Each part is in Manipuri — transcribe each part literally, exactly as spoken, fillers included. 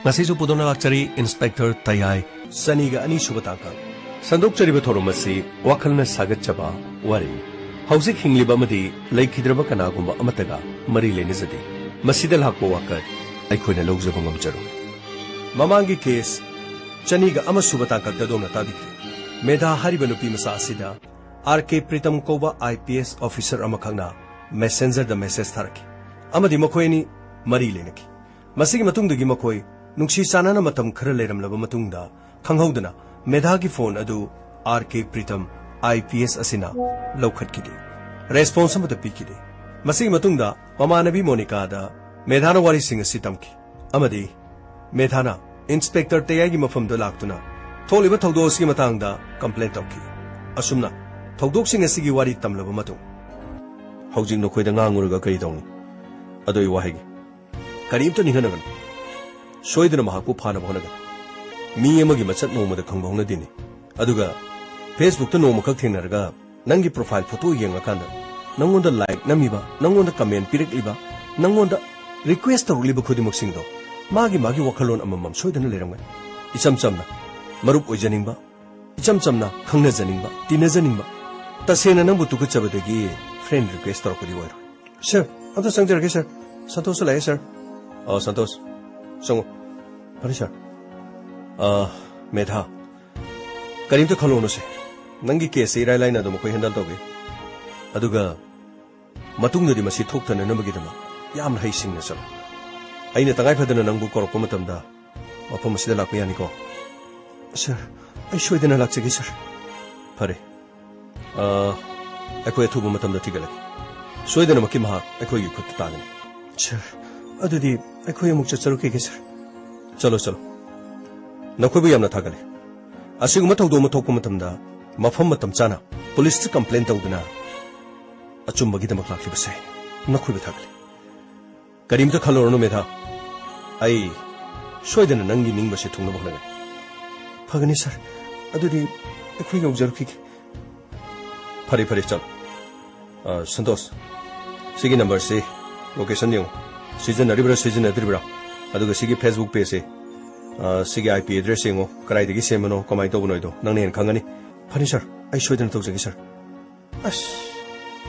ꯉꯁꯤꯁꯨ ꯄꯨꯗꯨꯅ ꯂꯥꯛꯆꯔꯤ ꯏꯟꯁꯄꯦꯛꯇꯔ ꯇꯌꯥꯏ꯫ ꯆꯅꯤꯒ ꯑꯅꯤ ꯁꯨꯕ ꯇꯥꯡꯀꯛ꯫ ꯁꯟꯗꯣꯛꯆꯔꯤꯕ ꯊꯧꯔꯝ ꯑꯁꯤ ꯋꯥꯈꯜꯅ ꯁꯥꯒꯠꯆꯕ ꯋꯥꯔꯤ꯫ ꯍꯧꯖꯤꯛ ꯍꯤꯡꯂꯤꯕ ꯑꯃꯗꯤ ꯂꯩꯈꯤꯗ꯭ꯔꯕ ꯀꯅꯥꯒꯨꯝꯕ ꯑꯃꯠꯇꯒ ꯃꯔꯤ ꯂꯩꯅꯖꯗꯦ꯫ ꯃꯁꯤꯗ ꯂꯥꯛꯄ ꯋꯥꯀꯠ ꯑꯩꯈꯣꯏꯅ ꯂꯧꯖꯕ ꯉꯝꯖꯔꯣꯏ꯫ ꯃꯃꯥꯡꯒꯤ ꯀꯦꯁ ꯆꯅꯤꯒ ꯑꯃ ꯁꯨꯕ ꯇꯥꯡꯀꯛꯇ ꯑꯗꯣꯝꯅ ꯇꯥꯕꯤꯈ꯭ꯔꯦ꯫ ꯃꯦꯙꯥ ꯍꯥꯏꯔꯤꯕ ꯅꯨꯄꯤ ꯃꯆꯥ ꯑꯁꯤꯗ ꯑꯥꯔ ꯀꯦ ꯄ꯭ꯔꯤꯇꯝ ꯀꯧꯕ ꯑꯥꯏ ꯄꯤ ꯑꯦꯁ ꯑꯣꯐꯤꯁꯔ ꯑꯃꯈꯛꯅ ꯃꯦꯁꯦꯟꯖꯔꯗ ꯃꯦꯁꯦꯖ ꯊꯥꯔꯛꯈꯤ ꯑꯃꯗꯤ ꯃꯈꯣꯏ ꯑꯅꯤ ꯃꯔꯤ ꯂꯩꯅꯈꯤ꯫ ꯃꯁꯤꯒꯤ ꯃꯇꯨꯡꯗꯒꯤ ꯃꯈꯣꯏ ꯅꯨꯡꯁꯤ ꯆꯥꯟꯅꯅ ꯃꯇꯝ ꯈꯔ ꯂꯩꯔꯝꯂꯕ ꯃꯇꯨꯡꯗ, ꯈꯪꯍꯧꯗꯅ ꯃꯦꯙꯥꯒꯤ ꯐꯣꯟ ꯑꯗꯨ ꯑꯥꯔ ꯀꯦ ꯄ꯭ꯔꯤꯇꯝ ꯑꯥꯏ ꯄꯤ ꯑꯦꯁ ꯑꯁꯤꯅ ꯂꯧꯈꯠꯈꯤꯗꯦ꯫ ꯔꯦꯁꯄꯣꯟꯁ ꯑꯃꯠꯇ ꯄꯤꯈꯤꯗꯦ꯫ ꯃꯁꯤꯒꯤ ꯃꯇꯨꯡꯗ ꯃꯃꯥꯟꯅꯕꯤ ꯃꯣꯅꯤꯀꯥꯗ ꯃꯦꯙꯥꯅ ꯋꯥꯔꯤꯁꯤꯡ ꯑꯁꯤ ꯇꯝꯈꯤ ꯑꯃꯗꯤ ꯃꯦꯙꯥꯅ ꯏꯟꯁꯄꯦꯛꯇꯔ ꯇꯌꯥꯏꯒꯤ ꯃꯐꯝꯗ ꯂꯥꯛꯇꯨꯅ ꯊꯣꯛꯂꯤꯕ ꯊꯧꯗꯣꯛ ꯑꯁꯤꯒꯤ ꯃꯇꯥꯡꯗ ꯀꯝꯄ꯭ꯂꯦꯟ ꯇꯧꯈꯤ꯫ ꯑꯁꯨꯝꯅ ꯊꯧꯗꯣꯛꯁꯤꯡ ꯑꯁꯤꯒꯤ ꯋꯥꯔꯤ ꯇꯝꯂꯕ ꯃꯇꯨꯡ, ꯍꯧꯖꯤꯛ ꯅꯈꯣꯏꯗ ꯉꯥꯡꯉꯨꯔꯒ ꯀꯔꯤ ꯇꯧꯅꯤ? ꯑꯗꯣ ꯑꯩ ꯋꯥ ꯍꯥꯏꯒꯦ, ꯀꯔꯤꯝꯇ ꯅꯤꯡꯍꯟꯅꯒꯅꯨ꯫ ꯁꯣꯏꯗꯅ ꯃꯍꯥꯛꯄꯨ ꯐꯥꯅꯕ ꯍꯣꯠꯅꯒꯅꯤ꯫ ꯃꯤ ꯑꯃꯒꯤ ꯃꯁꯛ ꯅꯣꯡꯃꯗ ꯈꯪꯕ ꯍꯧꯅꯗꯦꯅꯦ꯫ ꯑꯗꯨꯒ ꯐꯦꯁꯕꯨꯛꯇ ꯅꯣꯡꯃꯈꯛ ꯊꯦꯡꯅꯔꯒ ꯅꯪꯒꯤ ꯄ꯭ꯔꯣꯐꯥꯏꯜ ꯐꯣꯇꯣ ꯌꯦꯡꯉꯀꯥꯟꯗ ꯅꯪꯉꯣꯟꯗ ꯂꯥꯏꯛ ꯅꯝꯃꯤꯕ, ꯅꯪꯉꯣꯟꯗ ꯀꯃꯦꯟ ꯄꯤꯔꯛꯂꯤꯕ, ꯅꯪꯉꯣꯟꯗ ꯔꯤꯀ꯭ꯋꯦꯁ ꯇꯧꯔꯛꯂꯤꯕ ꯈꯨꯗꯤꯡꯃꯛꯁꯤꯡꯗꯣ ꯃꯥꯒꯤ ꯃꯥꯒꯤ ꯋꯥꯈꯜꯂꯣꯟ ꯑꯃꯃꯝ ꯁꯣꯏꯗꯅ ꯂꯩꯔꯝꯒꯅꯤ꯫ ꯏꯆꯝ ꯆꯝꯅ ꯃꯔꯨꯞ ꯑꯣꯏꯖꯅꯤꯡꯕ, ꯏꯆꯝ ꯆꯝꯅ ꯈꯪꯅꯖꯅꯤꯡꯕ, ꯇꯤꯟꯅꯖꯅꯤꯡꯕ, ꯇꯁꯦꯡꯅ ꯅꯪꯕꯨ ꯇꯨꯀꯠꯆꯕꯗꯒꯤ ꯐ꯭ꯔꯦꯟ ꯔꯤꯀ꯭ꯋꯦꯁ ꯇꯧꯔꯛꯄꯗꯤ ꯑꯣꯏꯔꯣꯏ꯫ ꯁꯔ, ꯑꯝꯇ ꯆꯪꯖꯔꯒꯦ ꯁꯔ꯫ ꯁꯟꯇꯣꯁꯁꯨ ꯂꯥꯛꯑꯦ ꯁꯔ꯫ ꯑ, ꯁꯟꯇꯣꯁ, ꯆꯪꯉꯣ꯫ ꯐꯅꯤ ꯁꯔ꯫ ꯑ, ꯃꯦꯙꯥ, ꯀꯔꯤꯝꯇ ꯈꯜꯂꯨꯅꯨꯁꯦ꯫ ꯅꯪꯒꯤ ꯀꯦꯁꯁꯦ ꯏꯔꯥꯏ ꯂꯥꯏꯅ ꯑꯗꯨꯝ ꯑꯩꯈꯣꯏ ꯍꯦꯟꯗꯜ ꯇꯧꯒꯦ꯫ ꯑꯗꯨꯒ ꯃꯇꯨꯡꯗꯗꯤ ꯃꯁꯤ ꯊꯣꯛꯇꯅꯅꯕꯒꯤꯗꯃꯛ ꯌꯥꯝꯅ ꯍꯩꯁꯤꯡꯅ ꯆꯠꯂꯨ꯫ ꯑꯩꯅ ꯇꯉꯥꯏ ꯐꯗꯅ ꯅꯪꯕꯨ ꯀꯧꯔꯛꯄ ꯃꯇꯝꯗ ꯃꯐꯝ ꯑꯁꯤꯗ ꯂꯥꯛꯄ ꯌꯥꯅꯤꯀꯣ? ꯁꯔ, ꯑꯩ ꯁꯣꯏꯗꯅ ꯂꯥꯛꯆꯒꯦ ꯁꯔ꯫ ꯐꯔꯦ꯫ ꯑ, ꯑꯩꯈꯣꯏ ꯑꯊꯨꯕ ꯃꯇꯝꯗ ꯊꯤꯒꯠꯂꯛꯀꯦ꯫ ꯁꯣꯏꯗꯅꯃꯛꯀꯤ ꯃꯍꯥꯛ ꯑꯩꯈꯣꯏꯒꯤ ꯈꯨꯠꯇ ꯇꯥꯒꯅꯤ꯫ ꯁꯔ, ꯑꯗꯨꯗꯤ ꯑꯩꯈꯣꯏ ꯑꯃꯨꯛ ꯆꯠꯆꯔꯨꯈꯤꯒꯦ ꯁꯔ꯫ ꯆꯠꯂꯣ, ꯆꯠꯂꯣ꯫ ꯅꯈꯣꯏꯕꯨ ꯌꯥꯝꯅ ꯊꯥꯒꯠꯂꯤ꯫ ꯑꯁꯤꯒꯨꯝꯕ ꯊꯧꯗꯣꯛ ꯑꯃ ꯊꯣꯛꯄ ꯃꯇꯝꯗ ꯃꯐꯝ ꯃꯇꯝ ꯆꯥꯅ ꯄꯨꯂꯤꯁꯇ ꯀꯝꯄ꯭ꯂꯦꯟ ꯇꯧꯗꯨꯅ ꯑꯆꯨꯝꯕꯒꯤꯗꯃꯛ ꯂꯥꯛꯂꯤꯕꯁꯦ ꯅꯈꯣꯏꯕꯨ ꯊꯥꯒꯠꯂꯤ꯫ ꯀꯔꯤꯝꯇ ꯈꯜꯂꯨꯔꯅꯨ ꯃꯦꯙꯥ, ꯑꯩ ꯁꯣꯏꯗꯅ ꯅꯪꯒꯤ ꯅꯤꯡꯕꯁꯦ ꯊꯨꯡꯅꯕ ꯍꯣꯠꯅꯒꯅꯤ꯫ ꯐꯒꯅꯤ ꯁꯔ, ꯑꯗꯨꯗꯤ ꯑꯩꯈꯣꯏ ꯌꯧꯖꯔꯛꯈꯤꯒꯦ꯫ ꯐꯔꯦ ꯐꯔꯦ, ꯆꯠꯂꯣ꯫ ꯑ, ꯁꯟꯇꯣꯁ, ꯁꯤꯒꯤ ꯅꯝꯕꯔꯁꯤ ꯂꯣꯀꯦꯁꯟ ꯌꯦꯡꯉꯨ꯫ ꯁꯤꯖꯤꯟꯅꯔꯤꯕ꯭ꯔꯥ ꯁꯤꯖꯤꯟꯅꯗ꯭ꯔꯤꯕ꯭ꯔꯥ? ꯑꯗꯨꯒ ꯁꯤꯒꯤ Facebook pageꯁꯦ, ꯑ, ꯁꯤꯒꯤ IP address ꯌꯦꯡꯉꯣ, ꯀꯗꯥꯏꯗꯒꯤ ꯁꯦꯝꯕꯅꯣ, ꯀꯃꯥꯏꯅ ꯇꯧꯕꯅꯣ ꯍꯥꯏꯗꯣ ꯅꯪꯅ ꯍꯦꯟꯅ ꯈꯪꯒꯅꯤ꯫ ꯐꯅꯤ sir, ꯑꯩ ꯁꯣꯏꯗꯅ ꯇꯧꯖꯒꯦ sir꯫ ꯑꯁ,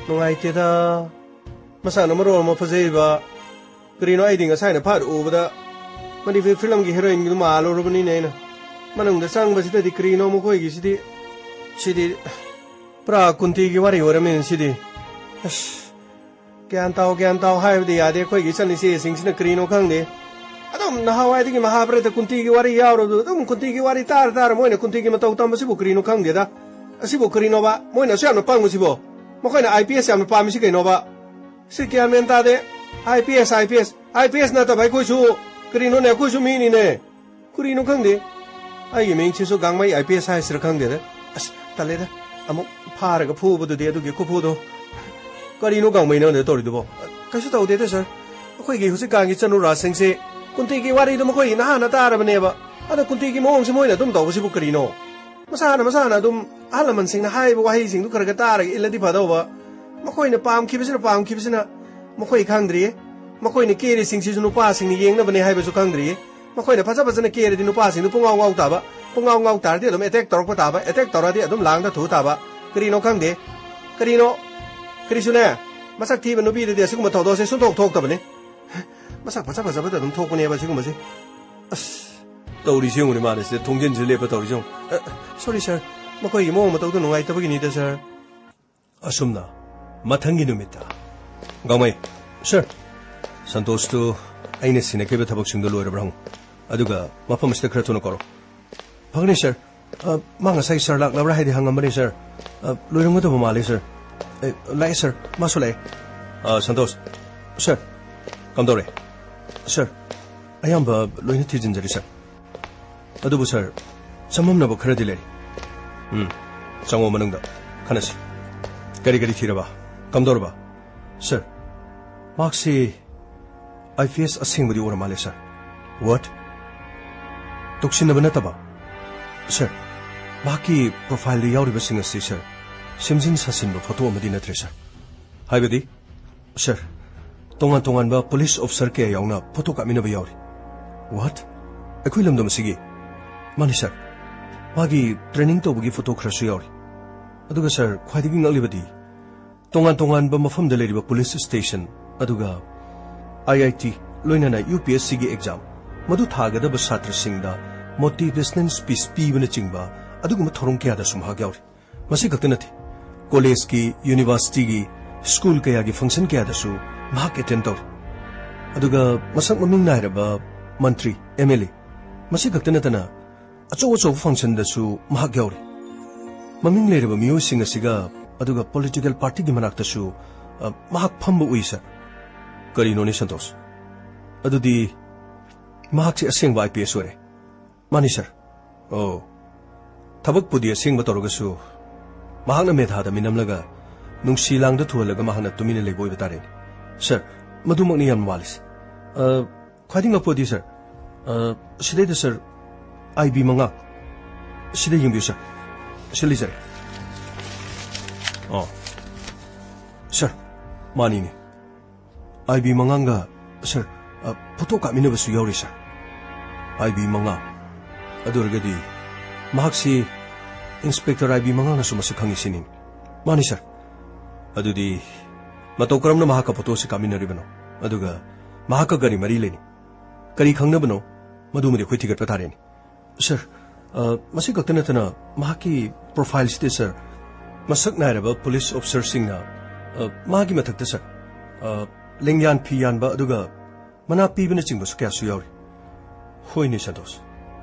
ꯅꯨꯡꯉꯥꯏꯇꯦꯗ꯫ ꯃꯁꯥꯅ ꯃꯔꯣꯜ ꯑꯃ ꯐꯖꯩꯕ꯫ ꯀꯔꯤꯅꯣ, ꯑꯩꯗꯤ ꯉꯁꯥꯏꯅ ꯐꯥꯠ ꯎꯕꯗ ꯃꯅꯤꯄꯨꯔꯤ filmꯒꯤ heroineꯗꯨ ꯃꯥꯜꯂꯨꯔꯕꯅꯤꯅꯦ ꯑꯩꯅ꯫ ꯃꯅꯨꯡꯗ ꯆꯪꯕꯁꯤꯗꯗꯤ ꯀꯔꯤꯅꯣ ꯃꯈꯣꯏꯒꯤꯁꯤꯗꯤ, ꯁꯤꯗꯤ ꯄꯨꯔꯥ ꯀꯨꯟꯇꯤꯒꯤ ꯋꯥꯔꯤ ꯑꯣꯏꯔꯝꯃꯦꯅꯦ ꯁꯤꯗꯤ꯫ ꯑꯁ, ꯒ꯭ꯌꯥꯟ ꯇꯥꯎ, ꯒ꯭ꯌꯥꯟ ꯇꯥꯎ ꯍꯥꯏꯕꯗꯤ ꯌꯥꯗꯦ ꯑꯩꯈꯣꯏꯒꯤ ꯏꯆꯟ ꯏꯆꯦꯁꯤꯡꯁꯤꯅ, ꯀꯔꯤꯅꯣ ꯈꯪꯗꯦ꯫ ꯑꯗꯨꯝ ꯅꯍꯥꯟꯋꯥꯏꯗꯒꯤ ꯃꯍꯥꯚꯥꯔꯠꯇ ꯀꯨꯟꯇꯤꯒꯤ ꯋꯥꯔꯤ ꯌꯥꯎꯔꯕꯗꯨ ꯑꯗꯨꯝ ꯀꯨꯟꯇꯤꯒꯤ ꯋꯥꯔꯤ ꯇꯥꯔ ꯇꯥꯔ ꯃꯣꯏꯅ ꯀꯨꯟꯇꯤꯒꯤ ꯃꯇꯧ ꯇꯝꯕꯁꯤꯕꯨ ꯀꯔꯤꯅꯣ ꯈꯪꯗꯦꯗ꯫ ꯑꯁꯤꯕꯨ ꯀꯔꯤꯅꯣꯕ? ꯃꯣꯏꯅ ꯑꯁꯨꯛ ꯌꯥꯝꯅ ꯄꯪꯕꯁꯤꯕꯣ? ꯃꯈꯣꯏꯅ IPS ꯌꯥꯝꯅ ꯄꯥꯝꯃꯤꯁꯤ ꯀꯩꯅꯣꯕ? ꯁꯤ ꯒ꯭ꯌꯥꯟ ꯃꯦꯟ ꯇꯥꯗꯦ꯫ IPS, IPS, IPS ꯅꯠꯇꯕ ꯑꯩꯈꯣꯏꯁꯨ ꯀꯔꯤꯅꯣꯅꯦ, ꯑꯩꯈꯣꯏꯁꯨ ꯃꯤꯅꯤꯅꯦ꯫ ꯀꯔꯤꯅꯣ ꯈꯪꯗꯦ꯫ ꯑꯩꯒꯤ ꯃꯤꯡꯁꯤꯁꯨ ꯒꯥꯡꯃꯩ IPS ꯍꯥꯏꯁꯤꯔ ꯈꯪꯗꯦꯗ꯫ ꯑꯁ, ꯇꯜꯂꯦꯗ꯫ ꯑꯃꯨꯛ ꯐꯥꯔꯒ ꯐꯨꯕꯗꯨꯗꯤ ꯑꯗꯨꯒꯤ ꯈꯨꯐꯨꯗꯣ꯫ ꯀꯔꯤꯅꯣ ꯒꯥꯡꯃꯩꯅ ꯑꯩꯉꯣꯟꯗ ꯇꯧꯔꯤꯗꯨꯕꯣ? ꯀꯩꯁꯨ ꯇꯧꯗꯦꯗ sir꯫ ꯑꯩꯈꯣꯏꯒꯤ ꯍꯧꯖꯤꯛꯀꯥꯟꯒꯤ ꯆꯅꯨꯔꯥꯁꯤꯡꯁꯦ ꯀꯨꯟꯇꯤꯒꯤ ꯋꯥꯔꯤꯗꯣ ꯃꯈꯣꯏ ꯅꯍꯥꯟꯅ ꯇꯥꯔꯕꯅꯦꯕ꯫ ꯑꯗꯣ ꯀꯨꯟꯇꯤꯒꯤ ꯃꯑꯣꯡꯁꯦ ꯃꯣꯏꯅ ꯑꯗꯨꯝ ꯇꯧꯕꯁꯤꯕꯨ ꯀꯔꯤꯅꯣ? ꯃꯁꯥꯅ, ꯃꯁꯥꯅ ꯑꯗꯨꯝ ꯑꯍꯜ ꯂꯃꯟꯁꯤꯡꯅ ꯍꯥꯏꯔꯤꯕ ꯋꯥꯍꯩꯁꯤꯡꯗꯨ ꯈꯔ ꯈꯔ ꯇꯥꯔꯒ ꯏꯜꯂꯗꯤ ꯐꯗꯧꯕ꯫ ꯃꯈꯣꯏꯅ ꯄꯥꯝꯈꯤꯕꯁꯤꯅ, ꯄꯥꯝꯈꯤꯕꯁꯤꯅ ꯃꯈꯣꯏ ꯈꯪꯗ꯭ꯔꯤꯌꯦ꯫ ꯃꯈꯣꯏꯅ ꯀꯦꯔꯤꯁꯤꯡꯁꯤꯁꯨ ꯅꯨꯄꯥꯁꯤꯡꯅ ꯌꯦꯡꯅꯕꯅꯦ ꯍꯥꯏꯕꯁꯨ ꯈꯪꯗ꯭ꯔꯤꯌꯦ꯫ ꯃꯈꯣꯏꯅ ꯐꯖ ꯐꯖꯅ ꯀꯦꯔꯗꯤ ꯅꯨꯄꯥꯁꯤꯡꯗꯨ ꯄꯨꯡꯉꯥꯎ ꯉꯥꯎ ꯇꯥꯕ꯫ ꯄꯨꯡꯉꯥꯎ ꯉꯥꯎ ꯇꯥꯔꯗꯤ ꯑꯗꯨꯝ attack ꯇꯧꯔꯛꯄ ꯇꯥꯕ꯫ Attack ꯇꯧꯔꯗꯤ ꯑꯗꯨꯝ ꯂꯥꯡꯗ ꯊꯨ ꯇꯥꯕ꯫ ꯀꯔꯤꯅꯣ ꯈꯪꯗꯦ꯫ ꯀꯔꯤꯅꯣ? ꯀꯔꯤꯁꯨꯅꯦ꯫ ꯃꯁꯛ ꯊꯤꯕ ꯅꯨꯄꯤꯗꯗꯤ ꯑꯁꯤꯒꯨꯝꯕ ꯊꯧꯗꯣꯛꯁꯦ ꯁꯨꯡꯊꯣꯛ ꯊꯣꯛꯇꯕꯅꯤ꯫ ꯃꯁꯛ ꯐꯖ ꯐꯖꯕꯗ ꯑꯗꯨꯝ ꯊꯣꯛꯄꯅꯦꯕ ꯁꯤꯒꯨꯝꯕꯁꯦ꯫ ꯑꯁ, ꯇꯧꯔꯤꯁꯤ ꯌꯦꯡꯉꯨꯅꯦ, ꯃꯥꯅ ꯁꯤꯗ ꯊꯣꯡꯖꯤꯟꯁꯤꯗ ꯂꯦꯞꯄ ꯇꯧꯔꯤꯁꯤ ꯌꯦꯡꯉꯨ꯫ ꯑ, sorry sir, ꯃꯈꯣꯏꯒꯤ ꯃꯑꯣꯡ ꯃꯇꯧꯗꯣ ꯅꯨꯡꯉꯥꯏꯇꯕꯒꯤꯅꯤꯗ sir꯫ ꯑꯁꯨꯝꯅ ꯃꯊꯪꯒꯤ ꯅꯨꯃꯤꯠꯇ꯫ ꯒꯥꯡꯃꯩ꯫ Sir꯫ ꯁꯟꯇꯣꯁꯇꯨ ꯑꯩꯅ ꯁꯤꯟꯅꯈꯤꯕ ꯊꯕꯛꯁꯤꯡꯗꯣ ꯂꯣꯏꯔꯕ꯭ꯔꯥ ꯍꯪꯉꯨ꯫ ꯑꯗꯨꯒ ꯃꯐꯝ ꯑꯁꯤꯗ ꯈꯔ ꯊꯨꯅ ꯀꯧꯔꯣ꯫ ꯐꯒꯅꯤ sir꯫ ꯑ, ꯃꯥ ꯉꯁꯥꯏ sir ꯂꯥꯛꯂꯕ꯭ꯔꯥ ꯍꯥꯏꯗꯤ ꯍꯪꯉꯝꯕꯅꯤ sir꯫ ꯑ, ꯂꯣꯏꯔꯝꯒꯗꯕ ꯃꯥꯜꯂꯤ sir꯫ ꯑꯦ, ꯂꯥꯛꯑꯦ sir, ꯃꯥꯁꯨ ꯂꯥꯛꯑꯦ꯫ ꯑ, ꯁꯟꯇꯣꯁ꯫ Sir꯫ ꯀꯝꯗꯧꯔꯦ? Sir꯫ ꯑꯌꯥꯝꯕ ꯂꯣꯏꯅ ꯊꯤꯖꯤꯟꯖꯔꯦ sir꯫ ꯑꯗꯨꯕꯨ sir, ꯆꯃꯝꯅꯕ ꯈꯔꯗꯤ ꯂꯩ꯫ ꯎꯝ, ꯆꯪꯉꯣ ꯃꯅꯨꯡꯗ, ꯈꯟꯅꯁꯤ꯫ ꯀꯔꯤ ꯀꯔꯤ ꯊꯤꯔꯕ? ꯀꯝꯗꯧꯔꯕ? Sir, ꯃꯍꯥꯛꯁꯤ IPS ꯑꯁꯦꯡꯕꯗꯤ ꯑꯣꯏꯔ ꯃꯥꯜꯂꯦ sir꯫ What? ꯇꯨꯛꯁꯤꯟꯅꯕ ꯅꯠꯇꯕ? Sir, ꯃꯍꯥꯛꯀꯤ profileꯗ ꯌꯥꯎꯔꯤꯕꯁꯤꯡ ꯑꯁꯤ sir, ꯁꯦꯝꯖꯤꯟ ꯁꯥꯁꯤꯟꯕ photo ꯑꯃꯗꯤ ꯅꯠꯇ꯭ꯔꯦ sir꯫ ꯍꯥꯏꯕꯗꯤ? Sir, ꯇꯣꯉꯥꯟ ꯇꯣꯉꯥꯟꯕ police officer ꯀꯌꯥ ꯌꯥꯎꯅ photo ꯀꯥꯞꯃꯤꯟꯅꯕ ꯌꯥꯎꯔꯤ꯫ What? ꯑꯩꯈꯣꯏ ꯂꯝꯗꯝ ꯑꯁꯤꯒꯤ? ꯃꯥꯅꯤ ꯁꯥꯔ, ꯃꯥꯒꯤ ꯇ꯭ꯔꯦꯅꯤꯡ ꯇꯧꯕꯒꯤ ꯐꯣꯇꯣ ꯈꯔꯁꯨ ꯌꯥꯎꯔꯤ꯫ ꯑꯗꯨꯒ ꯁꯥꯔ, ꯈ꯭ꯋꯥꯏꯗꯒꯤ ꯉꯛꯂꯤꯕꯗꯤ ꯇꯣꯉꯥꯟ ꯇꯣꯉꯥꯟꯕ ꯃꯐꯝꯗ ꯂꯩꯔꯤꯕ ꯄꯨꯂꯤꯁ ꯁ꯭ꯇꯦꯁꯟ, ꯑꯗꯨꯒ ꯑꯥꯏ ꯑꯥꯏ ꯇꯤ, ꯂꯣꯏꯅꯅ ꯌꯨ ꯄꯤ ꯑꯦꯁ ꯁꯤꯒꯤ ꯑꯦꯛꯖꯥꯝ, ꯃꯗꯨ ꯊꯥꯒꯗꯕ ꯁꯥꯇ꯭ꯔꯁꯤꯡꯗ ꯃꯣꯇꯤꯚꯦꯁꯅꯦꯜ ꯁ꯭ꯄꯤꯆ ꯄꯤꯕꯅꯆꯤꯡꯕ ꯑꯗꯨꯒꯨꯝꯕ ꯊꯧꯔꯝ ꯀꯌꯥꯗꯁꯨ ꯃꯍꯥꯛ ꯌꯥꯎꯔꯤ꯫ ꯃꯁꯤ ꯈꯛꯇ ꯅꯠꯇꯦ, ꯀꯣꯂꯦꯖꯀꯤ, ꯌꯨꯅꯤꯚꯔꯁꯤꯇꯤꯒꯤ, ꯁ꯭ꯀꯨꯜ ꯀꯌꯥꯒꯤ ꯐꯪꯁꯟ ꯀꯌꯥꯗꯁꯨ ꯃꯍꯥꯛ ꯑꯦꯇꯦꯟ ꯇꯧꯔꯤ꯫ ꯑꯗꯨꯒ ꯃꯁꯛ ꯃꯃꯤꯡ ꯅꯥꯏꯔꯕ ꯃꯟꯇ꯭ꯔꯤ, ꯑꯦꯝ ꯑꯦꯜ ꯑꯦ, ꯃꯁꯤ ꯈꯛꯇ ꯅꯠꯇꯅ ꯑꯆꯧ ꯑꯆꯧꯕ ꯐꯪꯁꯟꯗꯁꯨ ꯃꯍꯥꯛ ꯌꯥꯎꯔꯤ꯫ ꯃꯃꯤꯡ ꯂꯩꯔꯕ ꯃꯤꯑꯣꯏꯁꯤꯡ ꯑꯁꯤꯒ, ꯑꯗꯨꯒ ꯄꯣꯂꯤꯇꯤꯀꯦꯜ ꯄꯥꯔꯇꯤꯒꯤ ꯃꯅꯥꯛꯇꯁꯨ, ꯑ, ꯃꯍꯥꯛ ꯐꯝꯕ ꯎꯏ, ꯁꯥꯔ꯫ ꯀꯔꯤꯅꯣꯅꯦ ꯁꯟꯇꯣꯁ? ꯑꯗꯨꯗꯤ ꯃꯍꯥꯛꯁꯤ ꯑꯁꯦꯡꯕ ꯑꯥꯏ ꯄꯤ ꯑꯦꯁ ꯑꯣꯏꯔꯦ꯫ ꯃꯥꯅꯤ, ꯁꯥꯔ꯫ ꯑꯣ, ꯊꯕꯛꯄꯨꯗꯤ ꯑꯁꯦꯡꯕ ꯇꯧꯔꯒꯁꯨ, ꯃꯍꯥꯛꯅ ꯃꯦꯙꯥꯗ ꯃꯤꯅꯝꯂꯒ, ꯅꯨꯡꯁꯤ ꯂꯥꯡꯗ ꯊꯨꯍꯜꯂꯒ ꯃꯍꯥꯛꯅ ꯇꯨꯃꯤꯟꯅ ꯂꯩꯕ ꯑꯣꯏꯕ ꯇꯥꯔꯦꯅꯦ꯫ ꯁꯥꯔ, ꯃꯗꯨꯃꯛꯅꯤ ꯌꯥꯝ ꯋꯥꯠꯂꯤꯁꯦ꯫ ꯑ, ꯈ꯭ꯋꯥꯏꯗꯒꯤ ꯉꯛꯄꯗꯤ, ꯁꯥꯔ, ꯑ, ꯁꯤꯗꯩꯗ, ꯁꯥꯔ, ꯑꯥꯏ ꯕꯤ ꯃꯉꯥ꯫ ꯁꯤꯗ ꯌꯦꯡꯕꯤꯌꯨ, ꯁꯥꯔ꯫ ꯁꯤ ꯂꯩꯖꯔꯦ꯫ ꯑꯣ, ꯁꯥꯔ, ꯃꯥꯅꯤꯅꯦ꯫ ꯑꯥꯏ ꯕꯤ ꯃꯉꯥꯡꯒ, ꯁꯥꯔ, ꯑ, ꯐꯣꯇꯣ ꯀꯥꯞꯃꯤꯟꯅꯕꯁꯨ ꯌꯥꯎꯔꯤ, ꯁꯥꯔ꯫ ꯑꯥꯏ ꯕꯤ ꯃꯉꯥ꯫ ꯑꯗꯨ ꯑꯣꯏꯔꯒꯗꯤ ꯃꯍꯥꯛꯁꯤ ꯏꯟꯁꯄꯦꯛꯇꯔ ꯑꯥꯏ ꯕꯤ ꯃꯉꯥꯡꯅꯁꯨ ꯃꯁꯛ ꯈꯪꯉꯤ ꯁꯤꯅꯤ꯫ ꯃꯥꯅꯤ, ꯁꯥꯔ꯫ ꯑꯗꯨꯗꯤ ꯃꯇꯧ ꯀꯔꯝꯅ ꯃꯍꯥꯛꯀ ꯐꯣꯇꯣꯁꯤ ꯀꯥꯞꯃꯤꯟꯅꯔꯤꯕꯅꯣ? ꯑꯗꯨꯒ ꯃꯍꯥꯛꯀ ꯀꯔꯤ ꯃꯔꯤ ꯂꯩꯅꯩ? ꯀꯔꯤ ꯈꯪꯅꯕꯅꯣ? ꯃꯗꯨꯃꯗꯤ ꯑꯩꯈꯣꯏ ꯊꯤꯒꯠꯄ ꯇꯥꯔꯦꯅꯦ꯫ ꯁꯥꯔ, ꯑ, ꯃꯁꯤ ꯈꯛꯇ ꯅꯠꯇꯅ ꯃꯍꯥꯛꯀꯤ ꯄ꯭ꯔꯣꯐꯥꯏꯜꯁꯤꯗ, ꯁꯥꯔ, ꯃꯁꯛ ꯅꯥꯏꯔꯕ ꯄꯨꯂꯤꯁ ꯑꯣꯐꯤꯁꯥꯔꯁꯤꯡꯅ, ꯑ, ꯃꯥꯒꯤ ꯃꯊꯛꯇ, ꯁꯥꯔ, ꯑ, ꯂꯦꯡꯌꯥꯟ ꯐꯤ ꯌꯥꯟꯕ ꯑꯗꯨꯒ ꯃꯅꯥ ꯄꯤꯕꯅꯆꯤꯡꯕꯁꯨ ꯀꯌꯥꯁꯨ ꯌꯥꯎꯔꯤ꯫ ꯍꯣꯏꯅꯦ ꯁꯟꯇꯣꯁ,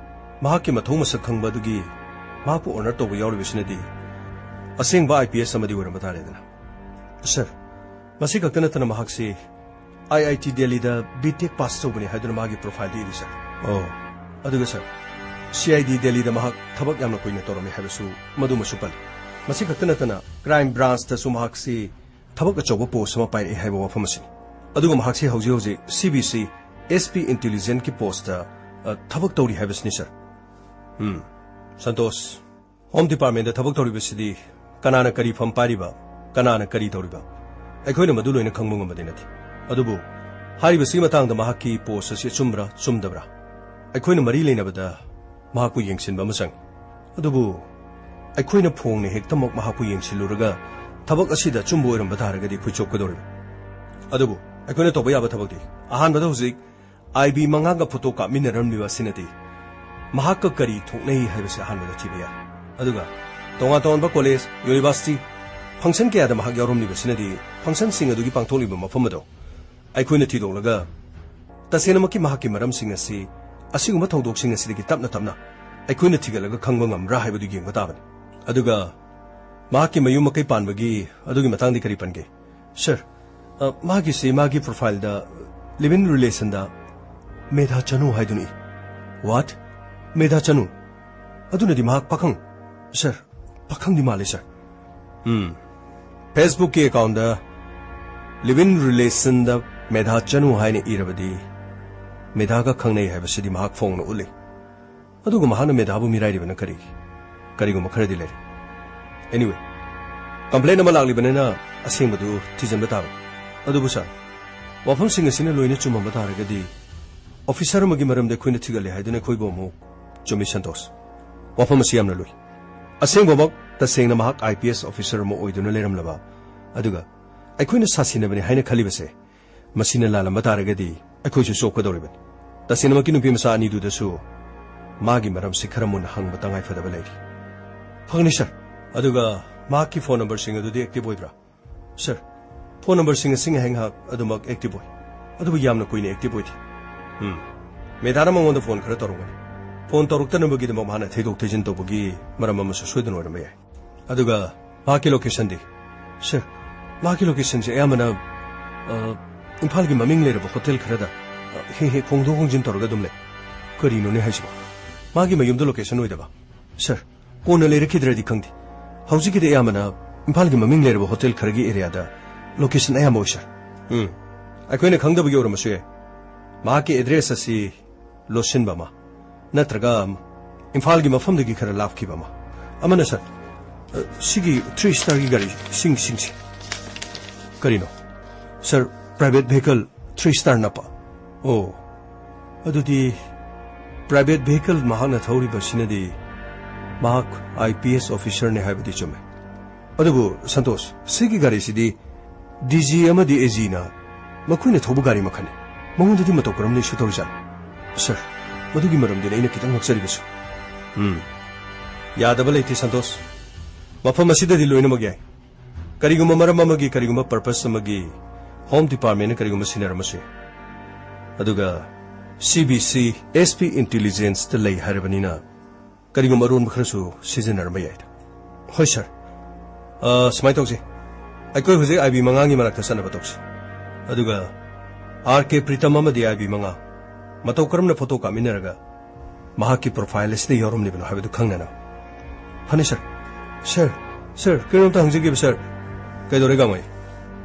ꯃꯍꯥꯛꯀꯤ ꯃꯊꯧ ꯃꯁꯛ ꯈꯪꯕ ꯑꯗꯨꯒꯤ ꯃꯍꯥꯛꯄꯨ ꯑꯣꯅꯔ ꯇꯧꯕ ꯌꯥꯎꯔꯤꯕꯁꯤꯅꯗꯤ ꯑꯁꯦꯡꯕ ꯑꯥꯏ ꯄꯤ ꯑꯦꯁ ꯑꯃꯗꯤ ꯑꯣꯏꯔꯝꯕ ꯇꯥꯔꯦꯗꯅ꯫ ꯁꯥꯔ, ꯃꯁꯤ ꯈꯛꯇ ꯅꯠꯇꯅ ꯃꯍꯥꯛꯁꯤ ꯑꯥꯏ ꯑꯥꯏ ꯇꯤ ꯗꯦꯜꯂꯤꯗ ꯕꯤ ꯇꯦꯛ ꯄꯥꯁ ꯇꯧꯕꯅꯤ ꯍꯥꯏꯗꯨꯅ ꯃꯥꯒꯤ ꯄ꯭ꯔꯣꯐꯥꯏꯜꯗ ꯏꯔꯤ, ꯁꯥꯔ꯫ ꯑꯣ꯫ ꯑꯗꯨꯒ ꯁꯥꯔ, ꯁꯤ ꯑꯥꯏ ꯗꯤ ꯗꯦꯜꯂꯤꯗ ꯃꯍꯥꯛ ꯊꯕꯛ ꯌꯥꯝꯅ ꯀꯨꯏꯅ ꯇꯧꯔꯝꯃꯤ ꯍꯥꯏꯕꯁꯨ ꯃꯗꯨꯃꯁꯨ ꯄꯜꯂꯤ꯫ ꯃꯁꯤ ꯈꯛꯇ ꯅꯠꯇꯅ ꯀ꯭ꯔꯥꯏꯝ ꯕ꯭ꯔꯥꯟꯁꯇꯁꯨ ꯃꯍꯥꯛꯁꯤ ꯊꯕꯛ ꯑꯆꯧꯕ ꯄꯣꯁ ꯑꯃ ꯄꯥꯏꯔꯛꯏ ꯍꯥꯏꯕ ꯋꯥꯐꯝ ꯑꯁꯤꯅꯤ꯫ ꯑꯗꯨꯒ ꯃꯍꯥꯛꯁꯤ ꯍꯧꯖꯤꯛ ꯍꯧꯖꯤꯛ ꯁꯤ ꯕꯤ ꯁꯤ ꯑꯦꯁ ꯄꯤ ꯏꯟꯇꯦꯂꯤꯖꯦꯟꯁꯀꯤ ꯄꯣꯁꯇ, ꯑ, ꯊꯕꯛ ꯇꯧꯔꯤ ꯍꯥꯏꯕꯁꯤꯅꯤ, ꯁꯥꯔ꯫ ꯎꯝ, ꯁꯟꯇꯣꯁ, ꯍꯣꯝ ꯗꯤꯄꯥꯔꯠꯃꯦꯟꯗ ꯊꯕꯛ ꯇꯧꯔꯤꯕꯁꯤꯗꯤ ꯀꯅꯥꯅ ꯀꯔꯤ ꯐꯝ ꯄꯥꯏꯔꯤꯕ, ꯀꯅꯥꯅ ꯀꯔꯤ ꯇꯧꯔꯤꯕ, ꯑꯩꯈꯣꯏꯅ ꯃꯗꯨ ꯂꯣꯏꯅ ꯈꯪꯕ ꯉꯝꯕꯗꯤ ꯅꯠꯇꯦ꯫ ꯑꯗꯨꯕꯨ ꯍꯥꯏꯔꯤꯕꯁꯤꯒꯤ ꯃꯇꯥꯡꯗ ꯃꯍꯥꯛꯀꯤ ꯄꯣꯁ ꯑꯁꯤ ꯑꯆꯨꯝꯕ꯭ꯔꯥ, ꯆꯨꯝꯗꯕ꯭ꯔꯥ? ꯑꯩꯈꯣꯏꯅ ꯃꯔꯤ ꯂꯩꯅꯕꯗ ꯃꯍꯥꯛꯄꯨ ꯌꯦꯡꯁꯤꯟꯕ ꯑꯃ ꯆꯪꯏ꯫ ꯑꯗꯨꯕꯨ ꯑꯩꯈꯣꯏꯅ ꯐꯣꯡꯅ ꯍꯦꯛꯇꯃꯛ ꯃꯍꯥꯛꯄꯨ ꯌꯦꯡꯁꯤꯜꯂꯨꯔꯒ ꯊꯕꯛ ꯑꯁꯤꯗ ꯑꯆꯨꯝꯕ ꯑꯣꯏꯔꯝꯕ ꯇꯥꯔꯒꯗꯤ ꯑꯩꯈꯣꯏ ꯆꯣꯞꯀꯗꯧꯔꯤꯕꯅꯤ꯫ ꯑꯗꯨꯕꯨ ꯑꯩꯈꯣꯏꯅ ꯇꯧꯕ ꯌꯥꯕ ꯊꯕꯛꯇꯤ ꯑꯍꯥꯟꯕꯗ ꯍꯧꯖꯤꯛ ꯑꯥꯏ ꯕꯤ ꯃꯉꯥꯒ ꯐꯣꯇꯣ ꯀꯥꯞꯃꯤꯟꯅꯔꯝꯂꯤꯕ ꯑꯁꯤꯅꯗꯤ ꯃꯍꯥꯛꯀ ꯀꯔꯤ ꯊꯣꯛꯅꯩ ꯍꯥꯏꯕꯁꯤ ꯑꯍꯥꯟꯕꯗ ꯊꯤꯕ ꯌꯥꯏ꯫ ꯑꯗꯨꯒ ꯇꯣꯉꯥꯟ ꯇꯣꯉꯥꯟꯕ ꯀꯣꯂꯦꯖ, ꯌꯨꯅꯤꯚꯔꯁꯤꯇꯤ, ꯐꯪꯁꯟ ꯀꯌꯥꯗ ꯃꯍꯥꯛ ꯌꯥꯎꯔꯝꯂꯤꯕꯁꯤꯅꯗꯤ ꯐꯪꯁꯟꯁꯤꯡ ꯑꯗꯨꯒꯤ ꯄꯥꯡꯊꯣꯛꯂꯤꯕ ꯃꯐꯝ ꯑꯗꯣ ꯑꯩꯈꯣꯏꯅ ꯊꯤꯗꯣꯛꯂꯒ ꯇꯁꯦꯡꯅꯃꯛꯀꯤ ꯃꯍꯥꯛꯀꯤ ꯃꯔꯝꯁꯤꯡ ꯑꯁꯤ, ꯑꯁꯤꯒꯨꯝꯕ ꯊꯧꯗꯣꯛꯁꯤꯡ ꯑꯁꯤꯗꯒꯤ ꯇꯞꯅ ꯇꯞꯅ ꯑꯩꯈꯣꯏꯅ ꯊꯤꯒꯠꯂꯒ ꯈꯪꯕ ꯉꯝꯕ꯭ꯔꯥ ꯍꯥꯏꯕꯗꯨ ꯌꯦꯡꯕ ꯇꯥꯕꯅꯤ꯫ ꯑꯗꯨꯒ ꯃꯍꯥꯛꯀꯤ ꯃꯌꯨꯝ ꯃꯀꯩ ꯄꯥꯟꯕꯒꯤ ꯑꯗꯨꯒꯤ ꯃꯇꯥꯡꯗꯤ ꯀꯔꯤ ꯄꯟꯒꯦ? ꯁꯔ, ꯑ, ꯃꯥꯒꯤꯁꯤ ꯃꯥꯒꯤ ꯄ꯭ꯔꯣꯐꯥꯏꯜꯗ ꯂꯤꯚ ꯏꯟ ꯔꯤꯂꯦꯁꯟꯗ ꯃꯦꯙꯥ ꯆꯅꯨ ꯍꯥꯏꯗꯨꯅ ꯏ꯫ ꯋꯥꯠ? ꯃꯦꯙꯥ ꯆꯅꯨ? ꯑꯗꯨꯅꯗꯤ ꯃꯍꯥꯛ ꯄꯥꯈꯪ? ꯁꯔ, ꯄꯥꯈꯪꯗꯤ ꯃꯥꯜꯂꯤ, ꯁꯔ꯫ ꯎꯝ꯫ ꯐꯦꯁꯕꯨꯛꯀꯤ ꯑꯦꯀꯥꯎꯟꯗ ꯂꯤꯚ ꯏꯟ ꯔꯤꯂꯦꯁꯟꯗ ꯃꯦꯙꯥ ꯆꯅꯨ ꯍꯥꯏꯅ ꯏꯔꯕꯗꯤ ꯃꯦꯙꯥꯒ ꯈꯪꯅꯩ ꯍꯥꯏꯕꯁꯤꯗꯤ ꯃꯍꯥꯛ ꯐꯣꯡꯅ ꯎꯠꯂꯤ꯫ ꯑꯗꯨꯒ ꯃꯍꯥꯛꯅ ꯃꯦꯙꯥꯕꯨ ꯃꯤꯔꯥꯏꯔꯤꯕꯅ ꯀꯔꯤ? ꯀꯔꯤꯒꯨꯝꯕ ꯈꯔꯗꯤ ꯂꯩꯔꯦ꯫ ꯑꯦꯅꯤꯋꯦ, ꯀꯝꯄ꯭ꯂꯦꯟ ꯑꯃ ꯂꯥꯛꯂꯤꯕꯅꯤꯅ ꯑꯁꯦꯡꯕꯗꯨ ꯊꯤꯖꯤꯟꯕ ꯇꯥꯕꯅꯤ꯫ ꯑꯗꯨꯕꯨ ꯁꯥꯔ, ꯋꯥꯐꯝꯁꯤꯡ ꯑꯁꯤꯅ ꯂꯣꯏꯅ ꯆꯨꯝꯃꯝꯕ ꯇꯥꯔꯒꯗꯤ ꯑꯣꯐꯤꯁꯔ ꯑꯃꯒꯤ ꯃꯔꯝꯗ ꯑꯩꯈꯣꯏꯅ ꯊꯤꯒꯠꯂꯦ ꯍꯥꯏꯗꯨꯅ ꯑꯩꯈꯣꯏꯕꯨ ꯑꯃꯨꯛ, ꯆꯨꯝꯃꯤ ꯁꯟꯇꯣꯁ, ꯋꯥꯐꯝ ꯑꯁꯤ ꯌꯥꯝꯅ ꯂꯨꯏ꯫ ꯑꯁꯦꯡꯕꯃꯛ ꯇꯁꯦꯡꯅ ꯃꯍꯥꯛ ꯑꯥꯏ ꯄꯤ ꯑꯦꯁ ꯑꯣꯐꯤꯁꯔ ꯑꯃ ꯑꯣꯏꯗꯨꯅ ꯂꯩꯔꯝꯂꯕ, ꯑꯗꯨꯒ ꯑꯩꯈꯣꯏꯅ ꯁꯥꯁꯤꯟꯅꯕꯅꯤ ꯍꯥꯏꯅ ꯈꯜꯂꯤꯕꯁꯦ ꯃꯁꯤꯅ ꯂꯥꯜꯂꯝꯕ ꯇꯥꯔꯒꯗꯤ ꯑꯩꯈꯣꯏꯁꯨ ꯆꯣꯞꯀꯗꯧꯔꯤꯕꯅꯤ꯫ ꯇꯁꯦꯡꯅꯃꯛꯀꯤ ꯅꯨꯄꯤ ꯃꯆꯥ ꯑꯅꯤꯗꯨꯗꯁꯨ ꯃꯥꯒꯤ ꯃꯔꯝꯁꯤ ꯈꯔ ꯃꯨꯟꯅ ꯍꯪꯕ ꯇꯉꯥꯏ ꯐꯗꯕ ꯂꯩꯔꯤ꯫ ꯐꯪꯅꯤ ꯁꯔ꯫ ꯑꯗꯨꯒ ꯃꯍꯥꯛꯀꯤ ꯐꯣꯟ ꯅꯝꯕꯔꯁꯤꯡ ꯑꯗꯨꯗꯤ ꯑꯦꯛꯇꯤꯚ ꯑꯣꯏꯕ꯭ꯔꯥ? ꯁꯔ, ꯐꯣꯟ ꯅꯝꯕꯔꯁꯤꯡ ꯑꯁꯤ ꯉꯥꯏꯍꯥꯛ ꯉꯥꯏꯍꯥꯛ ꯑꯗꯨꯃꯛ ꯑꯦꯛꯇꯤꯚ ꯑꯣꯏ, ꯑꯗꯨꯕꯨ ꯌꯥꯝꯅ ꯀꯨꯏꯅ ꯑꯦꯛꯇꯤꯚ ꯑꯣꯏꯗꯦ꯫ ꯎꯝ꯫ ꯃꯦꯗꯥꯅ ꯃꯉꯣꯟꯗ ꯐꯣꯟ ꯈꯔ ꯇꯧꯔꯝꯒꯅꯤ꯫ ꯐꯣꯟ ꯇꯧꯔꯛꯇꯅꯕꯒꯤꯗꯃꯛ ꯃꯍꯥꯛꯅ ꯊꯩꯗꯣꯛ ꯊꯩꯖꯤꯟ ꯇꯧꯕꯒꯤ ꯃꯔꯝ ꯑꯃꯁꯨ ꯁꯣꯏꯗꯅ ꯑꯣꯏꯔꯝꯕ ꯌꯥꯏ꯫ ꯑꯗꯨꯒ ꯃꯍꯥꯛꯀꯤ ꯂꯣꯀꯦꯁꯟꯗꯤ? ꯁꯔ, ꯃꯍꯥꯛꯀꯤ ꯂꯣꯀꯦꯁꯟꯁꯦ ꯑꯌꯥꯝꯕꯅ, ꯑ, ꯏꯝꯐꯥꯜꯒꯤ ꯃꯃꯤꯡ ꯂꯩꯔꯕ ꯍꯣꯇꯦꯜ ꯈꯔꯗ, ꯑ, ꯍꯦꯛ ꯍꯦꯛ ꯍꯣꯡꯗꯣꯛ ꯍꯣꯡꯖꯤꯟ ꯇꯧꯔꯒ ꯑꯗꯨꯝ ꯂꯩ꯫ ꯀꯔꯤꯅꯣꯅꯦ ꯍꯥꯏꯁꯤꯕꯣ? ꯃꯥꯒꯤ ꯃꯌꯨꯝꯗ ꯂꯣꯀꯦꯁꯟ ꯑꯣꯏꯗꯕ? ꯁꯔ, ꯀꯣꯟꯅ ꯂꯩꯔꯛꯈꯤꯗ꯭ꯔꯗꯤ ꯈꯪꯗꯦ꯫ ꯍꯧꯖꯤꯛꯀꯤꯗꯤ ꯑꯌꯥꯝꯕꯅ ꯏꯝꯐꯥꯜꯒꯤ ꯃꯃꯤꯡ ꯂꯩꯔꯕ ꯍꯣꯇꯦꯜ ꯈꯔꯒꯤ ꯑꯦꯔꯤꯌꯥꯗ ꯂꯣꯀꯦꯁꯟ ꯑꯌꯥꯝꯕ ꯑꯣꯏ, ꯁꯔ꯫ ꯎꯝ, ꯑꯩꯈꯣꯏꯅ ꯈꯪꯗꯕꯒꯤ ꯑꯣꯏꯔꯝꯕꯁꯨ ꯌꯥꯏ꯫ ꯃꯍꯥꯛꯀꯤ ꯑꯦꯗ꯭ꯔꯦꯁ ꯑꯁꯤ ꯂꯣꯠꯁꯤꯟꯕ ꯑꯃ, ꯅꯠꯇ꯭ꯔꯒ ꯏꯝꯐꯥꯜꯒꯤ ꯃꯐꯝꯗꯒꯤ ꯈꯔ ꯂꯥꯞꯈꯤꯕ ꯑꯃ꯫ ꯑꯃꯅ, ꯁꯔ, ꯑ, ꯁꯤꯒꯤ ꯊ꯭ꯔꯤ ꯁ꯭ꯇꯥꯔꯒꯤ ꯒꯥꯔꯤ, ꯁꯤꯡ, ꯁꯤꯡꯁꯦ꯫ ꯀꯔꯤꯅꯣ? Sir, private vehicle three star ꯅꯞꯄ? ꯑꯣ, ꯑꯗꯨꯗꯤ Private vehicle ꯃꯍꯥꯛꯅ ꯊꯧꯔꯤꯕꯁꯤꯅꯗꯤ ꯃꯍꯥꯛ I P S officerꯅꯤ ꯍꯥꯏꯕꯗꯤ ꯆꯨꯝꯃꯦ꯫ ꯑꯗꯨꯕꯨ ꯁꯟꯇꯣꯁ, ꯁꯤꯒꯤ ꯒꯥꯔꯤꯁꯤꯗꯤ D G ꯑꯃꯗꯤ A Gꯅ ꯃꯈꯣꯏꯅ ꯊꯧꯕ ꯒꯥꯔꯤ ꯃꯈꯜꯅꯤ꯫ ꯃꯉꯣꯟꯗꯗꯤ ꯃꯇꯧ ꯀꯔꯝꯅ issue ꯇꯧꯔꯤꯖꯥꯠꯅꯣ? ꯁꯔ, ꯃꯗꯨꯒꯤ ꯃꯔꯝꯗꯅꯤ ꯑꯩꯅ ꯈꯤꯇꯪ ꯉꯛꯆꯔꯤꯕꯁꯨ꯫ ꯎꯝ, ꯌꯥꯗꯕ ꯂꯩꯇꯦ ꯁꯟꯇꯣꯁ꯫ ꯃꯐꯝ ꯑꯁꯤꯗꯗꯤ ꯂꯣꯏꯅꯃꯛ ꯌꯥꯏ꯫ ꯀꯔꯤꯒꯨꯝꯕ ꯃꯔꯝ ꯑꯃꯒꯤ, ꯀꯔꯤꯒꯨꯝꯕ purpose ꯑꯃꯒꯤ Home Departmentꯅ ꯀꯔꯤꯒꯨꯝꯕ ꯁꯤꯟꯅꯔꯝꯃꯁꯨ ꯌꯥꯏ꯫ ꯑꯗꯨꯒ C B C, S P Intelligenceꯇ ꯂꯩ ꯍꯥꯏꯔꯕꯅꯤꯅ ꯀꯔꯤꯒꯨꯝꯕ ꯑꯔꯣꯟꯕ ꯈꯔꯁꯨ ꯁꯤꯖꯤꯟꯅꯔꯝꯕ ꯌꯥꯏꯗ꯫ ꯍꯣꯏ ꯁꯔ꯫ ꯑ, ꯁꯨꯃꯥꯏꯅ ꯇꯧꯁꯤ, ꯑꯩꯈꯣꯏ ꯍꯧꯖꯤꯛ I B ꯃꯉꯥꯒꯤ ꯃꯅꯥꯛꯇ ꯆꯠꯅꯕ ꯇꯧꯁꯤ꯫ ꯑꯗꯨꯒ R K ꯄ꯭ꯔꯤꯇꯝ ꯑꯃꯗꯤ I B ꯃꯉꯥ ꯃꯇꯧ ꯀꯔꯝꯅ ꯐꯣꯇꯣ ꯀꯥꯞꯃꯤꯟꯅꯔꯒ ꯃꯍꯥꯛꯀꯤ profile ꯑꯁꯤꯗ ꯌꯥꯎꯔꯝꯂꯤꯕꯅꯣ ꯍꯥꯏꯕꯗꯨ ꯈꯪꯅꯅꯕ꯫ ꯐꯅꯤ ꯁꯔ꯫ ꯁꯔ, ꯁꯔ, ꯀꯩꯅꯣꯝꯇ ꯍꯪꯖꯒꯦꯕ ꯁꯔ꯫ ꯀꯩꯗꯧꯔꯦ ꯒꯥꯡꯃꯩ?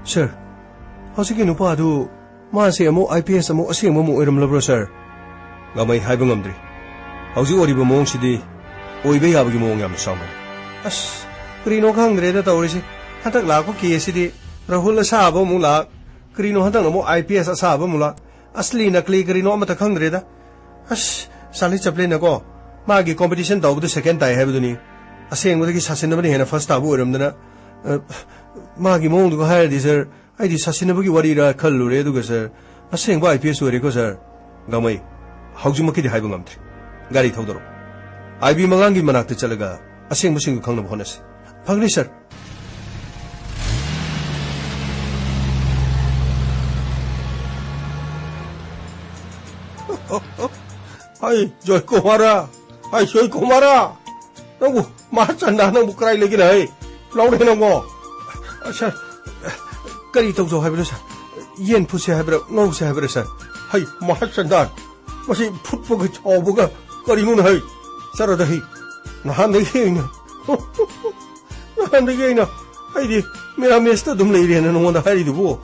ꯁꯔ, ꯍꯧꯖꯤꯛꯀꯤ ꯅꯨꯄꯥ ꯑꯗꯨ ꯃꯥꯁꯦ ꯑꯃꯨꯛ I P S ꯑꯃꯨꯛ ꯑꯁꯦꯡꯕ ꯑꯃꯨꯛ ꯑꯣꯏꯔꯝꯂꯕ꯭ꯔꯣ ꯁꯔ? ꯒꯥꯡꯃꯩ, ꯍꯥꯏꯕ ꯉꯝꯗ꯭ꯔꯤ꯫ ꯍꯧꯖꯤꯛ ꯑꯣꯏꯔꯤꯕ ꯃꯑꯣꯡꯁꯤꯗꯤ ꯑꯣꯏꯕ ꯌꯥꯕꯒꯤ ꯃꯑꯣꯡ ꯌꯥꯝꯅ ꯆꯥꯎꯃꯜꯂꯤ꯫ ꯑꯁ, ꯀꯔꯤꯅꯣ ꯈꯪꯗ꯭ꯔꯦꯗ ꯇꯧꯔꯤꯁꯦ꯫ ꯍꯟꯗꯛ ꯂꯥꯛꯄ case ꯁꯤꯗꯤ ꯔꯥꯍꯨꯜ ꯑꯁꯥꯕ ꯑꯃꯨꯛ ꯂꯥꯛ, ꯀꯔꯤꯅꯣ ꯍꯟꯗꯛꯅ ꯑꯃꯨꯛ I P S ꯑꯁꯥꯕ ꯑꯃꯨꯛ ꯂꯥꯛ꯫ ꯑꯁꯂꯤ ꯅꯀꯂꯤ ꯀꯔꯤꯅꯣ ꯑꯃꯠꯇ ꯈꯪꯗ꯭ꯔꯦꯗ꯫ ꯑꯁ, ꯆꯥꯔꯂꯤ ꯆꯦꯄ꯭ꯂꯤꯟꯅꯀꯣ, ꯃꯥꯒꯤ competition ꯇꯧꯕꯗ second ꯇꯥꯏ ꯍꯥꯏꯕꯗꯨꯅꯤ꯫ ꯑꯁꯦꯡꯕꯗꯒꯤ ꯁꯥꯁꯤꯟꯅꯕꯅ ꯍꯦꯟꯅ first ꯇꯥꯕ ꯑꯣꯏꯔꯝꯗꯅ, ꯑ, ꯃꯥꯒꯤ ꯃꯑꯣꯡꯗꯨꯒ ꯍꯥꯏꯔꯗꯤ ꯁꯔ, ꯑꯩꯗꯤ ꯁꯥꯁꯤꯟꯅꯕꯒꯤ ꯋꯥꯔꯤꯔꯥ ꯈꯜꯂꯨꯔꯦ, ꯑꯗꯨꯒ ꯁꯔ, ꯑꯁꯦꯡꯕ I P S ꯑꯣꯏꯔꯦꯀꯣ ꯁꯔ꯫ ꯒꯥꯡꯃꯩ, ꯍꯧꯖꯤꯛꯃꯛꯀꯤꯗꯤ ꯍꯥꯏꯕ ꯉꯝꯗ꯭ꯔꯤ꯫ ꯒꯥꯔꯤ ꯊꯧꯗꯣꯔꯛꯎ꯫ I B ꯃꯉꯥꯒꯤ ꯃꯅꯥꯛꯇ ꯆꯠꯂꯒ ꯑꯁꯦꯡꯕꯁꯤꯡꯗꯨ ꯈꯪꯅꯕ ꯍꯣꯠꯅꯁꯤ꯫ ꯐꯪꯒꯅꯤ ꯁꯔ꯫ ꯍꯩ, ꯖꯣꯏꯀꯨꯃꯥꯔ! ꯍꯩ, ꯖꯣꯏꯀꯨꯃꯥꯔ! ꯅꯪꯕꯨ ꯃꯍꯥꯆꯟꯗ ꯅꯪꯕꯨ ꯀꯗꯥꯏ ꯂꯩꯒꯦꯅ, ꯍꯩ? ꯂꯥꯎꯅꯦ ꯅꯪꯕꯣ! ꯁꯔ, ꯀꯔꯤ ꯇꯧꯖꯧ ꯍꯥꯏꯕꯅꯣ ꯁꯔ? ꯌꯦꯟ ꯐꯨꯠꯁꯦ ꯍꯥꯏꯕ꯭ꯔꯥ, ꯉꯧꯁꯦ ꯍꯥꯏꯕ꯭ꯔꯥ ꯁꯔ? ꯍꯩ, ꯃꯍꯥꯆꯟꯗ! ꯃꯁꯤ ꯐꯨꯠꯄꯒ ꯆꯥꯎꯕꯒ ꯀꯔꯤꯅꯣꯅꯦ ꯍꯩ? ꯆꯠꯔꯣꯗ ꯍꯩ꯫ ꯅꯍꯥꯟꯗꯒꯤ ꯑꯩꯅ, ꯅꯍꯥꯟꯗꯒꯤ ꯑꯩꯅ, ꯑꯩꯗꯤ ꯃꯤꯔꯥꯃꯦꯁꯇ ꯑꯗꯨꯝ ꯂꯩꯔꯦꯅ ꯅꯉꯣꯟꯗ ꯍꯥꯏꯔꯤꯗꯨꯕꯨ,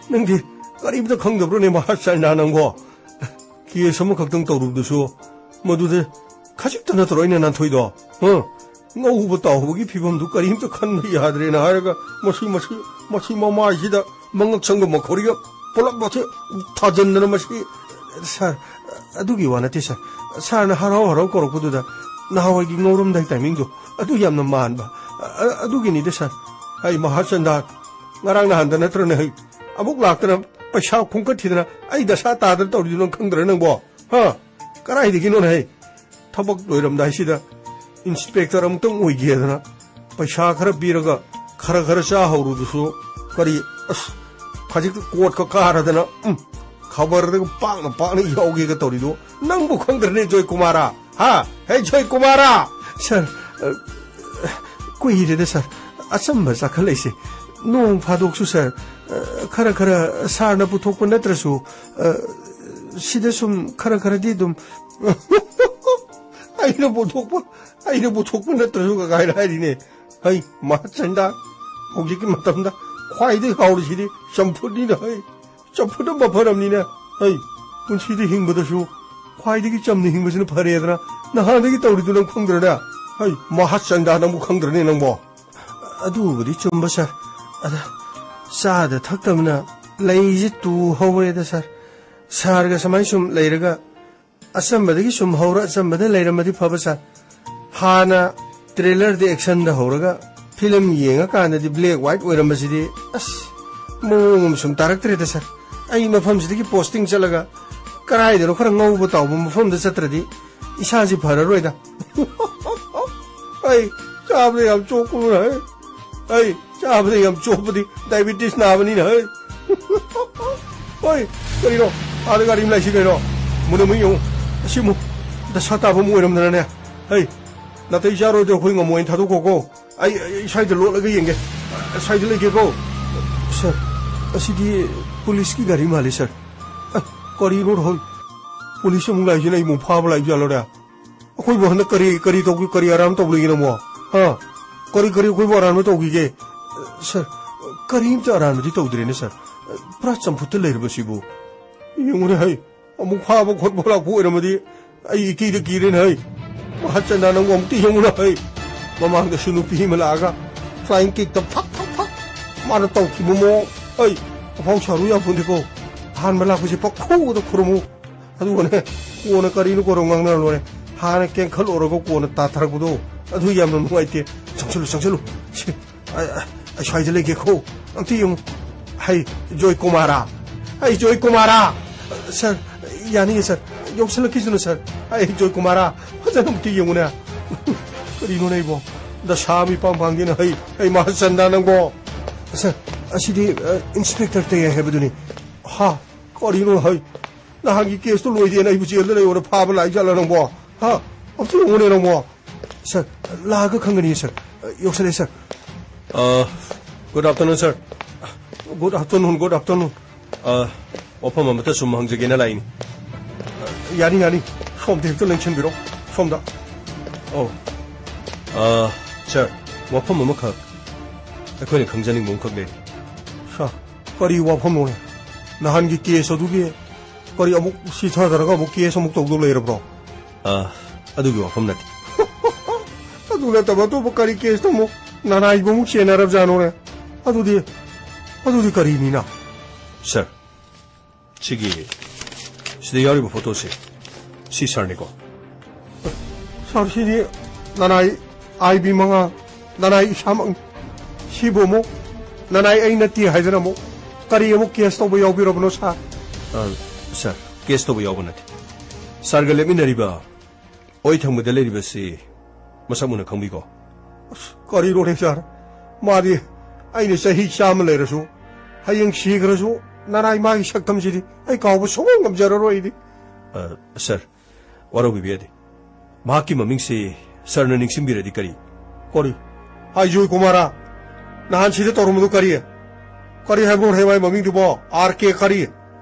ꯅꯪꯗꯤ ꯀꯔꯤꯝꯇ ꯈꯪꯗꯕ꯭ꯔꯣꯅꯦ ꯃꯍꯥꯆꯟꯗ ꯅꯪꯕꯣ? Case ꯑꯃꯈꯛꯇꯪ ꯇꯧꯔꯨꯕꯗꯨꯁꯨ ꯃꯗꯨꯗ ꯈꯖꯤꯛꯇ ꯅꯠꯇ꯭ꯔꯣ ꯑꯩꯅ ꯅꯥꯟꯊꯣꯏꯗꯣ? ꯍ? ꯉꯧꯕ ꯇꯥꯎꯕꯒꯤ ꯐꯤꯕꯝꯗꯨ ꯀꯔꯤꯝꯇ ꯈꯟꯕ ꯌꯥꯗ꯭ꯔꯦꯅ ꯍꯥꯏꯔꯒ ꯃꯁꯤ, ꯃꯁꯤ, ꯃꯁꯤ ꯃꯃꯥꯏꯁꯤꯗ ꯃꯉꯛ ꯁꯝꯒ ꯃꯈꯣꯔꯤꯒ ꯄꯨꯂꯞ ꯃꯁꯤ ꯊꯥꯖꯤꯟꯗꯅ ꯃꯁꯤ, ꯁꯥꯔ, ꯑꯗꯨꯒꯤ ꯋꯥ ꯅꯠꯇꯦ ꯁꯥꯔ꯫ ꯁꯥꯔꯅ ꯍꯔꯥꯎ ꯍꯔꯥꯎ ꯀꯧꯔꯛꯄꯗꯨꯗ ꯅꯍꯥꯟꯋꯥꯏꯒꯤ ꯉꯧꯔꯝꯗꯥꯏ ꯇꯥꯏꯃꯤꯡꯗꯣ ꯑꯗꯨ ꯌꯥꯝꯅ ꯃꯥꯟꯕ꯫ ꯑ-, ꯑꯗꯨꯒꯤꯅꯤꯗ ꯁꯥꯔ꯫ ꯑꯩ ꯃꯍꯥꯆꯟꯗꯥ, ꯉꯔꯥꯡ ꯅꯍꯥꯟꯗ ꯅꯠꯇ꯭ꯔꯅꯦ ꯍꯩ, ꯑꯃꯨꯛ ꯂꯥꯛꯇꯅ ꯄꯩꯁꯥ ꯈꯣꯝꯀꯠꯈꯤꯗꯅ ꯑꯩ ꯗꯁꯥ ꯇꯥꯗꯅ ꯇꯧꯔꯤꯗꯨ ꯅꯪ ꯈꯪꯗ꯭ꯔ ꯅꯪꯕꯣ? ꯍꯥ? ꯀꯗꯥꯏꯗꯒꯤꯅꯣꯅꯦ ꯍꯩ? ꯊꯕꯛ ꯂꯣꯏꯔꯝꯗꯥꯏꯁꯤꯗ ꯏꯟꯁꯄꯦꯛꯇꯔ ꯑꯃꯨꯛꯇꯪ ꯑꯣꯏꯒꯦꯗꯅ ꯄꯩꯁꯥ ꯈꯔ ꯄꯤꯔꯒ ꯈꯔ ꯈꯔ ꯆꯥꯍꯧꯔꯨꯗꯨꯁꯨ ꯀꯔꯤ, ꯑꯁ, ꯍꯧꯖꯤꯛꯇ ꯀꯣꯔꯠꯀ ꯀꯥꯔꯗꯅ, ꯎꯝ, ꯈꯕꯔꯗꯒ ꯄꯥꯛꯅ ꯄꯥꯛꯅ ꯌꯥꯎꯒꯦꯒ ꯇꯧꯔꯤꯗꯣ ꯅꯪꯕꯨ ꯈꯪꯗ꯭ꯔꯅꯦ ꯖꯣꯏ ꯀꯨꯃꯥꯔꯥ? ꯍꯥ? ꯍꯦ ꯖꯣꯏ ꯀꯨꯃꯥꯔꯥ! ꯁꯥꯔ, ꯑ, ꯀꯨꯏꯔꯦꯗ ꯁꯥꯔ, ꯑꯆꯝꯕ ꯆꯥꯈꯠꯂꯛꯏꯁꯦ꯫ ꯅꯣꯡ ꯐꯥꯗꯣꯛꯁꯨ ꯁꯥꯔ, ꯑ, ꯈꯔ ꯈꯔ ꯁꯥꯔꯅ ꯄꯨꯊꯣꯛꯄ ꯅꯠꯇ꯭ꯔꯁꯨ, ꯑ, ꯁꯤꯗ ꯁꯨꯝ ꯈꯔ ꯈꯔꯗꯤ ꯑꯗꯨꯝ ꯑꯩꯅ ꯄꯨꯊꯣꯛꯄ, ꯑꯩꯅ ꯄꯨꯊꯣꯛꯄ ꯅꯠꯇ꯭ꯔꯁꯨ ꯀꯀꯥꯏꯅ ꯍꯥꯏꯔꯤꯅꯦ꯫ ꯍꯩ, ꯃꯍꯥꯆꯟꯗ, ꯍꯧꯖꯤꯛꯀꯤ ꯃꯇꯝꯗ ꯈ꯭ꯋꯥꯏꯗꯒꯤ ꯍꯥꯎꯔꯤꯁꯤꯗꯤ ꯆꯝꯐꯨꯠꯅꯤꯅ ꯍꯩ꯫ ꯆꯝꯐꯨꯠꯅ ꯃꯐꯔꯝꯅꯤꯅ ꯍꯩ꯫ ꯄꯨꯟꯁꯤꯗ ꯍꯤꯡꯕꯗꯁꯨ ꯈ꯭ꯋꯥꯏꯗꯒꯤ ꯆꯝꯅ ꯍꯤꯡꯕꯁꯤꯅ ꯐꯔꯦꯗꯅ ꯅꯍꯥꯟꯗꯒꯤ ꯇꯧꯔꯤꯗꯨ ꯅꯪ ꯈꯪꯗ꯭ꯔꯅꯦ? ꯍꯩ, ꯃꯍꯥꯆꯟꯗ ꯅꯪꯕꯨ ꯈꯪꯗ꯭ꯔꯅꯦ ꯅꯪꯕꯣ? ꯑꯗꯨꯕꯨꯗꯤ ꯆꯨꯝꯕ ꯁꯥꯔ꯫ ꯑꯗ ꯆꯥꯗ ꯊꯛꯇꯕꯅ ꯂꯩꯁꯦ ꯇꯨ ꯍꯧꯔꯦꯗ ꯁꯥꯔ꯫ ꯁꯥꯔꯒ ꯁꯨꯃꯥꯏ ꯁꯨꯝ ꯂꯩꯔꯒ ꯑꯆꯝꯕꯗꯒꯤ ꯁꯨꯝ ꯍꯧꯔ ꯑꯆꯝꯕꯗ ꯂꯩꯔꯝꯃꯗꯤ ꯐꯕ ꯁꯥꯔ꯫ ꯍꯥꯟꯅ ꯇ꯭ꯔꯦꯂꯔꯗ ꯑꯦꯛꯁꯟꯗ ꯍꯧꯔꯒ ꯐꯤꯂꯝ ꯌꯦꯡꯉꯀꯥꯟꯗꯗꯤ ꯕ꯭ꯂꯦꯛ ꯋꯥꯏꯠ ꯑꯣꯏꯔꯝꯕꯁꯤꯗꯤ ꯑꯁ ꯃꯑꯣꯡ ꯑꯃ ꯁꯨꯝ ꯇꯥꯔꯛꯇ꯭ꯔꯦꯗ ꯁꯥꯔ꯫ ꯑꯩ ꯃꯐꯝꯁꯤꯗꯒꯤ ꯄꯣꯁꯇꯤꯡ ꯆꯠꯂꯒ ꯀꯗꯥꯏꯗꯅꯣ ꯈꯔ ꯉꯧꯕ ꯇꯥꯎꯕ ꯃꯐꯝꯗ ꯆꯠꯇ꯭ꯔꯗꯤ ꯏꯁꯥꯁꯤ ꯐꯔꯔꯣꯏꯗ꯫ ꯑꯩ ꯆꯥꯕꯗ ꯌꯥꯝ ꯆꯣꯞꯄꯅ ꯍꯩ꯫ ꯑꯩ ꯆꯥꯕꯗ ꯌꯥꯝ ꯆꯣꯞꯄꯗꯤ ꯗꯥꯏꯕꯤꯇꯤꯁ ꯅꯥꯕꯅꯤꯅ ꯍꯩ꯫ ꯍꯣꯏ, ꯀꯔꯤꯅꯣ? ꯑꯥꯗ ꯒꯥꯔꯤ ꯑꯃ ꯂꯥꯛꯏꯁꯤ ꯀꯩꯅꯣ? ꯃꯨꯟꯅ ꯃꯨꯟ ꯌꯦꯡꯉꯨ꯫ ꯑꯁꯤ ꯑꯃꯨꯛ ꯗꯁꯥ ꯇꯥꯕ ꯑꯃ ꯑꯣꯏꯔꯝꯗꯅꯅꯦ꯫ ꯍꯩ, ꯅꯥꯇꯩ ꯆꯥꯔꯣꯏꯗꯣ ꯑꯩꯈꯣꯏ ꯉꯝꯃꯣꯏꯅ ꯊꯥꯗꯣꯛꯈꯣꯀꯣ꯫ ꯑꯩ, ꯑꯩ ꯁ꯭ꯋꯥꯏꯗ ꯂꯣꯠꯂꯒ ꯌꯦꯡꯒꯦ꯫ ꯁ꯭ꯋꯥꯏꯗ ꯂꯩꯒꯦꯀꯣ꯫ ꯁꯥꯔ, ꯑꯁꯤꯗꯤ ꯄꯨꯂꯤꯁꯀꯤ ꯒꯥꯔꯤ ꯃꯥꯜꯂꯤ ꯁꯥꯔ꯫ ꯑ, ꯀꯔꯤꯅꯣ ꯔꯣꯍꯟ? ꯄꯨꯂꯤꯁ ꯑꯃꯨꯛ ꯂꯥꯛꯏꯁꯤꯅ ꯑꯩ ꯑꯃꯨꯛ ꯐꯥꯕ ꯂꯥꯛꯏ ꯖꯥꯠꯂꯣꯅꯦ? ꯑꯩꯈꯣꯏꯕꯨ ꯍꯟꯗꯛ ꯀꯔꯤ, ꯀꯔꯤ ꯇꯧꯒꯤ-, ꯀꯔꯤ ꯑꯔꯥꯟꯕ ꯇꯧꯕ ꯂꯩꯒꯦ ꯅꯪꯕꯣ? ꯍꯥ? ꯀꯔꯤ, ꯀꯔꯤ ꯑꯩꯈꯣꯏꯕꯨ ꯑꯔꯥꯟꯕ ꯇꯧꯈꯤꯒꯦ? ꯁꯥꯔ, ꯀꯔꯤꯝꯇ ꯑꯔꯥꯟꯕꯗꯤ ꯇꯧꯗ꯭ꯔꯦꯅꯦ ꯁꯥꯔ꯫ ꯄꯨꯔꯥ ꯆꯝꯐꯨꯠꯇ ꯂꯩꯔꯕꯁꯤꯕꯨ꯫ ꯌꯦꯡꯉꯨꯅꯦ ꯍꯩ, ꯑꯃꯨꯛ ꯐꯥꯕ ꯈꯣꯠꯄ ꯂꯥꯛꯄ ꯑꯣꯏꯔꯝꯃꯗꯤ ꯑꯩ ꯏꯀꯤꯗ ꯀꯤꯔꯦꯅꯦ ꯍꯩ꯫ ꯃꯍꯥꯆꯟꯗ ꯅꯪꯕꯨ ꯑꯃꯨꯛꯇ ꯌꯦꯡꯉꯨꯅꯦ ꯍꯩ꯫ ꯃꯃꯥꯡꯗꯁꯨ ꯅꯨꯄꯤ ꯑꯃ ꯂꯥꯛꯑꯒ ꯐ꯭ꯂꯥꯏꯡ ꯀꯤꯛꯇ ꯐꯛ ꯐꯛ ꯐꯛ ꯃꯥꯅ ꯇꯧꯈꯤꯕ ꯃꯑꯣꯡ꯫ ꯍꯩ, ꯑꯐꯥꯎ ꯁꯥꯔꯨ ꯌꯥꯄꯣꯟꯇꯦꯀꯣ꯫ ꯑꯍꯥꯟꯕ ꯂꯥꯛꯄꯁꯦ ꯄꯪꯈꯨꯗ ꯈꯨꯔꯨꯝꯃꯨ꯫ ꯑꯗꯨꯒꯅꯦ, ꯀꯣꯟꯅ ꯀꯔꯤꯅꯣ ꯀꯣꯟꯅ ꯉꯥꯡꯅꯔ ꯂꯣꯏꯔꯦ꯫ ꯍꯥꯟꯅ ꯀꯦꯟꯈꯠꯂꯨꯔꯒ ꯀꯣꯟꯅ ꯇꯥꯊꯔꯛꯄꯗꯣ, ꯑꯗꯨ ꯌꯥꯝꯅ ꯅꯨꯡꯉꯥꯏꯇꯦ꯫ ꯆꯪꯁꯤꯜꯂꯨ, ꯆꯪꯁꯤꯜꯂꯨ꯫ ꯁꯤ, ꯑ, ꯑ, ꯑꯩ ꯁ꯭ꯋꯥꯏꯗ ꯂꯩꯒꯦꯀꯣ꯫ ꯑꯝꯇ ꯌꯦꯡꯉꯨ꯫ ꯍꯩ, ꯖꯣꯏ ꯀꯨꯃꯥꯔꯥ꯫ ꯍꯩ, ꯖꯣꯏ ꯀꯨꯃꯥꯔꯥ꯫ ꯁꯥꯔ, ꯌꯥꯅꯤꯌꯦ, ꯁꯥꯔ꯫ ꯌꯧꯁꯜꯂꯛꯈꯤꯁꯅꯨ, ꯁꯥꯔ꯫ ꯍꯩ, ꯖꯣꯏ ꯀꯨꯃꯥꯔꯥ꯫ ꯐꯖꯅ ꯑꯝꯇ ꯌꯦꯡꯉꯨꯅꯦ꯫ ꯀꯔꯤꯅꯣꯅꯦ ꯑꯩꯕꯣ? ꯗꯁꯥ ꯃꯤꯄꯥꯝ ꯄꯥꯡꯒꯦꯅ ꯍꯩ, ꯍꯩ, ꯃꯍꯥꯆꯟꯗ꯭ꯔ ꯅꯪꯕꯣ꯫ ꯁꯥꯔ, ꯑꯁꯤꯗꯤ, ꯑ, ꯏꯟꯁꯄꯦꯛꯇꯔ ꯇꯌꯥꯏ ꯍꯥꯏꯕꯗꯨꯅꯤ꯫ ꯍꯥ? ꯀꯔꯤꯅꯣ ꯍꯩ? ꯅꯍꯥꯟꯒꯤ ꯀꯦꯁꯇꯣ ꯂꯣꯏꯗꯦꯅ ꯑꯩꯕꯨ ꯖꯦꯜꯗ ꯂꯩꯌꯣꯅ ꯐꯥꯕ ꯂꯥꯛꯏ ꯖꯥꯠꯂ ꯅꯪꯕꯣ? ꯍꯥ? ꯑꯝꯇ ꯌꯦꯡꯉꯨꯅꯦ ꯅꯪꯕꯣ꯫ ꯁꯥꯔ, ꯂꯥꯛꯑꯒ ꯈꯪꯒꯅꯤ, ꯁꯥꯔ꯫ ꯌꯧꯁꯜꯂꯦ, ꯁꯥꯔ꯫ ꯑ, good afternoon, sir꯫ Good afternoon, good afternoon꯫ ꯑ, ꯋꯥꯐꯝ ꯑꯃꯇ ꯁꯨꯝ ꯍꯪꯖꯒꯦꯅ ꯂꯥꯛꯏꯅꯤ꯫ ꯌꯥꯅꯤ, ꯌꯥꯅꯤ꯫ ꯁꯣꯝꯗ ꯍꯦꯛꯇ ꯂꯦꯡꯁꯤꯟꯕꯤꯔꯣ꯫ ꯁꯣꯝꯗ꯫ ꯑꯧ꯫ ꯑ, sir, ꯋꯥꯐꯝ ꯑꯃꯈꯛ ꯑꯩꯈꯣꯏꯅ ꯈꯪꯖꯅꯤꯡꯕ ꯑꯃꯈꯛ ꯂꯩꯔꯤ꯫ ꯁꯥꯔ, ꯀꯔꯤ ꯋꯥꯐꯝꯅꯣꯅꯦ? ꯅꯍꯥꯟꯒꯤ ꯀꯦꯁ ꯑꯗꯨꯒꯤ ꯀꯔꯤ ꯑꯃꯨꯛ ꯁꯤꯊꯗꯔꯒ ꯑꯃꯨꯛ ꯀꯦꯁ ꯑꯃꯨꯛ ꯇꯧꯗꯧ ꯂꯩꯔꯕ꯭ꯔꯣ? ꯑ, ꯑꯗꯨꯒꯤ ꯋꯥꯐꯝ ꯅꯠꯇꯦ꯫ ꯑꯗꯨ ꯅꯠꯇꯕ ꯑꯇꯣꯞꯄ ꯀꯔꯤ ꯀꯦꯁꯇ ꯑꯃꯨꯛ ꯅꯅꯥꯏꯕ ꯑꯃꯨꯛ ꯆꯦꯟꯅꯔꯕꯖꯥꯠꯅꯣꯅꯦ? ꯑꯗꯨꯗꯤ, ꯑꯗꯨꯗꯤ ꯀꯔꯤꯅꯤꯅ? Sir, ꯁꯤꯒꯤ, ꯁꯤꯗ ꯌꯥꯎꯔꯤꯕ ꯐꯣꯇꯣꯁꯦ, ꯁꯤ ꯁꯥꯔꯅꯤꯀꯣ? ꯁꯥꯔ, ꯁꯤꯗꯤ ꯅꯅꯥꯏ ꯑꯥꯏ ꯕꯤ ꯃꯉꯥ, ꯅꯅꯥꯏ ꯏꯁꯥꯃꯛꯅꯤ꯫ ꯁꯤꯕꯨ ꯑꯃꯨꯛ ꯅꯅꯥꯏ ꯑꯩ ꯅꯠꯇꯦ ꯍꯥꯏꯗꯅ ꯑꯃꯨꯛ ꯀꯔꯤ ꯑꯃꯨꯛ ꯀꯦꯁ ꯇꯧꯕ ꯌꯥꯎꯕꯤꯔꯕꯅꯣ, ꯁꯥꯔ? ꯑ, ꯁꯥꯔ, ꯀꯦꯁ ꯇꯧꯕ ꯌꯥꯎꯕ ꯅꯠꯇꯦ꯫ ꯁꯥꯔꯒ ꯂꯦꯞꯃꯤꯟꯅꯔꯤꯕ ꯑꯣꯏ ꯊꯪꯕꯗ ꯂꯩꯔꯤꯕꯁꯤ ꯃꯁꯛ ꯃꯨꯟꯅ ꯈꯪꯕꯤꯀꯣ? ꯑꯁ, ꯀꯔꯤꯅꯣꯅꯦ, ꯁꯥꯔ? ꯃꯥꯗꯤ ꯑꯩꯅ ꯆꯍꯤ ꯆꯥꯝꯃ ꯂꯩꯔꯁꯨ, ꯍꯌꯦꯡ ꯁꯤꯈ꯭ꯔꯁꯨ, ꯅꯅꯥꯏ ꯃꯥꯒꯤ ꯁꯛꯇꯝꯁꯤꯗꯤ ꯑꯩ ꯀꯥꯎꯕ ꯁꯨꯡꯉꯝ ꯉꯝꯖꯔꯔꯣꯏ ꯑꯩꯗꯤ꯫ ꯑ, ꯁꯥꯔ, ꯋꯥꯔꯧꯕꯤꯕ ꯌꯥꯗꯦ꯫ ꯃꯍꯥꯛꯀꯤ ꯃꯃꯤꯡꯁꯤ ꯁꯥꯔꯅ ꯅꯤꯡꯁꯤꯡꯕꯤꯔꯗꯤ ꯀꯔꯤ? ꯀꯔꯤ? ꯑꯩ ꯖꯣꯏ ꯀꯨꯃꯥꯔ? ꯅꯍꯥꯟ ꯁꯤꯗ ꯇꯧꯔꯝꯕꯗꯨ ꯀꯔꯤ? ꯀꯔꯤ ꯍꯥꯏꯕꯅꯣ ꯍꯦ ꯃꯥꯏ ꯃꯃꯤꯡꯗꯨꯕꯣ? ꯑꯥꯔ ꯀꯦ ꯀꯔꯤ?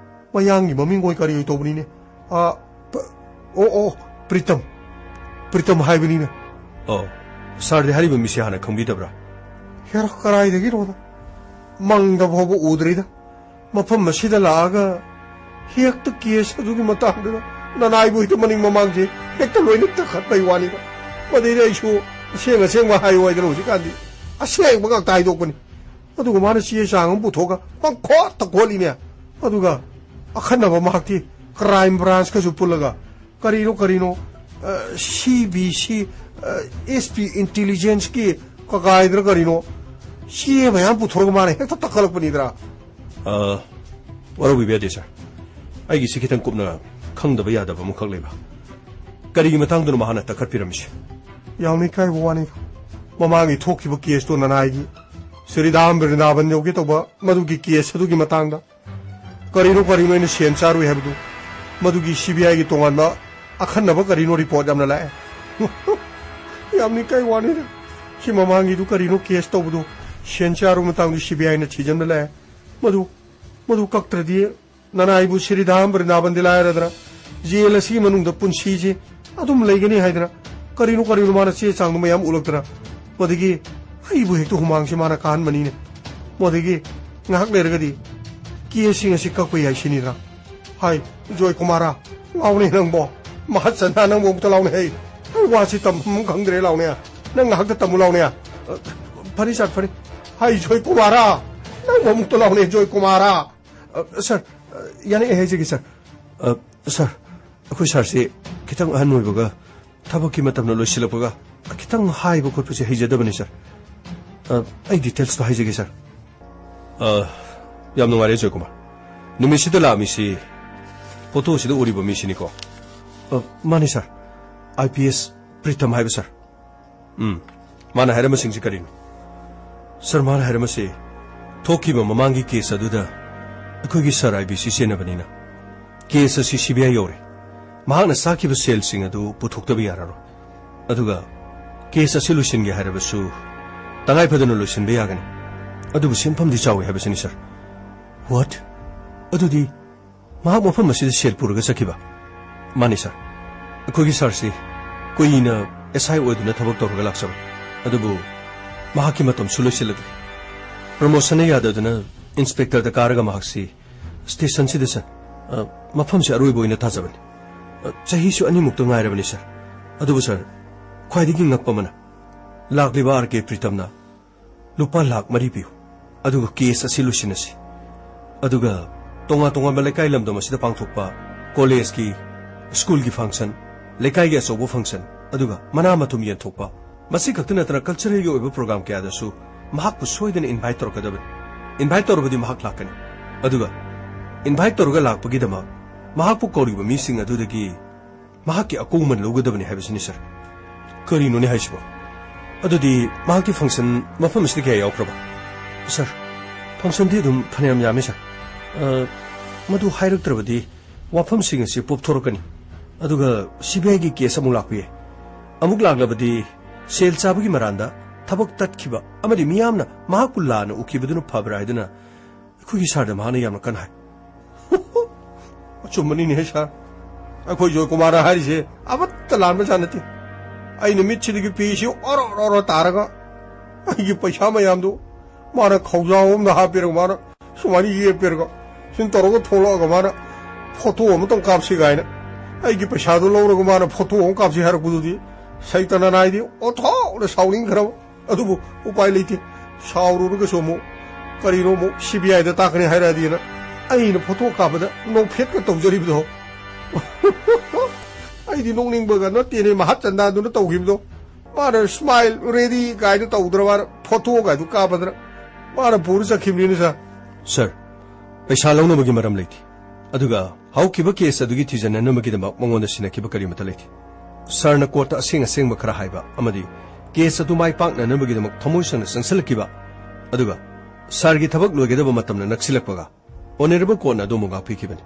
ꯃꯌꯥꯡꯒꯤ ꯃꯃꯤꯡ ꯑꯣꯏ ꯀꯔꯤ ꯑꯣꯏ ꯇꯧꯕꯅꯤꯅꯦ꯫ ꯑ, ꯄ-, ꯑꯣ, ꯑꯣ, ꯄ꯭ꯔꯤꯇꯝ꯫ ꯄ꯭ꯔꯤꯇꯝ ꯍꯥꯏꯕꯅꯤꯅꯦ꯫ ꯑꯣ, ꯁꯥꯔꯗꯤ ꯍꯥꯏꯔꯤꯕ ꯃꯤꯁꯦ ꯍꯥꯟꯅ ꯈꯪꯕꯤꯗꯕ꯭ꯔꯥ? ꯍꯦꯔꯥ, ꯀꯔꯥꯏꯗꯒꯤꯅꯣꯗ? ꯃꯪꯗ ꯐꯥꯎꯕ ꯎꯗ꯭ꯔꯤꯗ꯫ ꯃꯐꯝ ꯑꯁꯤꯗ ꯂꯥꯛꯑꯒ ꯍꯦꯛꯇ ꯀꯦꯁ ꯑꯗꯨꯒꯤ ꯃꯇꯥꯡꯗꯨꯗ ꯅꯅꯥꯏꯕꯨ ꯍꯦꯛꯇ ꯃꯅꯤꯡ ꯃꯃꯥꯡꯁꯦ ꯍꯦꯛꯇ ꯂꯣꯏꯅ ꯇꯛꯈꯠꯄꯩ ꯋꯥꯅꯤꯗ꯫ ꯃꯗꯩꯗ ꯑꯩꯁꯨ ꯑꯁꯦꯡ ꯑꯁꯦꯡꯕ ꯍꯥꯏꯌꯨ ꯍꯥꯏꯗꯅ ꯍꯧꯖꯤꯛꯀꯥꯟꯗꯤ ꯑꯁꯦꯡꯕ ꯉꯥꯛꯇ ꯍꯥꯏꯗꯣꯛꯄꯅꯤ꯫ ꯑꯗꯨꯒ ꯃꯥꯅ ꯆꯦ ꯆꯥꯡ ꯑꯃ ꯄꯨꯊꯣꯛꯑꯒ ꯄꯪꯈꯣꯠꯇ ꯈꯣꯠꯂꯤꯅꯦ꯫ ꯑꯗꯨꯒ ꯑꯈꯟꯅꯕ ꯃꯍꯥꯛꯇꯤ ꯀ꯭ꯔꯥꯏꯝ ꯕ꯭ꯔꯥꯟꯁꯀꯁꯨ ꯄꯨꯜꯂꯒ ꯀꯔꯤꯅꯣ ꯀꯔꯤꯅꯣ, ꯁꯤ ꯕꯤ ꯁꯤ, ꯑꯦꯁ ꯄꯤ ꯏꯟꯇꯤꯂꯤꯖꯦꯟꯁꯀꯤ ꯀꯀꯥꯏꯗ꯭ꯔꯥ ꯀꯔꯤꯅꯣ, ꯆꯦ ꯃꯌꯥꯝ ꯄꯨꯊꯣꯔꯒ ꯃꯥꯅ ꯍꯦꯛꯇ ꯇꯛꯈꯠꯂꯛꯄꯅꯤꯗ꯭ꯔꯥ? ꯑ, ꯋꯥꯔꯧꯕꯤꯕ ꯌꯥꯗꯦ, ꯁꯥꯔ꯫ ꯑꯩꯒꯤꯁꯤ ꯈꯤꯇꯪ ꯀꯨꯞꯅ ꯈꯪꯗꯕ ꯌꯥꯗꯕ ꯑꯃꯈꯛ ꯂꯩꯕ꯫ ꯀꯔꯤꯒꯤ ꯃꯇꯥꯡꯗꯅꯣ ꯃꯍꯥꯛꯅ ꯇꯛꯈꯠꯄꯤꯔꯝꯃꯤꯁꯦ? ꯌꯥꯝꯅ ꯏꯀꯥꯏꯕ ꯋꯥꯅꯤ꯫ ꯃꯃꯥꯡꯒꯤ ꯊꯣꯛꯈꯤꯕ ꯀꯦꯁꯇꯣ ꯅꯅꯥꯏꯒꯤ ꯁ꯭ꯔꯤꯗꯥꯝ ꯕ꯭ꯔꯤꯟꯗꯥꯕꯟ ꯌꯧꯒꯦ ꯇꯧꯕ ꯃꯗꯨꯒꯤ ꯀꯦꯁ ꯑꯗꯨꯒꯤ ꯃꯇꯥꯡꯗ꯫ ꯀꯔꯤꯅꯣ ꯀꯔꯤꯅꯣ ꯑꯩꯅ ꯁꯦꯟ ꯆꯥꯔꯨꯏ ꯍꯥꯏꯕꯗꯨ? ꯃꯗꯨꯒꯤ ꯁꯤ ꯕꯤ ꯑꯥꯏꯒꯤ ꯇꯣꯉꯥꯟꯕ ꯑꯈꯟꯅꯕ ꯀꯔꯤꯅꯣ ꯔꯤꯄꯣꯔꯠ ꯌꯥꯝꯅ ꯂꯥꯛꯑꯦ꯫ ꯌꯥꯝꯅ ꯏꯀꯥꯏ ꯋꯥꯅꯤꯗ꯫ ꯁꯤ ꯃꯃꯥꯡꯒꯤꯗꯨ ꯀꯔꯤꯅꯣ ꯀꯦꯁ ꯇꯧꯕꯗꯨ? ꯁꯦꯟ ꯆꯥꯔꯨ ꯃꯇꯥꯡꯗꯨ ꯁꯤ ꯕꯤ ꯑꯥꯏꯅ ꯊꯤꯖꯤꯟꯕ ꯂꯥꯛꯑꯦ꯫ ꯃꯗꯨ, ꯃꯗꯨ ꯀꯛꯇ꯭ꯔꯗꯤ ꯅꯅꯥꯏꯕꯨ ꯁ꯭ꯔꯤꯗꯥꯝ ꯕ꯭ꯔꯤꯟꯗꯥꯕꯟꯗꯤ ꯂꯥꯏꯔꯗꯅ ꯖꯦꯜ ꯑꯁꯤꯒꯤ ꯃꯅꯨꯡꯗ ꯄꯨꯟꯁꯤꯁꯤ ꯑꯗꯨꯝ ꯂꯩꯒꯅꯤ ꯍꯥꯏꯗꯅ ꯀꯔꯤꯅꯣ ꯀꯔꯤꯅꯣ ꯃꯥꯅ ꯆꯦ ꯆꯥꯡꯗꯣ ꯃꯌꯥꯝ ꯎꯠꯂꯛꯇꯅ, ꯃꯗꯒꯤ ꯑꯩꯕꯨ ꯍꯦꯛꯇ ꯍꯨꯃꯥꯡꯁꯤ ꯃꯥꯅ ꯀꯥꯍꯟꯕꯅꯤꯅꯦ꯫ ꯃꯗꯒꯤ ꯉꯥꯏꯍꯥꯛ ꯂꯩꯔꯒꯗꯤ ꯀꯦꯁꯁꯤꯡ ꯑꯁꯤ ꯀꯛꯄ ꯌꯥꯏ ꯁꯤꯅꯤꯗ꯭ꯔꯥ? ꯍꯥꯏ, ꯖꯣꯏ ꯀꯨꯃꯥꯔꯥ, ꯂꯥꯎꯅꯦ ꯅꯪꯕꯣ꯫ ꯃꯍꯠ ꯆꯟꯗ ꯅꯪꯕꯨ ꯑꯃꯨꯛꯇ ꯂꯥꯎꯅꯦ ꯍꯩ꯫ ꯑꯩ ꯋꯥꯁꯤ ꯇꯝꯐꯝ ꯈꯪꯗ꯭ꯔꯦ ꯂꯥꯎꯅꯦ꯫ ꯅꯪ ꯉꯥꯏꯍꯥꯛꯇ ꯇꯝꯃꯨ ꯂꯥꯎꯅꯦ꯫ ꯑ, ꯐꯅꯤ ꯁꯥꯔ, ꯐꯅꯤ꯫ ꯍꯥꯏ, ꯖꯣꯏ ꯀꯨꯃꯥꯔꯥ, ꯅꯪꯕꯨ ꯑꯃꯨꯛꯇ ꯂꯥꯎꯅꯦ, ꯖꯣꯏ ꯀꯨꯃꯥꯔꯥ꯫ ꯑ, ꯁꯥꯔ, ꯑ, ꯌꯥꯅꯤ, ꯑꯩ ꯍꯥꯏꯖꯒꯦ, ꯁꯥꯔ꯫ ꯑ, ꯁꯥꯔ, ꯑꯩꯈꯣꯏ ꯁꯥꯔꯁꯤ ꯈꯤꯇꯪ ꯑꯍꯟ ꯑꯣꯏꯕꯒ ꯊꯕꯛꯀꯤ ꯃꯇꯝꯅ ꯂꯣꯏꯁꯤꯜꯂꯛꯄꯒ ꯈꯤꯇꯪ ꯍꯥꯏꯕ ꯈꯣꯠꯄꯁꯦ ꯍꯩꯖꯗꯕꯅꯤ, ꯁꯥꯔ꯫ ꯑ, ꯑꯩ ꯗꯤꯇꯦꯜꯁꯇꯣ ꯍꯥꯏꯖꯒꯦ, ꯁꯥꯔ꯫ ꯑ, ꯌꯥꯝ ꯅꯨꯡꯉꯥꯏꯔꯦ, ꯖꯣꯏꯀꯨꯃꯥꯔ꯫ ꯅꯨꯃꯤꯠꯁꯤꯗ ꯂꯥꯛꯑꯝꯃꯤꯁꯤ ꯐꯣꯇꯣꯁꯤꯗ ꯎꯔꯤꯕ ꯃꯤꯁꯤꯅꯤꯀꯣ? ꯑ, ꯃꯥꯅꯤ, ꯁꯥꯔ꯫ ꯑꯥꯏ ꯄꯤ ꯑꯦꯁ ꯄ꯭ꯔꯤꯇꯝ ꯍꯥꯏꯕ, ꯁꯥꯔ꯫ ꯎꯝ, ꯃꯥꯅ ꯍꯥꯏꯔꯝꯕꯁꯤꯡꯁꯤ ꯀꯔꯤꯅꯣ? ꯁꯥꯔ, ꯃꯥꯅ ꯍꯥꯏꯔꯝꯕꯁꯤ ꯊꯣꯛꯈꯤꯕ ꯃꯃꯥꯡꯒꯤ ꯀꯦꯁ ꯑꯗꯨꯗ ꯑꯩꯈꯣꯏꯒꯤ ꯁꯥꯔ ꯑꯥꯏ ꯕꯤ ꯁꯤ ꯆꯦꯟꯅꯕꯅꯤꯅ ꯀꯦꯁ ꯑꯁꯤ ꯁꯤ ꯕꯤ ꯑꯥꯏ ꯌꯧꯔꯦ꯫ ꯃꯍꯥꯛꯅ ꯆꯥꯈꯤꯕ ꯁꯦꯜꯁꯤꯡ ꯑꯗꯨ ꯄꯨꯊꯣꯛꯇꯕ ꯌꯥꯔꯔꯣꯏ꯫ ꯑꯗꯨꯒ ꯀꯦꯁ ꯑꯁꯤ ꯂꯣꯏꯁꯤꯟꯒꯦ ꯍꯥꯏꯔꯕꯁꯨ ꯇꯉꯥꯏ ꯐꯗꯅ ꯂꯣꯏꯁꯤꯟꯕ ꯌꯥꯒꯅꯤ꯫ ꯑꯗꯨꯕꯨ ꯁꯦꯟꯐꯝꯗꯤ ꯆꯥꯎꯏ ꯍꯥꯏꯕꯁꯤꯅꯤ, ꯁꯥꯔ꯫ What? ꯑꯗꯨꯗꯤ ꯃꯍꯥꯛ ꯃꯐꯝ ꯑꯁꯤꯗ ꯁꯦꯜ ꯄꯨꯔꯒ ꯆꯠꯈꯤꯕ? ꯃꯥꯅꯤ, ꯁꯥꯔ꯫ ꯑꯩꯈꯣꯏꯒꯤ ꯁꯥꯔꯁꯤ ꯀꯨꯏꯅ ꯑꯦꯁ ꯑꯥꯏ ꯑꯣꯏꯗꯨꯅ ꯊꯕꯛ ꯇꯧꯔꯒ ꯂꯥꯛꯆꯕꯅꯤ꯫ ꯑꯗꯨꯕꯨ ꯃꯍꯥꯛꯀꯤ ꯃꯇꯝꯁꯨ ꯂꯣꯏꯁꯤꯜꯂꯛꯂꯦ꯫ ꯄ꯭ꯔꯃꯣꯁꯟꯅ ꯌꯥꯗꯗꯨꯅ ꯏꯟꯁꯄꯦꯛꯇꯔꯗ ꯀꯥꯔꯒ ꯃꯍꯥꯛꯁꯤ ꯁ꯭ꯇꯦꯁꯟꯁꯤꯗ, ꯁꯥꯔ, ꯑ, ꯃꯐꯝꯁꯤ ꯑꯔꯣꯏꯕ ꯑꯣꯏꯅ ꯊꯥꯖꯕꯅꯤ꯫ ꯑ, ꯆꯍꯤꯁꯨ ꯑꯅꯤꯃꯨꯛꯇ ꯉꯥꯏꯔꯕꯅꯤ, ꯁꯥꯔ꯫ ꯑꯗꯨꯕꯨ, ꯁꯥꯔ, ꯈ꯭ꯋꯥꯏꯗꯒꯤ ꯉꯛꯄ ꯑꯃꯅ, ꯂꯥꯛꯂꯤꯕ ꯑꯥꯔ ꯀꯦ ꯄ꯭ꯔꯤꯇꯝꯅ ꯂꯨꯄꯥ ꯂꯥꯈ ꯃꯔꯤ ꯄꯤꯌꯨ, ꯑꯗꯨꯒ ꯀꯦꯁ ꯑꯁꯤ ꯂꯣꯏꯁꯤꯟꯅꯁꯤ꯫ ꯑꯗꯨꯒ ꯇꯣꯉꯥꯟ ꯇꯣꯉꯥꯟꯕ ꯂꯩꯀꯥꯏ ꯂꯝꯗꯝ ꯑꯁꯤꯗ ꯄꯥꯡꯊꯣꯛꯄ ꯀꯣꯂꯦꯖꯀꯤ, ꯁ꯭ꯀꯨꯜꯒꯤ ꯐꯪꯁꯟ, ꯂꯩꯀꯥꯏꯒꯤ ꯑꯆꯧꯕ ꯐꯪꯁꯟ, ꯑꯗꯨꯒ ꯃꯅꯥ ꯃꯊꯨꯝ ꯌꯦꯟꯊꯣꯛꯄ, ꯃꯁꯤ ꯈꯛꯇ ꯅꯠꯇꯅ ꯀꯜꯆꯔꯦꯜꯒꯤ ꯑꯣꯏꯕ ꯄ꯭ꯔꯣꯒ꯭ꯔꯥꯝ ꯀꯌꯥꯗꯁꯨ ꯃꯍꯥꯛꯄꯨ ꯁꯣꯏꯗꯅ ꯏꯟꯚꯥꯏꯠ ꯇꯧꯔꯛꯀꯗꯕꯅꯤ꯫ ꯏꯟꯚꯥꯏꯠ ꯇꯧꯔꯕꯗꯤ ꯃꯍꯥꯛ ꯂꯥꯛꯀꯅꯤ꯫ ꯑꯗꯨꯒ ꯏꯟꯚꯥꯏꯠ ꯇꯧꯔꯒ ꯂꯥꯛꯄꯒꯤꯗꯃꯛ ꯃꯍꯥꯛꯄꯨ ꯀꯧꯔꯤꯕ ꯃꯤꯁꯤꯡ ꯑꯗꯨꯗꯒꯤ ꯃꯍꯥꯛꯀꯤ ꯑꯀꯧꯃꯟ ꯂꯧꯒꯗꯕꯅꯤ ꯍꯥꯏꯕꯁꯤꯅꯤ, ꯁꯥꯔ꯫ ꯀꯔꯤꯅꯣꯅꯦ ꯍꯥꯏꯁꯤꯕꯣ? ꯑꯗꯨꯗꯤ ꯃꯍꯥꯛꯀꯤ ꯐꯪꯁꯟ ꯃꯐꯝ ꯑꯁꯤꯗ ꯀꯌꯥ ꯌꯥꯎꯈ꯭ꯔꯕ? ꯁꯥꯔ, ꯐꯪꯁꯟꯗꯤ ꯑꯗꯨꯝ ꯐꯅꯌꯥꯝ ꯌꯥꯝꯃꯤ, ꯁꯥꯔ꯫ ꯑ, ꯃꯗꯨ ꯍꯥꯏꯔꯛꯇ꯭ꯔꯕꯗꯤ ꯋꯥꯐꯝꯁꯤꯡ ꯑꯁꯤ ꯄꯣꯞꯊꯣꯔꯛꯀꯅꯤ꯫ ꯑꯗꯨꯒ ꯁꯤ ꯕꯤ ꯑꯥꯏꯒꯤ ꯀꯦꯁ ꯑꯃꯨꯛ ꯂꯥꯛꯄ ꯌꯥꯏ꯫ ꯑꯃꯨꯛ ꯂꯥꯛꯂꯕꯗꯤ ꯁꯦꯜ ꯆꯥꯕꯒꯤ ꯃꯔꯥꯟꯗ ꯊꯕꯛ ꯇꯠꯈꯤꯕ ꯑꯃꯗꯤ ꯃꯤꯌꯥꯝꯅ ꯃꯍꯥꯛꯄꯨ ꯂꯥꯟꯅ ꯎꯈꯤꯕꯗꯨꯅ ꯐꯕ꯭ꯔꯥ ꯍꯥꯏꯗꯨꯅ ꯑꯩꯈꯣꯏꯒꯤ ꯁꯥꯔꯗ ꯃꯍꯥꯛꯅ ꯌꯥꯝꯅ ꯀꯟꯅ ꯍꯥꯏ꯫ ꯑꯆꯨꯝꯕꯅꯤꯅꯦꯍꯦ, ꯁꯥꯔ꯫ ꯑꯩꯈꯣꯏ ꯖꯣꯏ ꯀꯨꯃꯥꯔ ꯍꯥꯏꯔꯤꯁꯦ ꯑꯃꯠꯇ ꯂꯥꯟꯕ ꯖꯥꯠ ꯅꯠꯇꯦ꯫ ꯑꯩꯅ ꯃꯤꯠꯁꯤꯗꯒꯤ ꯄꯤꯁꯤ ꯑꯣꯔꯣ ꯑꯣꯔꯣ ꯇꯥꯔꯒ ꯑꯩꯒꯤ ꯄꯩꯁꯥ ꯃꯌꯥꯝꯗꯨ ꯃꯥꯅ ꯈꯧꯖꯥꯎ ꯑꯃꯗ ꯍꯥꯞꯄꯤꯔꯒ ꯃꯥꯅ ꯁꯨꯃꯥꯏꯅ ꯌꯦꯞꯄꯤꯔꯒ ꯁꯨꯝ ꯇꯧꯔꯒ ꯊꯣꯛꯂꯛꯑꯒ ꯃꯥꯅ ꯐꯣꯇꯣ ꯑꯃꯇꯪ ꯀꯥꯞꯁꯤ ꯀꯥꯏꯅ ꯑꯩꯒꯤ ꯄꯩꯁꯥꯗꯨ ꯂꯧꯔꯒ ꯃꯥꯅ ꯐꯣꯇꯣ ꯑꯃ ꯀꯥꯞꯁꯤ ꯍꯥꯏꯔꯛꯄꯗꯨꯗꯤ ꯁꯩꯇꯅ ꯅꯥꯏꯗꯤ ꯑꯣꯟꯊꯣꯛꯅ ꯁꯥꯎꯅꯤꯡꯈ꯭ꯔꯕ꯫ ꯑꯗꯨꯕꯨ ꯎꯄꯥꯏ ꯂꯩꯇꯦ꯫ ꯁꯥꯎꯔꯨꯔꯒꯁꯨ ꯑꯃꯨꯛ ꯀꯔꯤꯅꯣ ꯑꯃꯨꯛ ꯁꯤ ꯕꯤ ꯑꯥꯏꯗ ꯇꯥꯛꯀꯅꯤ ꯍꯥꯏꯔꯛꯑꯗꯤꯅ ꯑꯩꯅ ꯐꯣꯇꯣ ꯀꯥꯞꯄꯗ ꯅꯣꯛꯐꯦꯠꯀ ꯇꯧꯖꯔꯤꯕꯗꯣ꯫ ꯑꯩꯗꯤ ꯅꯣꯛꯅꯤꯡꯕꯒ ꯅꯠꯇꯦꯅꯦ ꯃꯍꯥꯠ ꯆꯟꯗꯥꯗꯨꯅ ꯇꯧꯈꯤꯕꯗꯣ꯫ ꯃꯥꯅ ꯁ꯭ꯃꯥꯏꯜ ꯔꯦꯗꯤ ꯀꯥꯏꯅ ꯇꯧꯗ꯭ꯔ ꯃꯥꯅ ꯐꯣꯇꯣ ꯀꯥꯏꯗꯨ ꯀꯥꯞꯄꯗꯅ ꯃꯥꯅ ꯄꯨꯔ ꯆꯠꯈꯤꯕꯅꯤꯅꯦ, ꯁꯥꯔ꯫ ꯁꯥꯔ, ꯄꯩꯁꯥ ꯂꯧꯅꯕꯒꯤ ꯃꯔꯝ ꯂꯩꯇꯦ꯫ ꯑꯗꯨꯒ ꯍꯧꯈꯤꯕ ꯀꯦꯁ ꯑꯗꯨꯒꯤ ꯊꯤꯖꯤꯟꯅꯅꯕꯒꯤꯗꯃꯛ ꯃꯉꯣꯟꯗ ꯁꯤꯟꯅꯈꯤꯕ ꯀꯔꯤꯃꯠꯇ ꯂꯩꯇꯦ꯫ ꯁꯥꯔꯅ ꯀꯣꯔꯠꯇ ꯑꯁꯦꯡ ꯑꯁꯦꯡꯕ ꯈꯔ ꯍꯥꯏꯕ ꯑꯃꯗꯤ ꯀꯦꯁ ꯑꯗꯨ ꯃꯥꯏ ꯄꯥꯛꯅꯅꯕꯒꯤꯗꯃꯛ ꯊꯃꯣꯏ ꯁꯦꯡꯅ ꯆꯪꯁꯤꯜꯂꯛꯈꯤꯕ, ꯑꯗꯨꯒ ꯁꯥꯔꯒꯤ ꯊꯕꯛ ꯂꯣꯏꯒꯗꯕ ꯃꯇꯝꯅ ꯅꯛꯁꯤꯜꯂꯛꯄꯒ ꯑꯣꯅꯔꯦꯕꯜ ꯀꯣꯔꯠꯅ ꯑꯗꯨ ꯑꯃꯨꯛ ꯉꯥꯛꯄꯤꯈꯤꯕꯅꯤ꯫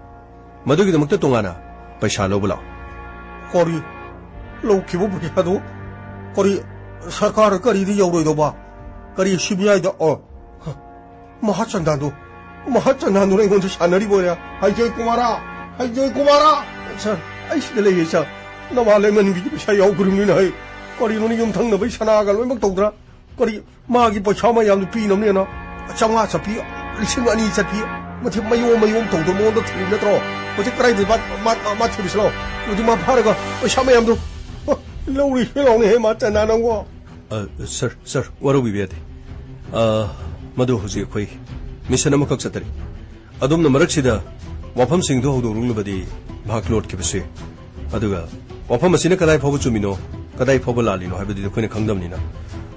ꯃꯗꯨꯒꯤꯗꯃꯛꯇ ꯇꯣꯉꯥꯟꯅ ꯄꯩꯁꯥ ꯂꯧꯕ ꯂꯥꯛꯑꯣ꯫ ꯀꯔꯤ? ꯂꯧꯈꯤꯕ ꯄꯩꯁꯥꯗꯨ ꯀꯔꯤ ꯁꯔꯀꯥꯔ ꯀꯔꯤꯗ ꯌꯧꯔꯣꯏꯗꯧꯕ? ꯀꯔꯤ ꯁꯤ ꯕꯤ ꯑꯥꯏꯗ? ꯑꯣ, ꯃꯍꯥꯆꯟꯗꯥꯟꯗꯨ, ꯃꯍꯥꯆꯟꯗꯥꯟꯗꯨꯅ ꯑꯩꯉꯣꯟꯗ ꯁꯥꯟꯅꯔꯤꯕ ꯑꯣꯏꯔꯦ꯫ ꯍꯩꯖꯣꯏ ꯀꯨꯃꯥꯔꯥ, ꯍꯩꯖꯣꯏ ꯀꯨꯃꯥꯔꯥ꯫ ꯁꯥꯔ, ꯑꯩ ꯁꯤꯗ ꯂꯩꯌꯦ, ꯁꯥꯔ꯫ ꯅꯃꯥ ꯂꯩꯃꯟꯕꯤꯒꯤ ꯄꯩꯁꯥ ꯌꯥꯎꯈ꯭ꯔꯤꯕꯅꯤꯅ ꯍꯩ꯫ ꯀꯔꯤꯅꯣꯅꯦ, ꯌꯨꯝꯊꯪꯅꯕꯩ ꯁꯅꯥꯒ ꯂꯣꯏꯅꯃꯛ ꯇꯧꯗ꯭ꯔꯥ? ꯀꯔꯤ, ꯃꯥꯒꯤ ꯄꯩꯁꯥ ꯃꯌꯥꯝꯗꯨ ꯄꯤꯅꯕꯅꯦꯅ ꯆꯥꯝꯃꯉꯥ ꯆꯠꯄꯤ, ꯂꯤꯁꯤꯡ ꯑꯅꯤ ꯆꯠꯄꯤ, ꯃꯊꯤ ꯃꯌꯣꯝ ꯃꯌꯣꯝ ꯇꯧꯗꯅ ꯃꯉꯣꯟꯗ ꯊꯤꯜꯂꯤ ꯅꯠꯇ꯭ꯔꯣ? ꯍꯧꯖꯤꯛ ꯀꯗꯥꯏꯗ ꯃꯥ, ꯃꯥ, ꯃꯥ, ꯃꯥ ꯊꯤꯜꯂꯤꯁꯤꯅꯣ? ꯍꯧꯖꯤꯛ ꯃꯥ ꯐꯥꯔꯒ ꯄꯩꯁꯥ ꯃꯌꯥꯝꯗꯨ, ꯍ, ꯂꯧꯔꯤ ꯂꯥꯎꯅꯦꯍꯦ ꯃꯥ ꯆꯟꯗꯥ ꯅꯪꯕꯣ꯫ ꯑ, ꯁꯥꯔ, ꯁꯥꯔ, ꯋꯥꯔꯧꯕꯤꯕ ꯌꯥꯗꯦ꯫ ꯑ, ꯃꯗꯨ ꯍꯧꯖꯤꯛ ꯑꯩꯈꯣꯏ ꯃꯤꯁꯟ ꯑꯃꯈꯛ ꯆꯠꯇꯔꯤ꯫ ꯑꯗꯣꯝꯅ ꯃꯔꯛꯁꯤꯗ ꯋꯥꯐꯝꯁꯤꯡꯗꯨ ꯍꯧꯗꯣꯛꯂꯨꯕꯗꯤ ꯃꯍꯥꯛ ꯂꯣꯠꯈꯤꯕꯁꯨ ꯌꯥꯏ꯫ ꯑꯗꯨꯒ ꯋꯥꯐꯝ ꯑꯁꯤꯅ ꯀꯗꯥꯏ ꯐꯥꯎꯕ ꯆꯨꯝꯃꯤꯅꯣ, ꯀꯗꯥꯏ ꯐꯥꯎꯕ ꯂꯥꯜꯂꯤꯅꯣ ꯍꯥꯏꯕꯗꯨꯗꯤ ꯑꯩꯈꯣꯏꯅ ꯈꯪꯗꯕꯅꯤꯅ,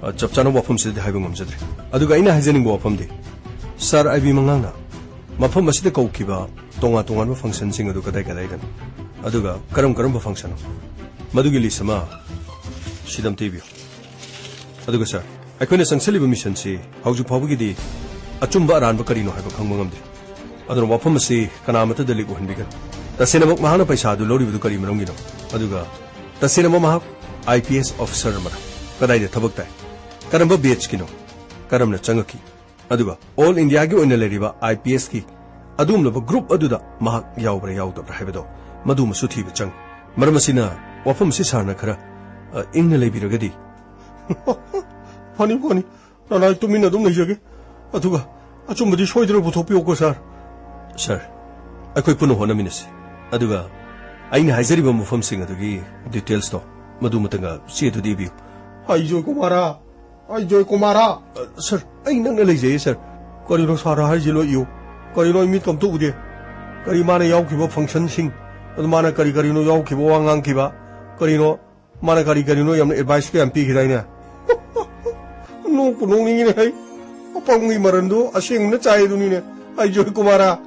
ꯑ, ꯆꯞ ꯆꯥꯅ ꯋꯥꯐꯝꯁꯤꯗꯗꯤ ꯍꯥꯏꯕ ꯉꯝꯖꯗ꯭ꯔꯦ꯫ ꯑꯗꯨꯒ ꯑꯩꯅ ꯍꯥꯏꯖꯅꯤꯡꯕ ꯋꯥꯐꯝꯗꯤ, ꯁꯥꯔ ꯑꯥꯏ ꯕꯤ ꯃꯉꯥꯡꯅ ꯃꯐꯝ ꯑꯁꯤꯗ ꯀꯧꯈꯤꯕ ꯇꯣꯉꯥꯟ ꯇꯣꯉꯥꯟꯕ functionꯁꯤꯡ ꯑꯗꯨ ꯀꯗꯥꯏ ꯀꯗꯥꯏꯗꯅꯣ? ꯑꯗꯨꯒ ꯀꯔꯝ ꯀꯔꯝꯕ functionꯅꯣ? ꯃꯗꯨꯒꯤ list ꯑꯃ ꯁꯤꯗ ꯑꯝꯇ ꯏꯕꯤꯌꯨ꯫ ꯑꯗꯨꯒ ꯁꯥꯔ, ꯑꯩꯈꯣꯏꯅ ꯆꯪꯁꯤꯜꯂꯤꯕ missionꯁꯤ ꯍꯧꯖꯤꯛ ꯐꯥꯎꯕꯒꯤꯗꯤ ꯑꯆꯨꯝꯕ ꯑꯔꯥꯟꯕ ꯀꯔꯤꯅꯣ ꯍꯥꯏꯕ ꯈꯪꯕ ꯉꯝꯗꯦ꯫ ꯑꯗꯨꯅ ꯋꯥꯐꯝ ꯑꯁꯤ ꯀꯅꯥ ꯑꯃꯠꯇꯗ leak ꯑꯣꯏꯍꯟꯕꯤꯒꯅꯨ꯫ ꯇꯁꯦꯡꯅꯃꯛ ꯃꯍꯥꯛꯅ ꯄꯩꯁꯥ ꯑꯗꯨ ꯂꯧꯔꯤꯕꯗꯨ ꯀꯔꯤ ꯃꯔꯝꯒꯤꯅꯣ? ꯑꯗꯨꯒ ꯇꯁꯦꯡꯅꯃꯛ ꯃꯍꯥꯛ ꯑꯥꯏ ꯄꯤ ꯑꯦꯁ officer ꯑꯃꯔ? ꯀꯗꯥꯏꯗ ꯊꯕꯛ ꯇꯥꯏ? ꯀꯔꯝꯕ batchꯀꯤꯅꯣ? ꯀꯔꯝꯅ ꯆꯪꯉꯛꯈꯤ? ꯑꯗꯨꯒ all Indiaꯒꯤ ꯑꯣꯏꯅ ꯂꯩꯔꯤꯕ ꯑꯥꯏ ꯄꯤ ꯑꯦꯁꯀꯤ ꯑꯗꯨꯒꯨꯝꯂꯕ group ꯑꯗꯨꯗ ꯃꯍꯥꯛ ꯌꯥꯎꯕ꯭ꯔꯥ ꯌꯥꯎꯗꯕ꯭ꯔꯥ ꯍꯥꯏꯕꯗꯣ, ꯃꯗꯨꯃꯁꯨ ꯊꯤꯕ ꯆꯪꯏ꯫ ꯃꯔꯝ ꯑꯁꯤꯅ ꯋꯥꯐꯝ ꯑꯁꯤ ꯁꯥꯔꯅ ꯈꯔ, ꯑ, ꯏꯪꯅ ꯂꯩꯕꯤꯔꯒꯗꯤ꯫ ꯐꯅꯤ, ꯐꯅꯤ꯫ ꯅꯅꯥꯏ ꯇꯨꯃꯤꯟꯅ ꯑꯗꯨꯝ ꯂꯩꯖꯒꯦ꯫ ꯑꯗꯨꯒ ꯑꯆꯨꯝꯕꯗꯤ ꯁꯣꯏꯗꯅ ꯄꯨꯊꯣꯛꯄꯤꯌꯨꯀꯣ, ꯁꯥꯔ꯫ ꯁꯥꯔ, ꯑꯩꯈꯣꯏ ꯄꯨꯟꯅ ꯍꯣꯠꯅꯃꯤꯟꯅꯁꯤ꯫ ꯑꯗꯨꯒ ꯑꯩꯅ ꯍꯥꯏꯖꯔꯤꯕ ꯃꯐꯝꯁꯤꯡ ꯑꯗꯨꯒꯤ detailsꯇꯣ ꯃꯗꯨ ꯃꯇꯪꯒ ꯆꯦꯗꯨꯗ ꯏꯕꯤꯌꯨ꯫ ꯑꯩ ꯖꯣꯏꯀꯨꯃꯥꯔ, ꯑꯩ ꯖꯣꯏꯀꯨꯃꯥꯔ꯫ ꯑ, ꯁꯥꯔ, ꯑꯩ ꯅꯛꯅ ꯂꯩꯖꯩꯌꯦ, ꯁꯥꯔ꯫ ꯀꯔꯤꯅꯣ ꯁꯥꯔ ꯍꯥꯏꯔꯤꯁꯤ ꯂꯣꯏ ꯏꯌꯨ? ꯀꯔꯤꯅꯣ ꯑꯩ ꯃꯤꯠꯀ ꯑꯝꯇ ꯎꯗꯦ꯫ ꯀꯔꯤ ꯃꯥꯅ ꯌꯥꯎꯈꯤꯕ functionꯁꯤꯡ, ꯑꯗꯨ ꯃꯥꯅ ꯀꯔꯤ ꯀꯔꯤꯅꯣ ꯌꯥꯎꯈꯤꯕ ꯋꯥ ꯉꯥꯡꯈꯤꯕ, ꯀꯔꯤꯅꯣ ꯃꯥꯅ ꯀꯔꯤ ꯀꯔꯤꯅꯣ ꯌꯥꯝꯅ adviceꯀ ꯌꯥꯝ ꯄꯤꯈꯤꯗꯥꯏꯅꯦ? ꯅꯣꯛꯄꯨ ꯅꯣꯛꯅꯤꯡꯉꯤꯅꯦ ꯑꯩ꯫ ꯑꯄꯪꯒꯤ ꯃꯔꯟꯗꯨ ꯑꯁꯦꯡꯕꯅ ꯆꯥꯏ ꯑꯗꯨꯅꯤꯅꯦ꯫ ꯑꯩ ꯖꯣꯏꯀꯨꯃꯥꯔ,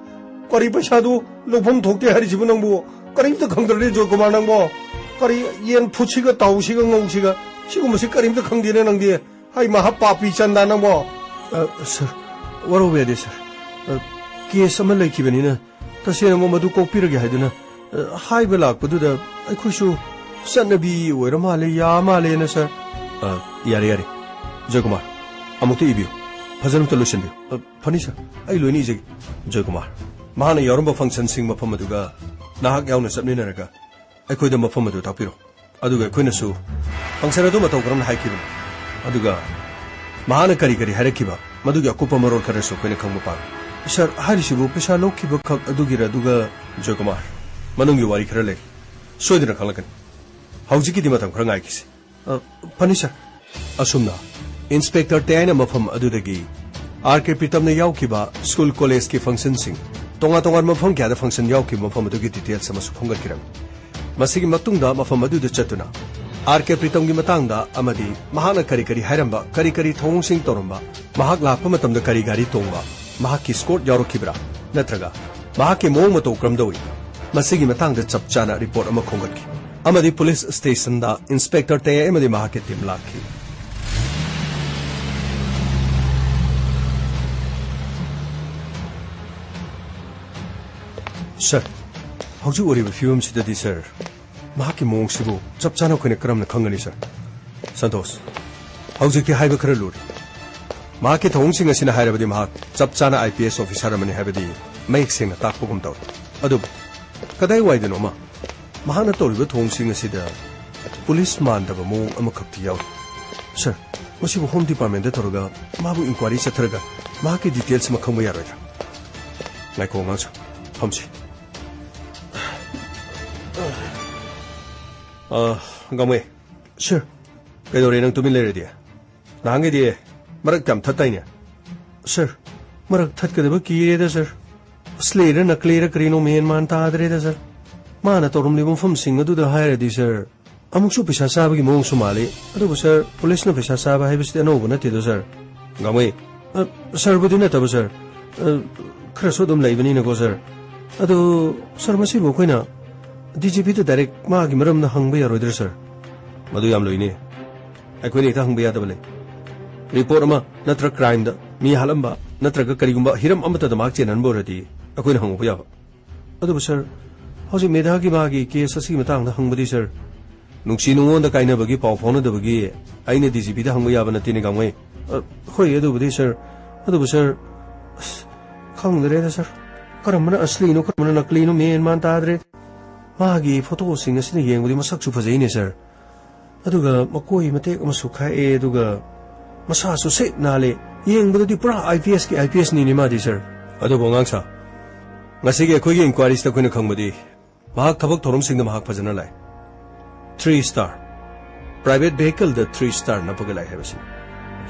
ꯀꯔꯤ ꯄꯩꯁꯥꯗꯨ ꯂꯧꯐꯝ ꯊꯣꯛꯇꯦ ꯍꯥꯏꯔꯤꯁꯤꯕꯨ ꯅꯪꯕꯨ? ꯀꯔꯤꯝꯇ ꯈꯪꯗ꯭ꯔꯅꯦ ꯖꯣꯏꯀꯨꯃꯥꯔ ꯅꯪꯕꯣ? ꯀꯔꯤ ꯌꯦꯟ ꯐꯨꯠꯁꯤꯒ ꯇꯥꯎꯁꯤꯒ ꯉꯧꯁꯤꯒ ꯁꯤꯒꯨꯝꯕꯁꯤ ꯀꯔꯤꯝꯇ ꯈꯪꯗꯦꯅꯦ ꯅꯪꯗꯤ? ꯍꯩ ꯃꯍꯥ ꯄꯥꯄꯤ ꯆꯟꯗꯥ ꯅꯪꯕꯣ꯫ ꯑ, ꯁꯥꯔ, ꯋꯥꯔꯧꯕ ꯌꯥꯗꯦ, ꯁꯥꯔ꯫ ꯑ, case ꯑꯃ ꯂꯩꯈꯤꯕꯅꯤꯅ, ꯇꯁꯦꯡꯅꯃꯛ ꯃꯗꯨ ꯀꯣꯛꯄꯤꯔꯒꯦ ꯍꯥꯏꯗꯨꯅ, ꯑ, ꯍꯥꯏꯕ ꯂꯥꯛꯄꯗꯨꯗ ꯑꯩꯈꯣꯏꯁꯨ ꯆꯠꯅꯕꯤ ꯑꯣꯏꯔ ꯃꯥꯜꯂꯦ, ꯌꯥ ꯃꯥꯜꯂꯦꯅ, ꯁꯥꯔ꯫ ꯑ, ꯌꯥꯔꯦ, ꯌꯥꯔꯦ꯫ ꯖꯣꯏꯀꯨꯃꯥꯔ, ꯑꯃꯨꯛꯇ ꯏꯕꯤꯌꯨ꯫ ꯐꯖꯅ ꯑꯝꯇ ꯂꯣꯏꯁꯤꯟꯕꯤꯌꯨ꯫ ꯑ, ꯐꯅꯤ, ꯁꯥꯔ꯫ ꯑꯩ ꯂꯣꯏꯅ ꯏꯖꯒꯦ꯫ ꯖꯣꯏꯀꯨꯃꯥꯔ, ꯃꯍꯥꯛꯅ ꯌꯥꯎꯔꯝꯕ functionꯁꯤꯡ ꯃꯐꯝ ꯑꯗꯨꯒ ꯅꯍꯥꯛ ꯌꯥꯎꯅ ꯆꯠꯃꯤꯟꯅꯔꯒ ꯑꯩꯈꯣꯏꯗ ꯃꯐꯝ ꯑꯗꯨ ꯇꯥꯛꯄꯤꯔꯣ꯫ ꯑꯗꯨꯒ ꯑꯩꯈꯣꯏꯅꯁꯨ function ꯑꯗꯨ ꯃꯇꯧ ꯀꯔꯝꯅ ꯍꯥꯏꯈꯤꯕꯅꯣ, ꯑꯗꯨꯒ ꯃꯍꯥꯛꯅ ꯀꯔꯤ ꯀꯔꯤ ꯍꯥꯏꯔꯛꯈꯤꯕ, ꯃꯗꯨꯒꯤ ꯑꯀꯨꯞꯄ ꯃꯔꯣꯜ ꯈꯔꯁꯨ ꯑꯩꯈꯣꯏꯅ ꯈꯪꯕ ꯄꯥꯝꯃꯤ꯫ ꯁꯥꯔ, ꯍꯥꯏꯔꯤꯁꯤꯕꯨ ꯄꯩꯁꯥ ꯂꯧꯈꯤꯕ ꯈꯛ ꯑꯗꯨꯒꯤꯔ? ꯑꯗꯨꯒ ꯖꯣꯏꯀꯨꯃꯥꯔ, ꯃꯅꯨꯡꯒꯤ ꯋꯥꯔꯤ ꯈꯔ ꯂꯩ, ꯁꯣꯏꯗꯅ ꯈꯪꯂꯛꯀꯅꯤ꯫ ꯍꯧꯖꯤꯛꯀꯤꯗꯤ ꯃꯇꯝ ꯈꯔ ꯉꯥꯏꯈꯤꯁꯤ꯫ ꯑ, ꯐꯅꯤ, ꯁꯥꯔ꯫ ꯑꯁꯨꯝꯅ Inspector ꯇꯌꯥꯏꯅ ꯃꯐꯝ ꯑꯗꯨꯗꯒꯤ ꯑꯥꯔ ꯀꯦ ꯄ꯭ꯔꯤꯇꯝꯅ ꯌꯥꯎꯈꯤꯕ school collegeꯀꯤ functionꯁꯤꯡ ꯇꯣꯉꯥꯟ ꯇꯣꯉꯥꯟꯕ ꯃꯐꯝ ꯀꯌꯥꯗ function ꯌꯥꯎꯈꯤꯕ ꯃꯐꯝ ꯑꯗꯨꯒꯤ details ꯑꯃꯁꯨ ꯈꯣꯝꯒꯠꯈꯤꯔꯝꯃꯤ꯫ ꯃꯁꯤꯒꯤ ꯃꯇꯨꯡꯗ ꯃꯐꯝ ꯑꯗꯨꯗ ꯆꯠꯇꯨꯅ ꯑꯥꯔ ꯀꯦ ꯄ꯭ꯔꯤꯇꯝꯒꯤ ꯃꯇꯥꯡꯗ ꯑꯃꯗꯤ ꯃꯍꯥꯛꯅ ꯀꯔꯤ ꯀꯔꯤ ꯍꯥꯏꯔꯝꯕ, ꯀꯔꯤ ꯀꯔꯤ ꯊꯧꯑꯣꯡꯁꯤꯡ ꯇꯧꯔꯝꯕ, ꯃꯍꯥꯛ ꯂꯥꯛꯄ ꯃꯇꯝꯗ ꯀꯔꯤ ꯒꯥꯔꯤ ꯇꯣꯡꯕ, ꯃꯍꯥꯛꯀꯤ escort ꯌꯥꯎꯔꯛꯈꯤꯕ꯭ꯔꯥ, ꯅꯠꯇ꯭ꯔꯒ ꯃꯍꯥꯛꯀꯤ ꯃꯑꯣꯡ ꯃꯇꯧ ꯀꯔꯝ ꯇꯧꯏ, ꯃꯁꯤꯒꯤ ꯃꯇꯥꯡꯗ ꯆꯞ ꯆꯥꯅ report ꯑꯃ ꯈꯣꯝꯒꯠꯈꯤ꯫ ꯑꯃꯗꯤ police stationꯗ Inspector ꯇꯌꯥꯏ ꯑꯃꯗꯤ ꯃꯍꯥꯛꯀꯤ team ꯂꯥꯛꯈꯤ꯫ Sir, ꯍꯧꯖꯤꯛ ꯑꯣꯏꯔꯤꯕ ꯐꯤꯕꯝꯁꯤꯗꯗꯤ, sir, ꯃꯍꯥꯛꯀꯤ ꯃꯑꯣꯡꯁꯤꯕꯨ ꯆꯞ ꯆꯥꯅ ꯑꯩꯈꯣꯏꯅ ꯀꯔꯝꯅ ꯈꯪꯒꯅꯤ, sir? ꯁꯟꯇꯣꯁ, ꯍꯧꯖꯤꯛꯇꯤ ꯍꯥꯏꯕ ꯈꯔ ꯂꯨꯔꯦ꯫ ꯃꯍꯥꯛꯀꯤ ꯊꯧꯑꯣꯡꯁꯤꯡ ꯑꯁꯤꯅ ꯍꯥꯏꯔꯕꯗꯤ ꯃꯍꯥꯛ ꯆꯞ ꯆꯥꯅ I P S officer ꯑꯃꯅꯤ ꯍꯥꯏꯕꯗꯤ ꯃꯌꯦꯛ ꯁꯦꯡꯅ ꯇꯥꯛꯄꯒꯨꯝ ꯇꯧꯏ꯫ ꯑꯗꯨꯕꯨ ꯀꯗꯥꯏꯋꯥꯏꯗꯅꯣꯃ ꯃꯍꯥꯛꯅ ꯇꯧꯔꯤꯕ ꯊꯧꯑꯣꯡꯁꯤꯡ ꯑꯁꯤꯗ police ꯃꯥꯟꯗꯕ ꯃꯑꯣꯡ ꯑꯃꯈꯛꯇꯤ ꯌꯥꯎꯔꯤ꯫ Sir, ꯃꯁꯤꯕꯨ Home Departmentꯇ ꯇꯧꯔꯒ ꯃꯥꯕꯨ inquiry ꯆꯠꯊꯔꯒ ꯃꯍꯥꯛꯀꯤ details ꯑꯃ ꯈꯪꯕ ꯌꯥꯔꯣꯏꯗ꯭ꯔꯥ? ꯉꯥꯏꯈꯣ ꯑꯉꯥꯡꯁꯨ, ꯐꯝꯁꯤ꯫ ꯑ, ꯒꯥꯡꯃꯩ꯫ Sir꯫ ꯀꯩꯗꯧꯔꯦ ꯅꯪ ꯇꯨꯃꯤꯟ ꯂꯩꯔꯗꯤ? ꯅꯍꯥꯟꯒꯩꯗꯤ ꯃꯔꯛ ꯌꯥꯝ ꯊꯠꯇꯥꯏꯅꯦ? Sir, ꯃꯔꯛ ꯊꯠꯀꯗꯕ ꯀꯤꯔꯦꯗ, sir꯫ ꯑꯁꯂꯤꯔ ꯅꯀꯂꯤꯔ ꯀꯔꯤꯅꯣ ꯃꯦꯟ ꯃꯥꯟ ꯇꯥꯗ꯭ꯔꯦꯗ, sir꯫ ꯃꯥꯅ ꯇꯧꯔꯝꯂꯤꯕ ꯃꯐꯝꯁꯤꯡ ꯑꯗꯨꯗ ꯍꯥꯏꯔꯗꯤ, sir, ꯑꯃꯨꯛꯁꯨ ꯄꯩꯁꯥ ꯆꯥꯕꯒꯤ ꯃꯑꯣꯡꯁꯨ ꯃꯥꯜꯂꯤ꯫ ꯑꯗꯨꯕꯨ, sir, policeꯅ ꯄꯩꯁꯥ ꯆꯥꯕ ꯍꯥꯏꯕꯁꯤꯗꯤ ꯑꯅꯧꯕ ꯅꯠꯇꯦꯗꯣ, sir꯫ ꯒꯥꯡꯃꯩ꯫ ꯑ, sirꯕꯨꯗꯤ ꯅꯠꯇꯕ, sir꯫ ꯑ, ꯈꯔꯁꯨ ꯑꯗꯨꯝ ꯂꯩꯕꯅꯤꯅꯀꯣ, sir꯫ ꯑꯗꯨ, sir, ꯃꯁꯤꯕꯨ ꯑꯩꯈꯣꯏꯅ D G Pꯗ direct ꯃꯥꯒꯤ ꯃꯔꯝꯗ ꯍꯪꯕ ꯌꯥꯔꯣꯏꯗ꯭ꯔꯥ, sir? ꯃꯗꯨ ꯌꯥꯝ ꯂꯨꯏꯅꯦ꯫ ꯑꯩꯈꯣꯏꯅ ꯍꯦꯛꯇ ꯍꯪꯕ ꯌꯥꯗꯕ ꯂꯩ꯫ Report ꯑꯃ ꯅꯠꯇ꯭ꯔ crimeꯗ ꯃꯤ ꯍꯥꯠꯂꯝꯕ ꯅꯠꯇ꯭ꯔꯒ ꯀꯔꯤꯒꯨꯝꯕ ꯍꯤꯔꯝ ꯑꯃꯠꯇꯗ ꯃꯍꯥꯛ ꯆꯦꯟꯍꯟꯕ ꯑꯣꯏꯔꯗꯤ ꯑꯩꯈꯣꯏꯅ ꯍꯪꯉꯨꯕ ꯌꯥꯕ꯫ ꯑꯗꯨꯕꯨ, sir, ꯍꯧꯖꯤꯛ ꯃꯦꯙꯥꯒꯤ ꯃꯥꯒꯤ case ꯑꯁꯤꯒꯤ ꯃꯇꯥꯡꯗ ꯍꯪꯕꯗꯤ, sir, ꯅꯨꯡꯁꯤ ꯅꯨꯡꯉꯣꯟꯗ ꯀꯥꯏꯅꯕꯒꯤ ꯄꯥꯎ ꯐꯥꯎꯅꯗꯕꯒꯤ ꯑꯩꯅ D G Pꯗ ꯍꯪꯕ ꯌꯥꯕ ꯅꯠꯇꯦꯅꯦ, ꯒꯥꯡꯃꯩ꯫ ꯑ, ꯍꯣꯏ, ꯑꯗꯨꯕꯨꯗꯤ, sir꯫ ꯑꯗꯨꯕꯨ, sir, ꯑꯁ, ꯈꯪꯗ꯭ꯔꯦꯗ, sir꯫ ꯀꯔꯝꯕꯅ ꯑꯁꯂꯤꯅꯣ, ꯀꯔꯝꯕꯅ ꯅꯀꯂꯤꯅꯣ, ꯃꯦꯟ ꯃꯥꯟ ꯇꯥꯗ꯭ꯔꯦ꯫ ꯃꯥꯒꯤ photoꯁꯤꯡ ꯑꯁꯤꯅ ꯌꯦꯡꯕꯗꯤ ꯃꯁꯛꯁꯨ ꯐꯖꯩꯅꯦ, sir꯫ ꯑꯗꯨꯒ ꯃꯀꯣꯏ ꯃꯇꯦꯛ ꯑꯃꯁꯨ ꯈꯥꯛꯑꯦ, ꯑꯗꯨꯒ ꯃꯁꯥꯁꯨ ꯁꯤꯠ ꯅꯥꯜꯂꯦ꯫ ꯌꯦꯡꯕꯗꯗꯤ ꯄꯨꯔꯥ I P Sꯀꯤ I P Sꯅꯤꯅꯦ ꯃꯥꯗꯤ, sir꯫ ꯑꯗꯨꯕꯨ ꯑꯉꯥꯡ ꯁꯥ, ꯉꯁꯤꯒꯤ ꯑꯩꯈꯣꯏꯒꯤ inquiryꯁꯤꯗ ꯑꯩꯈꯣꯏꯅ ꯈꯪꯕꯗꯤ ꯃꯍꯥꯛ ꯊꯕꯛ ꯊꯧꯔꯝꯁꯤꯡꯗ ꯃꯍꯥꯛ ꯐꯖꯅ ꯂꯥꯛꯏ꯫ Three star꯫ Private vehicleꯗ three star ꯅꯞꯄꯒ ꯂꯥꯛꯏ ꯍꯥꯏꯕꯁꯤꯅꯤ꯫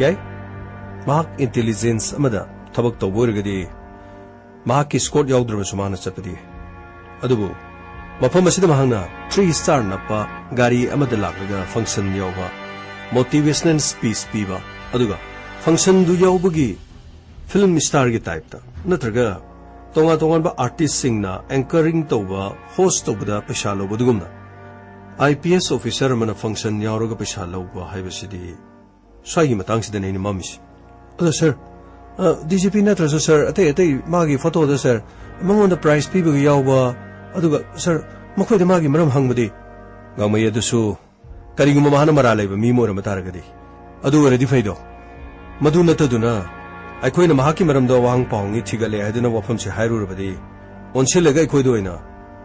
ꯌꯥꯏ? ꯃꯍꯥꯛ intelligence ꯑꯃꯗ ꯊꯕꯛ ꯇꯧꯕ ꯑꯣꯏꯔꯒꯗꯤ ꯃꯍꯥꯛꯀꯤ ꯁ꯭ꯀꯣꯔꯠ ꯌꯥꯎꯗ꯭ꯔꯕꯁꯨ ꯃꯥꯅ ꯆꯠꯄꯗꯤ ꯌꯥꯏ꯫ ꯑꯗꯨꯕꯨ ꯃꯐꯝ ꯑꯁꯤꯗ ꯃꯍꯥꯛꯅ ꯊ꯭ꯔꯤ ꯁ꯭ꯇꯥꯔ ꯅꯞꯄ ꯒꯥꯔꯤ ꯑꯃꯗ ꯂꯥꯛꯂꯒ ꯐꯪꯁꯟ ꯌꯥꯎꯕ, ꯃꯣꯇꯤꯚꯦꯁꯅꯦꯜ ꯁ꯭ꯄꯤꯆ ꯄꯤꯕ, ꯑꯗꯨꯒ ꯐꯪꯁꯟꯗꯨ ꯌꯥꯎꯕꯒꯤ ꯐꯤꯜꯝ ꯁ꯭ꯇꯥꯔꯒꯤ ꯇꯥꯏꯞꯇ ꯅꯠꯇ꯭ꯔꯒ ꯇꯣꯉꯥꯟ ꯇꯣꯉꯥꯟꯕ ꯑꯥꯔꯇꯤꯁꯁꯤꯡꯅ ꯑꯦꯡꯀꯔꯤꯡ ꯇꯧꯕ, ꯍꯣꯁ ꯇꯧꯕꯗ ꯄꯩꯁꯥ ꯂꯧꯕ, ꯑꯗꯨꯒꯨꯝꯅ ꯑꯥꯏ ꯄꯤ ꯑꯦꯁ ꯑꯣꯐꯤꯁꯔ ꯑꯃꯅ ꯐꯪꯁꯟ ꯌꯥꯎꯔꯒ ꯄꯩꯁꯥ ꯂꯧꯕ ꯍꯥꯏꯕꯁꯤꯗꯤ ꯁ꯭ꯋꯥꯏꯒꯤ ꯃꯇꯥꯡꯁꯤꯗꯅꯦ ꯑꯩꯅ ꯃꯝꯃꯤꯁꯤ꯫ ꯑꯗꯣ ꯁꯥꯔ, ꯑ, ꯗꯤ ꯖꯤ ꯄꯤ ꯅꯠꯇ꯭ꯔꯁꯨ ꯁꯥꯔ, ꯑꯇꯩ ꯑꯇꯩ ꯃꯥꯒꯤ ꯐꯣꯇꯣꯗ ꯁꯥꯔ, ꯃꯉꯣꯟꯗ ꯄ꯭ꯔꯥꯏꯖ ꯄꯤꯕꯒꯤ ꯌꯥꯎꯕ, ꯑꯗꯨꯒ ꯁꯥꯔ, ꯃꯈꯣꯏꯗ ꯃꯥꯒꯤ ꯃꯔꯝ ꯍꯪꯕꯗꯤ? ꯒꯥꯡꯃꯩ, ꯑꯗꯨꯁꯨ ꯀꯔꯤꯒꯨꯝꯕ ꯃꯍꯥꯛꯅ ꯃꯔꯥꯜ ꯂꯩꯕ ꯃꯤ ꯑꯃ ꯑꯣꯏꯔꯝꯕ ꯇꯥꯔꯒꯗꯤ, ꯑꯗꯨ ꯑꯣꯏꯔꯗꯤ ꯐꯩꯗꯣ꯫ ꯃꯗꯨ ꯅꯠꯇꯗꯨꯅ ꯑꯩꯈꯣꯏꯅ ꯃꯍꯥꯛꯀꯤ ꯃꯔꯝꯗ ꯋꯥꯍꯪ ꯄꯥꯎꯍꯪꯒꯤ ꯊꯤꯒꯠꯂꯦ ꯍꯥꯏꯗꯨꯅ ꯋꯥꯐꯝꯁꯦ ꯍꯥꯏꯔꯨꯔꯕꯗꯤ ꯑꯣꯟꯁꯤꯜꯂꯒ ꯑꯩꯈꯣꯏꯗ ꯑꯣꯏꯅ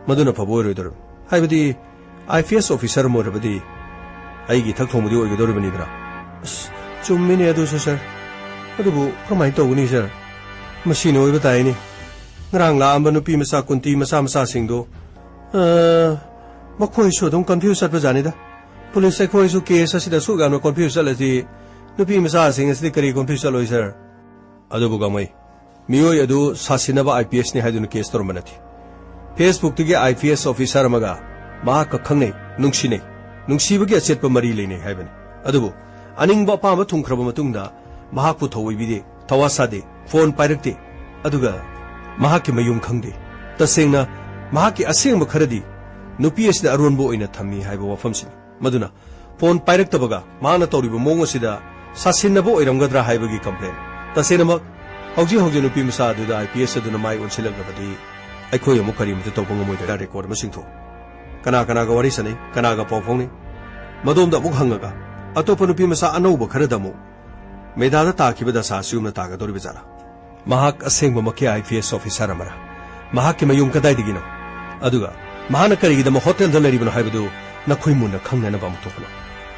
ꯃꯗꯨꯅ ꯐꯕ ꯑꯣꯏꯔꯣꯏꯗꯧꯔꯤꯕꯅꯤ꯫ ꯍꯥꯏꯕꯗꯤ ꯑꯥꯏ ꯄꯤ ꯑꯦꯁ ꯑꯣꯐꯤꯁꯔ ꯑꯃ ꯑꯣꯏꯔꯕꯗꯤ ꯑꯩꯒꯤ ꯏꯊꯛ ꯊꯣꯡꯕꯗꯤ ꯑꯣꯏꯒꯗꯧꯔꯤꯕꯅꯤꯗꯅ꯫ ꯑꯁ, ꯆꯨꯝꯃꯤꯅꯦ ꯑꯗꯨꯁꯨ, ꯁꯥꯔ꯫ ꯑꯗꯨꯕꯨ ꯀꯔꯝꯍꯥꯏꯅ ꯇꯧꯒꯅꯤ, ꯁꯥꯔ? ꯃꯁꯤꯅ ꯑꯣꯏꯕ ꯇꯥꯏꯅꯦ꯫ ꯉꯔꯥꯡ ꯂꯥꯛꯑꯝꯕ ꯅꯨꯄꯤ ꯃꯆꯥ ꯀꯨꯟꯇꯤ ꯃꯆꯥ ꯃꯆꯥꯁꯤꯡꯗꯣ, ꯑ, ꯃꯈꯣꯏꯁꯨ ꯑꯗꯨꯝ ꯀꯟꯐ꯭ꯌꯨꯁ ꯆꯠꯄꯖꯥꯠꯅꯤꯗ꯫ ꯄꯨꯂꯤꯁ ꯑꯩꯈꯣꯏꯁꯨ ꯀꯦꯁ ꯑꯁꯤꯗ ꯑꯁꯨꯛ ꯌꯥꯝꯅ ꯀꯟꯐ꯭ꯌꯨꯁ ꯆꯠꯂꯗꯤ ꯅꯨꯄꯤ ꯃꯆꯥꯁꯤꯡ ꯑꯁꯤꯗꯤ ꯀꯔꯤ ꯀꯟꯐ꯭ꯌꯨꯁ ꯆꯠꯂꯣꯏ, ꯁꯥꯔ? ꯑꯗꯨꯕꯨ ꯒꯥꯡꯃꯩ, ꯃꯤꯑꯣꯏ ꯑꯗꯨ ꯁꯥꯁꯤꯟꯅꯕ ꯑꯥꯏ ꯄꯤ ꯑꯦꯁꯅꯤ ꯍꯥꯏꯗꯨꯅ ꯀꯦꯁ ꯇꯧꯔꯝꯕ ꯅꯠꯇꯦ꯫ ꯐꯦꯁꯕꯨꯛꯇꯒꯤ ꯑꯥꯏ ꯄꯤ ꯑꯦꯁ ꯑꯣꯐꯤꯁꯔ ꯑꯃꯒ ꯃꯍꯥꯛꯀ ꯈꯪꯅꯩ, ꯅꯨꯡꯁꯤꯅꯩ, ꯅꯨꯡꯁꯤꯕꯒꯤ ꯑꯆꯦꯠꯄ ꯃꯔꯤ ꯂꯩꯅꯩ ꯍꯥꯏꯕꯅꯤ꯫ ꯑꯗꯨꯕꯨ ꯑꯅꯤꯡꯕ ꯑꯄꯥꯝꯕ ꯊꯨꯡꯈ꯭ꯔꯕ ꯃꯇꯨꯡꯗ ꯃꯍꯥꯛꯄꯨ ꯊꯧꯑꯣꯏꯕꯤꯗꯦ, ꯊꯋꯥ ꯁꯥꯗꯦ, ꯐꯣꯟ ꯄꯥꯏꯔꯛꯇꯦ꯫ ꯑꯗꯨꯒ ꯃꯍꯥꯛꯀꯤ ꯃꯌꯨꯝ ꯈꯪꯗꯦ꯫ ꯇꯁꯦꯡꯅ ꯃꯍꯥꯛꯀꯤ ꯑꯁꯦꯡꯕ ꯈꯔꯗꯤ ꯅꯨꯄꯤ ꯑꯁꯤꯗ ꯑꯔꯣꯟꯕ ꯑꯣꯏꯅ ꯊꯝꯃꯤ ꯍꯥꯏꯕ ꯋꯥꯐꯝꯁꯤꯅꯤ꯫ ꯃꯗꯨꯅ ꯐꯣꯟ ꯄꯥꯏꯔꯛꯇꯕꯒ ꯃꯍꯥꯛꯅ ꯇꯧꯔꯤꯕ ꯃꯑꯣꯡ ꯑꯁꯤꯗ ꯁꯥꯁꯤꯟꯅꯕ ꯑꯣꯏꯔꯝꯒꯗ꯭ꯔꯥ ꯍꯥꯏꯕꯒꯤ ꯀꯝꯄ꯭ꯂꯦꯟ꯫ ꯇꯁꯦꯡꯅꯃꯛ ꯍꯧꯖꯤꯛ ꯍꯧꯖꯤꯛ ꯅꯨꯄꯤ ꯃꯆꯥ ꯑꯗꯨꯗ ꯑꯥꯏ ꯄꯤ ꯑꯦꯁ ꯑꯗꯨꯅ ꯃꯥꯏ ꯑꯣꯟꯁꯤꯜꯂꯛꯂꯕꯗꯤ ꯑꯩꯈꯣꯏ ꯑꯃꯨꯛ ꯀꯔꯤꯃꯇ ꯇꯧꯕ ꯉꯝꯃꯣꯏꯗ꯭ꯔꯥ? ꯔꯦꯀꯣꯔꯗ ꯑꯃ ꯆꯤꯡꯊꯣꯛꯎ꯫ ꯀꯅꯥ ꯀꯅꯥꯒ ꯋꯥꯔꯤ ꯁꯥꯟꯅꯩ, ꯀꯅꯥꯒ ꯄꯥꯎ ꯐꯥꯎꯅꯩ? ꯃꯗꯣꯝꯗ ꯑꯃꯨꯛ ꯍꯪꯉꯒ ꯑꯇꯣꯞꯄ ꯅꯨꯄꯤ ꯃꯆꯥ ꯑꯅꯧꯕ ꯈꯔꯗ ꯑꯃꯨꯛ ꯃꯦꯙꯥꯗ ꯇꯥꯈꯤꯕ ꯗꯁꯥ ꯑꯁꯤꯒꯨꯝꯅ ꯇꯥꯒꯗꯧꯔꯤꯕ ꯖꯥꯠꯂꯥ? ꯃꯍꯥꯛ ꯑꯁꯦꯡꯕꯃꯛꯀꯤ ꯑꯥꯏ ꯄꯤ ꯑꯦꯁ ꯑꯣꯐꯤꯁꯥꯔ ꯑꯃꯔꯥ? ꯃꯍꯥꯛꯀꯤ ꯃꯌꯨꯝ ꯀꯗꯥꯏꯗꯒꯤꯅꯣ? ꯑꯗꯨꯒ ꯃꯍꯥꯛꯅ ꯀꯔꯤꯒꯤꯗꯃꯛ ꯍꯣꯇꯦꯜꯗ ꯂꯩꯔꯤꯕꯅꯣ ꯍꯥꯏꯕꯗꯨ ꯅꯈꯣꯏ ꯃꯨꯟꯅ ꯈꯪꯅꯅꯕ ꯑꯃꯨꯛ ꯊꯣꯛꯍꯜꯂꯨ꯫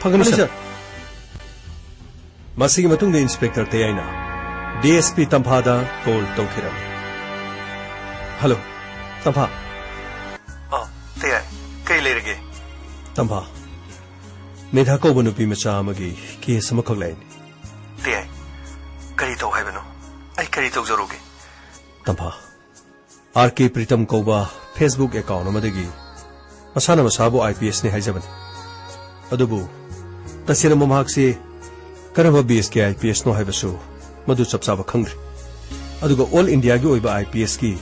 ꯐꯒꯅꯤ, ꯐꯅꯤ, ꯁꯥꯔ꯫ ꯁꯥꯔ꯫ ꯃꯁꯤꯒꯤ ꯃꯇꯨꯡꯗ ꯏꯟꯁꯄꯦꯛꯇꯔ ꯇꯌꯥꯏꯅ ꯗꯤ ꯑꯦꯁ ꯄꯤ ꯇꯝꯐꯥꯗ ꯀꯣꯜ ꯇꯧꯈꯤꯔꯝꯃꯤ꯫ ꯍꯜꯂꯣ, ꯇꯝꯐꯥ꯫ ꯑꯥ, ꯇꯌꯥꯏ, ꯀꯩ ꯂꯩꯔꯒꯦ? ꯇꯝꯐꯥ, ꯃꯦꯙꯥ ꯀꯧꯕ ꯅꯨꯄꯤ ꯃꯆꯥ ꯑꯃꯒꯤ ꯀꯦꯁ ꯑꯃꯈꯛ ꯂꯩꯅꯤ꯫ ꯇꯌꯥꯏ, ꯀꯔꯤ ꯇꯧ ꯍꯥꯏꯕꯅꯣ? ꯑꯩ ꯀꯔꯤ ꯇꯧꯖꯔꯨꯒꯦ? ꯇꯝꯐꯥ, ꯑꯥꯔ ꯀꯦ ꯄ꯭ꯔꯤꯇꯝ ꯀꯧꯕ Facebook account ꯑꯃꯗꯒꯤ ꯃꯁꯥꯅ ꯃꯁꯥꯕꯨ ꯑꯥꯏ ꯄꯤ ꯑꯦꯁꯅꯤ ꯍꯥꯏꯖꯕꯅꯤ꯫ ꯑꯗꯨꯕꯨ ꯇꯁꯦꯡꯅ ꯃꯍꯥꯛꯁꯤ ꯀꯔꯝꯕ ꯕꯦꯁꯀꯤ ꯑꯥꯏ ꯄꯤ ꯑꯦꯁꯅꯣ ꯍꯥꯏꯕꯁꯨ ꯃꯗꯨ ꯆꯞ ꯆꯥꯕ ꯈꯪꯗ꯭ꯔꯤ꯫ ꯑꯗꯨꯒ ꯑꯣꯜ ꯏꯟꯗꯤꯌꯥꯒꯤ ꯑꯣꯏꯕ ꯑꯥꯏ ꯄꯤ ꯑꯦꯁꯀꯤ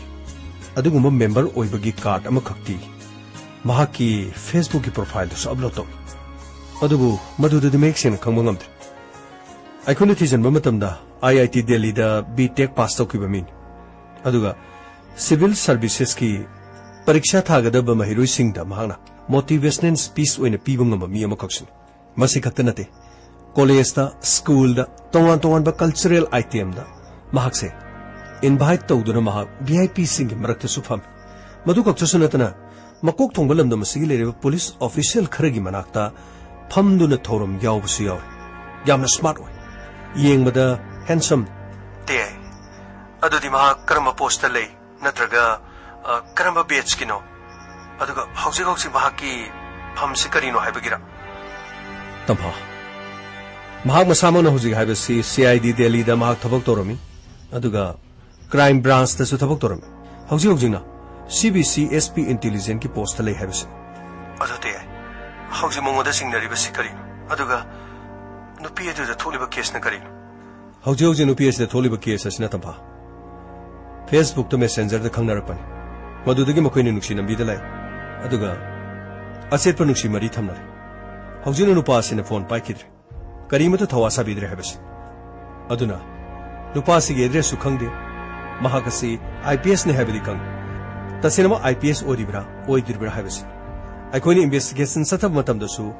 ꯑꯗꯨꯒꯨꯝꯕ ꯃꯦꯝꯕꯔ ꯑꯣꯏꯕꯒꯤ ꯀꯥꯔꯗ ꯑꯃꯈꯛꯇꯤ ꯃꯍꯥꯛꯀꯤ Facebookꯀꯤ profileꯗꯁꯨ upload ꯇꯧꯏ꯫ ꯑꯗꯨꯕꯨ ꯃꯗꯨꯗꯗꯤ ꯃꯌꯦꯛ ꯁꯦꯡꯅ ꯈꯪꯕ ꯉꯝꯗ꯭ꯔꯦ꯫ ꯑꯩꯈꯣꯏꯅ ꯊꯤꯖꯤꯟꯕ ꯃꯇꯝꯗ ꯑꯥꯏ ꯑꯥꯏ ꯇꯤ ꯗꯦꯜꯂꯤꯗ B Tech pass ꯇꯧꯈꯤꯕ ꯃꯤꯅꯤ꯫ ꯑꯗꯨꯒ civil servicesꯀꯤ ꯄꯔꯤꯈ꯭ꯌꯥ ꯊꯥꯒꯗꯕ ꯃꯍꯩꯔꯣꯏꯁꯤꯡꯗ ꯃꯍꯥꯛꯅ motivational speech ꯑꯣꯏꯅ ꯄꯤꯕ ꯉꯝꯕ ꯃꯤ ꯑꯃꯈꯛꯁꯨꯅꯤ꯫ ꯃꯁꯤ ꯈꯛꯇ ꯅꯠꯇꯦ, ꯀꯣꯂꯦꯖꯇ, ꯁ꯭ꯀꯨꯜꯗ, ꯇꯣꯉꯥꯟ ꯇꯣꯉꯥꯟꯕ cultural itemꯗ ꯃꯍꯥꯛꯁꯦ invite ꯇꯧꯗꯨꯅ ꯃꯍꯥꯛ V I Pꯁꯤꯡꯒꯤ ꯃꯔꯛꯇꯁꯨ ꯐꯝꯃꯤ꯫ ꯃꯗꯨ ꯈꯛꯇꯁꯨ ꯅꯠꯇꯅ ꯃꯀꯣꯛ ꯊꯣꯡꯕ ꯂꯝꯗꯝ ꯑꯁꯤꯒꯤ ꯂꯩꯔꯤꯕ police official ꯈꯔꯒꯤ ꯃꯅꯥꯛꯇ ꯐꯝꯗꯨꯅ ꯊꯧꯔꯝ ꯌꯥꯎꯕꯁꯨ ꯌꯥꯎꯏ꯫ ꯌꯥꯝꯅ smart ꯑꯣꯏ, ꯌꯦꯡꯕꯗ handsome꯫ ꯇꯦ, ꯑꯗꯨꯗꯤ ꯃꯍꯥꯛ ꯀꯔꯝꯕ postꯇ ꯂꯩ? ꯅꯠꯇ꯭ꯔꯒ, ꯑ, ꯀꯔꯝꯕ batchꯀꯤꯅꯣ? ꯑꯗꯨꯒ ꯍꯧꯖꯤꯛ ꯍꯧꯖꯤꯛ ꯃꯍꯥꯛꯀꯤ ꯐꯝꯁꯤ ꯀꯔꯤꯅꯣ ꯍꯥꯏꯕꯒꯤꯔ? ꯇꯝꯐꯥ, ꯃꯍꯥꯛ ꯃꯁꯥꯃꯛꯅ ꯍꯧꯖꯤꯛ ꯍꯥꯏꯕꯁꯤ C I D ꯗꯦꯜꯂꯤꯗ ꯃꯍꯥꯛ ꯊꯕꯛ ꯇꯧꯔꯝꯃꯤ, ꯑꯗꯨꯒ crime branchꯇꯁꯨ ꯊꯕꯛ ꯇꯧꯔꯝꯃꯤ꯫ ꯍꯧꯖꯤꯛ ꯍꯧꯖꯤꯛꯅ C B C S P intelligenceꯀꯤ postꯇ ꯂꯩ ꯍꯥꯏꯕꯁꯤ꯫ ꯑꯗꯨꯗꯤ ꯍꯧꯖꯤꯛ ꯃꯉꯣꯟꯗ ꯆꯤꯡꯅꯔꯤꯕꯁꯤ ꯀꯔꯤꯅꯣ? ꯑꯗꯨꯒ ꯅꯨꯄꯤ ꯑꯗꯨꯗ ꯊꯣꯛꯂꯤꯕ caseꯅ ꯀꯔꯤꯅꯣ? ꯍꯧꯖꯤꯛ ꯍꯧꯖꯤꯛ ꯅꯨꯄꯤ ꯑꯁꯤꯗ ꯊꯣꯛꯂꯤꯕ case ꯑꯁꯤꯅ, ꯇꯝꯐꯥ, Facebookꯇ Messengerꯗ ꯈꯪꯅꯔꯛꯄꯅꯤ꯫ ꯃꯗꯨꯗꯒꯤ ꯃꯈꯣꯏꯅ ꯅꯨꯡꯁꯤ ꯅꯝꯕꯤꯗ ꯂꯥꯛꯏ꯫ ꯑꯗꯨꯒ ꯑꯆꯦꯠꯄ ꯅꯨꯡꯁꯤ ꯃꯔꯤ ꯊꯝꯅꯔꯦ꯫ ꯍꯧꯖꯤꯛꯅ ꯅꯨꯄꯥ ꯑꯁꯤꯅ phone ꯄꯥꯏꯈꯤꯗ꯭ꯔꯦ꯫ ꯀꯔꯤꯃꯠꯇ ꯊꯋꯥ ꯁꯥꯕꯤꯗ꯭ꯔꯦ ꯍꯥꯏꯕꯁꯤ꯫ ꯑꯗꯨꯅ ꯅꯨꯄꯥ ꯑꯁꯤꯒꯤ addressꯁꯨ ꯈꯪꯗꯦ꯫ ꯃꯍꯥꯛ ꯑꯁꯤ I P Sꯅꯤ ꯍꯥꯏꯕꯗꯤ ꯈꯪꯏ꯫ ꯇꯁꯦꯡꯅꯃꯛ I P S ꯑꯣꯏꯔꯤꯕ꯭ꯔꯥ, ꯑꯣꯏꯗ꯭ꯔꯤꯕ꯭ꯔꯥ ꯍꯥꯏꯕꯁꯤ꯫ ꯑꯩꯈꯣꯏꯅ investigation ꯆꯠꯊꯕ ꯃꯇꯝꯗꯁꯨ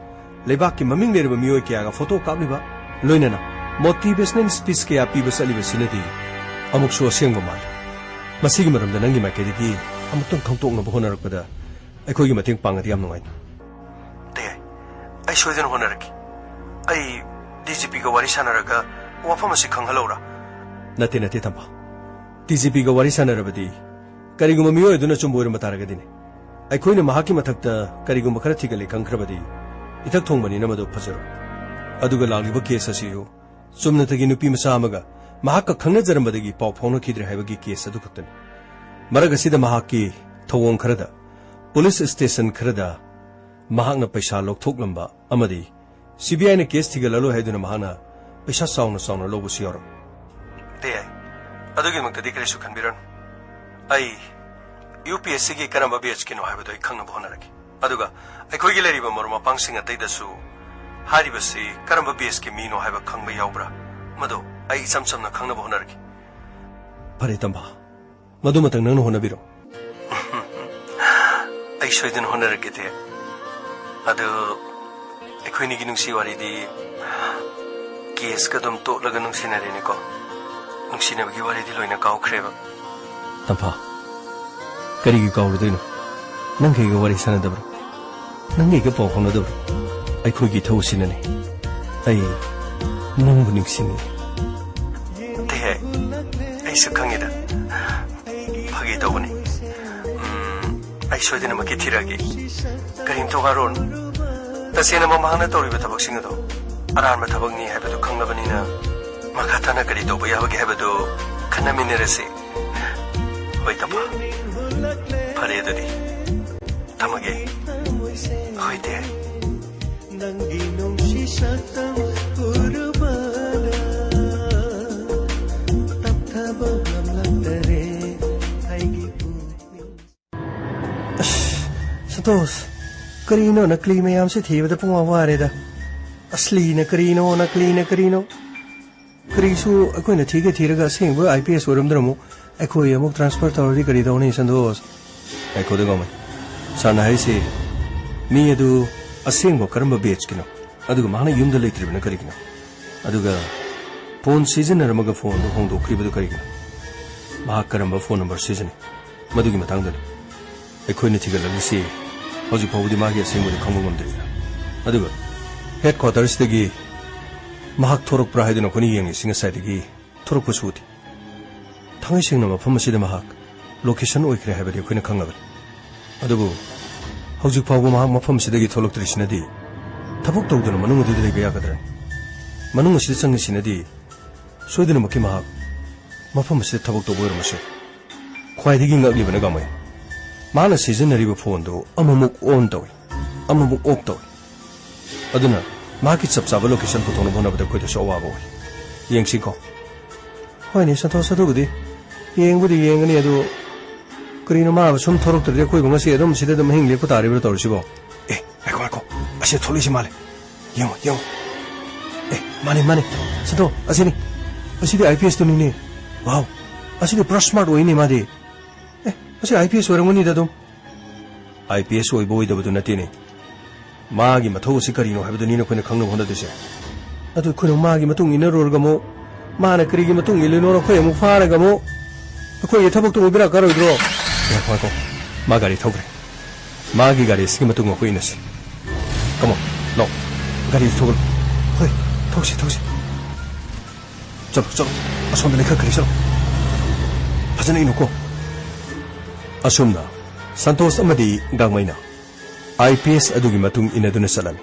ꯂꯩꯕꯥꯛꯀꯤ ꯃꯃꯤꯡ ꯂꯩꯔꯕ ꯃꯤꯑꯣꯏ ꯀꯌꯥꯒ photo ꯀꯥꯞꯂꯤꯕ, ꯂꯣꯏꯅꯅ motivational speech ꯀꯌꯥ ꯄꯤꯕ ꯆꯠꯂꯤꯕꯁꯤꯅꯗꯤ ꯑꯃꯨꯛꯁꯨ ꯑꯁꯦꯡꯕ ꯃꯥꯜꯂꯤ꯫ ꯃꯁꯤꯒꯤ ꯃꯔꯝꯗ ꯅꯪꯒꯤ ꯃꯥꯏꯀꯩꯗꯒꯤ ꯑꯃꯨꯛꯇꯪ ꯈꯪꯗꯣꯛꯅꯕ ꯍꯣꯠꯅꯔꯛꯄꯗ ꯑꯩꯈꯣꯏꯒꯤ ꯃꯇꯦꯡ ꯄꯥꯡꯉꯗꯤ ꯌꯥꯝ ꯅꯨꯡꯉꯥꯏꯅꯤ꯫ ꯇꯦ, ꯑꯩ ꯁꯣꯏꯗꯅ ꯍꯣꯠꯅꯔꯛꯀꯦ꯫ ꯑꯩ D G Pꯒ ꯋꯥꯔꯤ ꯁꯥꯟꯅꯔꯒ ꯋꯥꯐꯝ ꯑꯁꯤ ꯈꯪꯍꯜꯂꯧꯔꯥ? ꯅꯠꯇꯦ, ꯅꯠꯇꯦ, ꯇꯝꯐꯥ꯫ D G Pꯒ ꯋꯥꯔꯤ ꯁꯥꯟꯅꯔꯕꯗꯤ ꯀꯔꯤꯒꯨꯝꯕ ꯃꯤꯑꯣꯏ ꯑꯗꯨꯅ ꯑꯆꯨꯝꯕ ꯑꯣꯏꯔꯝꯕ ꯇꯥꯔꯒꯗꯤꯅꯦ꯫ ꯑꯩꯈꯣꯏꯅ ꯃꯍꯥꯛꯀꯤ ꯃꯊꯛꯇ ꯀꯔꯤꯒꯨꯝꯕ ꯈꯔ ꯊꯤꯒꯠꯂꯦ ꯈꯪꯈ꯭ꯔꯕꯗꯤ ꯏꯊꯛ ꯊꯣꯡꯕꯅꯤꯅ ꯃꯗꯨ ꯐꯖꯔꯣꯏ꯫ ꯑꯗꯨꯒ ꯂꯥꯛꯂꯤꯕ case ꯑꯁꯤꯁꯨ ꯆꯨꯝꯅꯇꯒꯤ ꯅꯨꯄꯤ ꯃꯆꯥ ꯑꯃꯒ ꯃꯍꯥꯛꯀ ꯈꯪꯅꯖꯔꯝꯕꯗꯒꯤ ꯄꯥꯎ ꯐꯥꯎꯅꯈꯤꯗ꯭ꯔꯦ ꯍꯥꯏꯕꯒꯤ case ꯑꯗꯨ ꯈꯛꯇꯅꯤ꯫ ꯃꯔꯛ ꯑꯁꯤꯗ ꯃꯍꯥꯛꯀꯤ ꯊꯧꯑꯣꯡ ꯈꯔꯗ, ꯄꯨꯂꯤꯁ ꯁ꯭ꯇꯦꯁꯟ ꯈꯔꯗ ꯃꯍꯥꯛꯅ ꯄꯩꯁꯥ ꯂꯧꯊꯣꯛꯂꯝꯕ ꯑꯃꯗꯤ ꯁꯤꯕꯤꯑꯥꯏꯅ ꯀꯦꯁ ꯊꯤꯒꯠꯂꯔꯣꯏ ꯍꯥꯏꯗꯨꯅ ꯃꯍꯥꯛꯅ ꯄꯩꯁꯥ ꯆꯥꯎꯅ ꯆꯥꯎꯅ ꯂꯧꯕꯁꯨ ꯌꯥꯎꯔꯝꯃꯤ꯫ ꯗꯦ, ꯑꯗꯨꯒꯤꯗꯃꯛꯇꯗꯤ ꯀꯔꯤꯁꯨ ꯈꯟꯕꯤꯔꯅꯨ꯫ ꯑꯩ ꯌꯨ ꯄꯤ ꯑꯦꯁ ꯁꯤꯒꯤ ꯀꯔꯝꯕ ꯕꯦꯆꯀꯤꯅꯣ ꯍꯥꯏꯕꯗꯨ ꯑꯩ ꯈꯪꯅꯕ ꯍꯣꯠꯅꯔꯒꯦ꯫ ꯑꯗꯨꯒ ꯑꯩꯈꯣꯏꯒꯤ ꯂꯩꯔꯤꯕ ꯃꯔꯨꯞ ꯃꯄꯥꯡꯁꯤꯡ ꯑꯇꯩꯗꯁꯨ ꯍꯥꯏꯔꯤꯕꯁꯤ ꯀꯔꯝꯕ ꯕꯦꯆꯀꯤ ꯃꯤꯅꯣ ꯍꯥꯏꯕ ꯈꯪꯕ ꯌꯥꯎꯕ꯭ꯔꯥ, ꯃꯗꯨ ꯑꯩ ꯏꯆꯝ ꯆꯝꯅ ꯈꯪꯅꯕ ꯍꯣꯠꯅꯔꯒꯦ꯫ ꯐꯔꯦ ꯇꯝꯐꯥ, ꯃꯗꯨꯃꯇꯪ ꯅꯪꯅ ꯍꯣꯠꯅꯕꯤꯔꯣ꯫ ꯑꯩ ꯁꯣꯏꯗꯅ ꯍꯣꯠꯅꯔꯛꯀꯦ, ꯗꯦ꯫ ꯑꯗꯨ ꯑꯩꯈꯣꯏꯅꯤꯒꯤ ꯅꯨꯡꯁꯤ ꯋꯥꯔꯤꯗꯤ ꯀꯦꯁꯀ ꯑꯗꯨꯝ ꯇꯣꯠꯂꯒ ꯅꯨꯡꯁꯤꯅꯔꯦꯅꯦꯀꯣ꯫ ꯅꯨꯡꯁꯤꯅꯕꯒꯤ ꯋꯥꯔꯤꯗꯤ ꯂꯣꯏꯅ ꯀꯥꯎꯈ꯭ꯔꯦꯕ꯫ ꯇꯝꯐꯥ, ꯀꯔꯤꯒꯤ ꯀꯥꯎꯔꯨꯗꯣꯏꯅꯣ? ꯅꯪꯒ ꯑꯩꯒ ꯋꯥꯔꯤ ꯁꯥꯟꯅꯗꯕ꯭ꯔꯣ? ꯅꯪꯒ ꯑꯩꯒ ꯄꯥꯎ ꯐꯥꯎꯅꯗꯕ꯭ꯔꯣ? ꯑꯩꯈꯣꯏꯒꯤ ꯏꯊꯧ ꯑꯁꯤꯅꯅꯤ꯫ ꯑꯩ ꯅꯪꯕꯨ ꯅꯤꯡꯁꯤꯡꯉꯤ꯫ ꯗꯦ, ꯑꯩꯁꯨ ꯈꯪꯉꯤꯗ꯫ ꯐꯥꯒꯤ ꯇꯧꯕꯅꯤ꯫ ꯎꯝ, ꯑꯩ ꯁꯣꯏꯗꯅꯃꯛꯀꯤ ꯊꯤꯔꯛꯑꯒꯦ꯫ ꯀꯔꯤꯝꯇ ꯋꯥꯔꯨꯔꯅꯨ꯫ ꯇꯁꯦꯡꯅ ꯃꯃꯥꯅ ꯇꯧꯔꯤꯕ ꯊꯕꯛꯁꯤꯡ ꯑꯗꯣ ꯑꯔꯥꯟꯕ ꯊꯕꯛꯅꯤ ꯍꯥꯏꯕꯗꯨ ꯈꯪꯂꯕꯅꯤꯅ, ꯃꯈꯥ ꯇꯥꯅ ꯀꯔꯤ ꯇꯧꯕ ꯌꯥꯕꯒꯦ ꯍꯥꯏꯕꯗꯨ ꯈꯟꯅꯃꯤꯟꯅꯔꯁꯤ꯫ ꯍꯣꯏ, ꯇꯝꯐꯥ꯫ ꯐꯔꯦ ꯑꯗꯨꯗꯤ꯫ ꯊꯝꯃꯒꯦ꯫ ꯍꯣꯏ, ꯗꯦ꯫ ꯅꯪꯒꯤ ꯅꯨꯡꯁꯤ ꯁꯛꯇꯝ ꯎꯔꯨꯕꯅ ꯇꯞꯊꯕ ꯉꯝꯂꯛꯇꯔꯦ ꯑꯩꯒꯤ ꯄꯨꯛꯅꯤꯡ꯫ ꯑꯁ, ꯁꯟꯇꯣꯁ, ꯀꯔꯤꯅꯣ ꯅꯀꯂꯤ ꯃꯌꯥꯝꯁꯦ ꯊꯤꯕꯗ ꯄꯨꯡꯋꯥ ꯋꯥꯔꯦꯗ꯫ ꯑꯁꯂꯤꯅ ꯀꯔꯤꯅꯣ, ꯅꯀꯂꯤꯅ ꯀꯔꯤꯅꯣ? ꯀꯔꯤꯁꯨ ꯑꯩꯈꯣꯏꯅ ꯊꯤꯒꯦ ꯊꯤꯔꯒ ꯑꯁꯦꯡꯕ ꯑꯥꯏ ꯄꯤ ꯑꯦꯁ ꯑꯣꯏꯔꯝꯗ꯭ꯔꯃꯨꯛ ꯑꯩꯈꯣꯏ ꯑꯃꯨꯛ ꯇ꯭ꯔꯥꯟꯁꯐꯔ ꯇꯧꯔꯗꯤ ꯀꯔꯤ ꯇꯧꯅꯤ, ꯁꯟꯇꯣꯁ? ꯉꯥꯏꯈꯣꯗ ꯒꯣꯃꯩ꯫ ꯁꯥꯔꯅ ꯍꯥꯏꯔꯤꯁꯤ ꯃꯤ ꯑꯗꯨ ꯑꯁꯦꯡꯕ ꯀꯔꯝꯕ ꯕꯦꯆꯀꯤꯅꯣ? ꯑꯗꯨꯒ ꯃꯍꯥꯛꯅ ꯌꯨꯝꯗ ꯂꯩꯇ꯭ꯔꯤꯕꯅ ꯀꯔꯤꯒꯤꯅꯣ? ꯑꯗꯨꯒ ꯐꯣꯟ ꯁꯤꯖꯤꯟꯅꯔꯝꯃꯒ ꯐꯣꯟꯗꯨ ꯍꯣꯡꯗꯣꯛꯈ꯭ꯔꯤꯕꯗꯨ ꯀꯔꯤꯒꯤꯅꯣ? ꯃꯍꯥꯛ ꯀꯔꯝꯕ ꯐꯣꯟ ꯅꯝꯕꯔ ꯁꯤꯖꯤꯟꯅꯩ? ꯃꯗꯨꯒꯤ ꯃꯇꯥꯡꯗꯅꯤ꯫ ꯑꯩꯈꯣꯏꯅ ꯊꯤꯒꯠꯂꯛꯂꯤꯁꯤ ꯍꯧꯖꯤꯛ ꯐꯥꯎꯕꯗꯤ ꯃꯥꯒꯤ ꯑꯁꯦꯡꯕꯗꯨ ꯈꯪꯕ ꯉꯝꯗ꯭ꯔꯤꯗ꯫ ꯑꯗꯨꯒ ꯍꯦꯗ ꯀ꯭ꯋꯥꯇꯔꯁꯇꯒꯤ ꯃꯍꯥꯛ ꯊꯣꯔꯛꯄ꯭ꯔꯥ ꯍꯥꯏꯗꯨꯅ ꯑꯩꯈꯣꯏꯅ ꯌꯦꯡꯂꯤꯁꯤ ꯉꯁꯥꯏꯗꯒꯤ ꯊꯣꯔꯛꯄꯁꯨ ꯎꯗꯦ꯫ ꯊꯥꯡꯃꯩ ꯁꯦꯡꯅ ꯃꯐꯝ ꯑꯁꯤꯗ ꯃꯍꯥꯛ ꯂꯣꯀꯦꯁꯟ ꯑꯣꯏꯈ꯭ꯔꯦ ꯍꯥꯏꯕꯗꯤ ꯑꯩꯈꯣꯏꯅ ꯈꯪꯂꯕꯅꯤ꯫ ꯑꯗꯨꯕꯨ ꯍꯧꯖꯤꯛ ꯐꯥꯎꯕ ꯃꯍꯥꯛ ꯃꯐꯝ ꯑꯁꯤꯗꯒꯤ ꯊꯣꯛꯂꯛꯇ꯭ꯔꯤꯁꯤꯅꯗꯤ ꯊꯕꯛ ꯇꯧꯗꯨꯅ ꯃꯅꯨꯡ ꯑꯗꯨꯗ ꯂꯩꯕ ꯌꯥꯒꯗ꯭ꯔꯅꯤ? ꯃꯅꯨꯡ ꯑꯁꯤꯗ ꯆꯪꯉꯤꯁꯤꯅꯗꯤ ꯁꯣꯏꯗꯅꯃꯛꯀꯤ ꯃꯍꯥꯛ ꯃꯐꯝ ꯑꯁꯤꯗ ꯊꯕꯛ ꯇꯧꯕ ꯑꯣꯏꯔꯝꯕꯁꯨ ꯌꯥꯏ꯫ ꯈ꯭ꯋꯥꯏꯗꯒꯤ ꯉꯛꯂꯤꯕꯅ ꯒꯥꯡꯃꯩ, ꯃꯥꯅ ꯁꯤꯖꯤꯟꯅꯔꯤꯕ ꯐꯣꯟꯗꯨ ꯑꯃꯃꯨꯛ ꯑꯣꯟ ꯇꯧꯏ, ꯑꯃꯃꯨꯛ ꯑꯣꯐ ꯇꯧꯏ꯫ ꯑꯗꯨꯅ ꯃꯍꯥꯛꯀꯤ ꯆꯞ ꯆꯥꯕ ꯂꯣꯀꯦꯁꯟ ꯄꯨꯊꯣꯛꯅꯕ ꯍꯣꯠꯅꯕꯗ ꯑꯩꯈꯣꯏꯗꯁꯨ ꯑꯋꯥꯕ ꯑꯣꯏ꯫ ꯌꯦꯡꯁꯤꯀꯣ꯫ ꯍꯣꯏꯅꯦ ꯁꯟꯇꯣꯁ, ꯑꯗꯨꯕꯨꯗꯤ ꯌꯦꯡꯕꯨꯗꯤ ꯌꯦꯡꯒꯅꯤ, ꯑꯗꯨ ꯀꯔꯤꯅꯣ ꯃꯥ ꯁꯨꯝ ꯊꯣꯔꯛꯇ꯭ꯔꯗꯤ ꯑꯩꯈꯣꯏꯕꯨ ꯉꯁꯤ ꯑꯗꯨꯝ ꯁꯤꯗ ꯑꯗꯨꯝ ꯑꯍꯤꯡ ꯂꯦꯛꯄ ꯇꯥꯔꯤꯕ꯭ꯔꯥ ꯇꯧꯔꯤꯁꯤꯕꯣ? ꯑꯦ, ꯉꯥꯏꯈꯣ, ꯉꯥꯏꯈꯣ, ꯑꯁꯤꯗ ꯊꯣꯛꯂꯛꯏꯁꯤ ꯃꯥꯜꯂꯦ꯫ ꯌꯦꯡꯉꯣ, ꯌꯦꯡꯉꯣ꯫ ꯑꯦ, ꯃꯥꯅꯦ, ꯃꯥꯅꯦ꯫ ꯁꯟꯇꯣ, ꯑꯁꯤꯅꯤ꯫ ꯑꯁꯤꯗꯤ ꯑꯥꯏ ꯄꯤ ꯑꯦꯁ ꯇꯨꯅꯤꯅꯦ꯫ ꯋꯥꯎ, ꯑꯁꯤꯗꯤ ꯄꯨꯔꯥ ꯁ꯭ꯃꯥꯔꯠ ꯑꯣꯏꯅꯦ ꯃꯥꯗꯤ꯫ ꯑꯦ, ꯃꯁꯤ ꯑꯥꯏ ꯄꯤ ꯑꯦꯁ ꯑꯣꯏꯔꯝꯒꯅꯤꯗ ꯑꯗꯨꯝ꯫ ꯑꯥꯏ ꯄꯤ ꯑꯦꯁ ꯑꯣꯏꯕ ꯑꯣꯏꯗꯕꯗꯨ ꯅꯠꯇꯦꯅꯦ꯫ ꯃꯥꯒꯤ ꯃꯊꯧ ꯑꯁꯤ ꯀꯔꯤꯅꯣ ꯍꯥꯏꯕꯗꯨꯅꯤꯅꯦ ꯑꯩꯈꯣꯏꯅ ꯈꯪꯅꯕ ꯍꯣꯠꯅꯗꯣꯏꯁꯦ꯫ ꯑꯗꯨ ꯑꯩꯈꯣꯏꯅ ꯃꯥꯒꯤ ꯃꯇꯨꯡ ꯏꯟꯅꯔꯨꯔꯒ ꯑꯃꯨꯛ, ꯃꯥꯅ ꯀꯔꯤꯒꯤ ꯃꯇꯨꯡ ꯏꯜꯂꯤꯅꯣ ꯑꯩꯈꯣꯏ ꯑꯃꯨꯛ ꯐꯥꯔꯒ ꯑꯃꯨꯛ, ꯑꯩꯈꯣꯏꯒꯤ ꯊꯕꯛꯇꯨ ꯑꯃꯨꯛ ꯕꯦꯔꯥ ꯀꯥꯔꯣꯏꯗ꯭ꯔꯣ? ꯉꯥꯏꯈꯣ, ꯉꯥꯏꯈꯣ꯫ ꯃꯥ ꯒꯥꯔꯤ ꯊꯧꯈ꯭ꯔꯦ꯫ ꯃꯥꯒꯤ ꯒꯥꯔꯤ ꯑꯁꯤꯒꯤ ꯃꯇꯨꯡ ꯑꯩꯈꯣꯏ ꯏꯟꯅꯁꯤ꯫ Come on, ꯂꯥꯛꯑꯣ꯫ ꯒꯥꯔꯤ ꯊꯧꯒꯠꯂꯣ꯫ ꯍꯣꯏ, ꯊꯧꯁꯤ, ꯊꯧꯁꯤ꯫ ꯆꯠꯂꯣ, ꯆꯠꯂꯣ꯫ ꯑꯁꯣꯝꯗ ꯂꯩꯈꯠꯈ꯭ꯔꯦ, ꯆꯠꯂꯣ꯫ ꯐꯖꯅ ꯏꯅꯨꯀꯣ꯫ ꯑꯁꯨꯝꯅ ꯁꯟꯇꯣꯁ ꯑꯃꯗꯤ ꯒꯥꯡꯃꯩꯅ ꯑꯥꯏ ꯄꯤ ꯑꯦꯁ ꯑꯗꯨꯒꯤ ꯃꯇꯨꯡ ꯏꯟꯅꯗꯨꯅ ꯆꯠꯂꯝꯃꯤ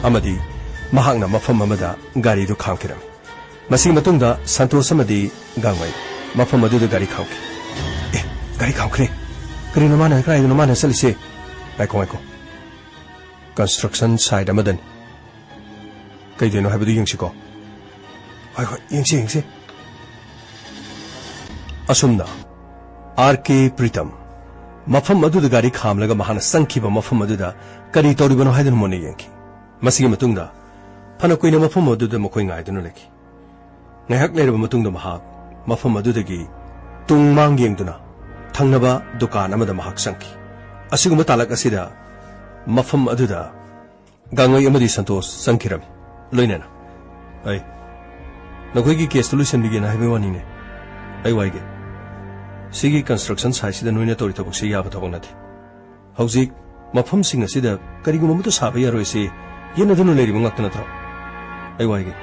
ꯑꯃꯗꯤ ꯃꯍꯥꯛꯅ ꯃꯐꯝ ꯑꯃꯗ ꯒꯥꯔꯤꯗꯨ ꯈꯥꯝꯈꯤꯔꯝꯃꯤ꯫ ꯃꯁꯤꯒꯤ ꯃꯇꯨꯡꯗ ꯁꯟꯇꯣꯁ ꯑꯃꯗꯤ ꯒꯥꯡꯃꯩ ꯃꯐꯝ ꯑꯗꯨꯗ ꯒꯥꯔꯤ ꯈꯥꯝꯈꯤ꯫ ꯑꯦ, ꯒꯥꯔꯤ ꯈꯥꯝꯈ꯭ꯔꯦ꯫ ꯀꯔꯤꯅꯣ ꯃꯥꯅ, ꯀꯗꯥꯏꯗꯅꯣ ꯃꯥꯅ ꯆꯠꯂꯤꯁꯦ? ꯉꯥꯏꯈꯣ, ꯉꯥꯏꯈꯣ꯫ ꯀꯟꯁꯇ꯭ꯔꯛꯁꯟ ꯁꯥꯏꯠ ꯑꯃꯗꯅꯤ꯫ ꯀꯩꯗꯩꯅꯣ ꯍꯥꯏꯕꯗꯨ ꯌꯦꯡꯁꯤꯀꯣ꯫ ꯍꯣꯏ, ꯍꯣꯏ, ꯌꯦꯡꯁꯤ, ꯌꯦꯡꯁꯤ꯫ ꯑꯁꯨꯝꯅ ꯑꯥꯔ ꯀꯦ ꯄ꯭ꯔꯤꯇꯝ ꯃꯐꯝ ꯑꯗꯨꯗ ꯒꯥꯔꯤ ꯈꯥꯝꯂꯒ ꯃꯍꯥꯛꯅ ꯆꯪꯈꯤꯕ ꯃꯐꯝ ꯑꯗꯨꯗ ꯀꯔꯤ ꯇꯧꯔꯤꯕꯅꯣ ꯍꯥꯏꯗꯨꯅ ꯃꯨꯟꯅ ꯌꯦꯡꯈꯤ꯫ ꯃꯁꯤꯒꯤ ꯃꯇꯨꯡꯗ ꯐꯅ ꯀꯨꯏꯅ ꯃꯐꯝ ꯑꯗꯨꯗ ꯃꯈꯣꯏ ꯉꯥꯏꯗꯨꯅ ꯂꯩꯈꯤ꯫ ꯉꯥꯏꯍꯥꯛ ꯂꯩꯔꯕ ꯃꯇꯨꯡꯗ ꯃꯍꯥꯛ ꯃꯐꯝ ꯑꯗꯨꯗꯒꯤ ꯇꯨꯡ ꯃꯥꯡ ꯌꯦꯡꯗꯨꯅ ꯊꯪꯅꯕ ꯗꯨꯀꯥꯟ ꯑꯃꯗ ꯃꯍꯥꯛ ꯆꯪꯈꯤ꯫ ꯑꯁꯤꯒꯨꯝꯕ ꯇꯥꯂꯛ ꯑꯁꯤꯗ ꯃꯐꯝ ꯑꯗꯨꯗ ꯒꯥꯡꯉꯩ ꯑꯃꯗꯤ ꯁꯟꯇꯣꯁ ꯆꯪꯈꯤꯔꯝꯃꯤ꯫ ꯂꯣꯏꯅꯅ, "ꯑꯩ ꯅꯈꯣꯏꯒꯤ ꯀꯦꯁꯇꯨ ꯂꯣꯏꯁꯤꯟꯕꯤꯒꯦꯅ ꯍꯥꯏꯕꯒꯤ ꯋꯥꯅꯤꯅꯦ꯫ ꯑꯩ ꯋꯥꯏꯒꯦ꯫ ꯁꯤꯒꯤ ꯀꯟꯁꯇ꯭ꯔꯛꯁꯟ ꯁꯥꯏꯠꯁꯤꯗ ꯅꯣꯏꯅ ꯇꯧꯔꯤ ꯊꯕꯛꯁꯤ ꯌꯥꯕ ꯊꯕꯛ ꯅꯠꯇꯦ꯫ ꯍꯧꯖꯤꯛ ꯃꯐꯝꯁꯤꯡ ꯑꯁꯤꯗ ꯀꯔꯤꯒꯨꯝꯕ ꯑꯃꯠꯇ ꯁꯥꯕ ꯌꯥꯔꯣꯏꯁꯤ ꯌꯦꯠꯅꯗꯨꯅ ꯂꯩꯔꯤꯕ ꯉꯥꯛꯇ ꯅꯠꯇ꯭ꯔꯣ? ꯑꯩ ꯋꯥꯏꯒꯦ꯫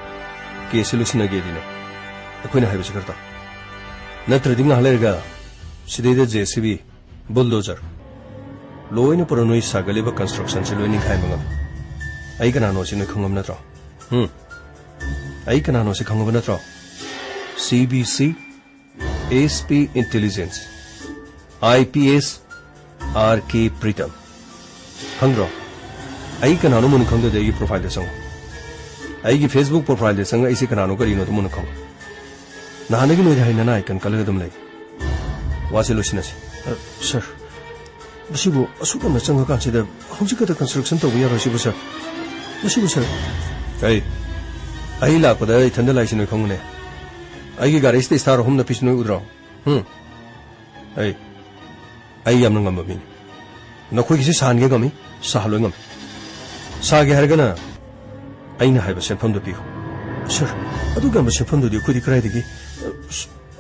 ꯀꯦꯁꯁꯤ ꯂꯣꯏꯁꯤꯟꯅꯒꯦꯗꯤꯅꯦ ꯑꯩꯈꯣꯏꯅ ꯍꯥꯏꯕꯁꯤ ꯈꯔ ꯇꯧ꯫ ꯅꯠꯇ꯭ꯔꯗꯤ ꯉꯥꯏꯍꯥꯛ ꯂꯩꯔꯒ ꯁꯤꯗꯩꯗ ꯖꯦ ꯁꯤ ꯕꯤ, ꯕꯨꯜꯗꯣꯖꯔ ꯂꯣꯏꯅ ꯄꯨꯔꯥ ꯅꯣꯏ ꯁꯥꯒꯠꯂꯤꯕ ꯀꯟꯁꯇ꯭ꯔꯛꯁꯟꯁꯤ ꯂꯣꯏ ꯅꯤꯡꯈꯥꯏꯕ ꯉꯝꯃꯤ꯫ ꯑꯩ ꯀꯅꯥꯅꯣ ꯁꯤ ꯅꯣꯏ ꯈꯪꯉꯕ ꯅꯠꯇ꯭ꯔꯣ? ꯎꯝ? ꯑꯩ ꯀꯅꯥꯅꯣ ꯁꯤ ꯈꯪꯉꯕ ꯅꯠꯇ꯭ꯔꯣ? C B C, S P intelligence. I P S R K Pritam. ꯈꯪꯗ꯭ꯔꯣ? ꯑꯩ ꯀꯅꯥꯅꯣ ꯃꯨꯟꯅ ꯈꯪꯗ꯭ꯔꯗꯤ ꯑꯩꯒꯤ ꯄ꯭ꯔꯣꯐꯥꯏꯜꯗ ꯆꯪꯉꯣ꯫ ꯑꯩꯒꯤ ꯐꯦꯁꯕꯨꯛ ꯄ꯭ꯔꯣꯐꯥꯏꯜꯗ ꯆꯪꯉꯒ ꯑꯩꯁꯦ ꯀꯅꯥꯅꯣ ꯀꯔꯤꯅꯣꯗꯣ ꯃꯨꯟꯅ ꯈꯪꯉꯣ꯫ ꯅꯍꯥꯟꯗꯒꯤ ꯅꯣꯏꯗ ꯍꯥꯏ ꯅꯅꯥ ꯑꯥꯏꯀꯟ ꯀꯜꯂꯒ ꯑꯗꯨꯝ ꯂꯩ꯫ ꯋꯥꯁꯦ ꯂꯣꯏꯁꯤꯟꯅꯁꯤ꯫ ꯑ, ꯁꯥꯔ, ꯃꯁꯤꯕꯨ ꯑꯁꯨꯛ ꯌꯥꯝꯅ ꯆꯪꯉꯀꯥꯟꯁꯤꯗ ꯍꯧꯖꯤꯛ ꯈꯛꯇ ꯀꯟꯁꯇ꯭ꯔꯛꯁꯟ ꯇꯧꯕ ꯌꯥꯔꯣꯏ ꯁꯤꯕꯨ, ꯁꯥꯔ? ꯃꯁꯤꯕꯨ, ꯁꯥꯔ? ꯑꯩ, ꯑꯩ ꯂꯥꯛꯄꯗ ꯏꯊꯟꯗ ꯂꯥꯛꯏꯁꯤ ꯅꯣꯏ ꯈꯪꯉꯨꯅꯦ꯫ ꯑꯩꯒꯤ ꯒꯥꯔꯤꯁꯤꯗ ꯏꯁꯇꯥꯔ ꯑꯍꯨꯝ ꯅꯞꯄꯤꯁꯤ ꯅꯣꯏ ꯎꯗ꯭ꯔꯣ? ꯍꯨꯝ? ꯑꯩ, ꯑꯩ ꯌꯥꯝꯅ ꯉꯝꯕ ꯃꯤꯅꯤ꯫ ꯅꯈꯣꯏꯒꯤꯁꯤ ꯁꯥꯍꯟꯒꯦ ꯉꯝꯃꯤ, ꯁꯥꯍꯜꯂꯣꯏ ꯉꯝꯃꯤ꯫ ꯁꯥꯒꯦ ꯍꯥꯏꯔꯒꯅ ꯑꯩꯅ ꯍꯥꯏꯕ ꯁꯦꯟꯐꯝꯗꯨ ꯄꯤꯌꯨ꯫ ꯁꯥꯔ, ꯑꯗꯨꯒꯨꯝꯕ ꯁꯦꯟꯐꯝꯗꯨꯗꯤ ꯑꯩꯈꯣꯏꯗꯤ ꯀꯗꯥꯏꯗꯒꯤ?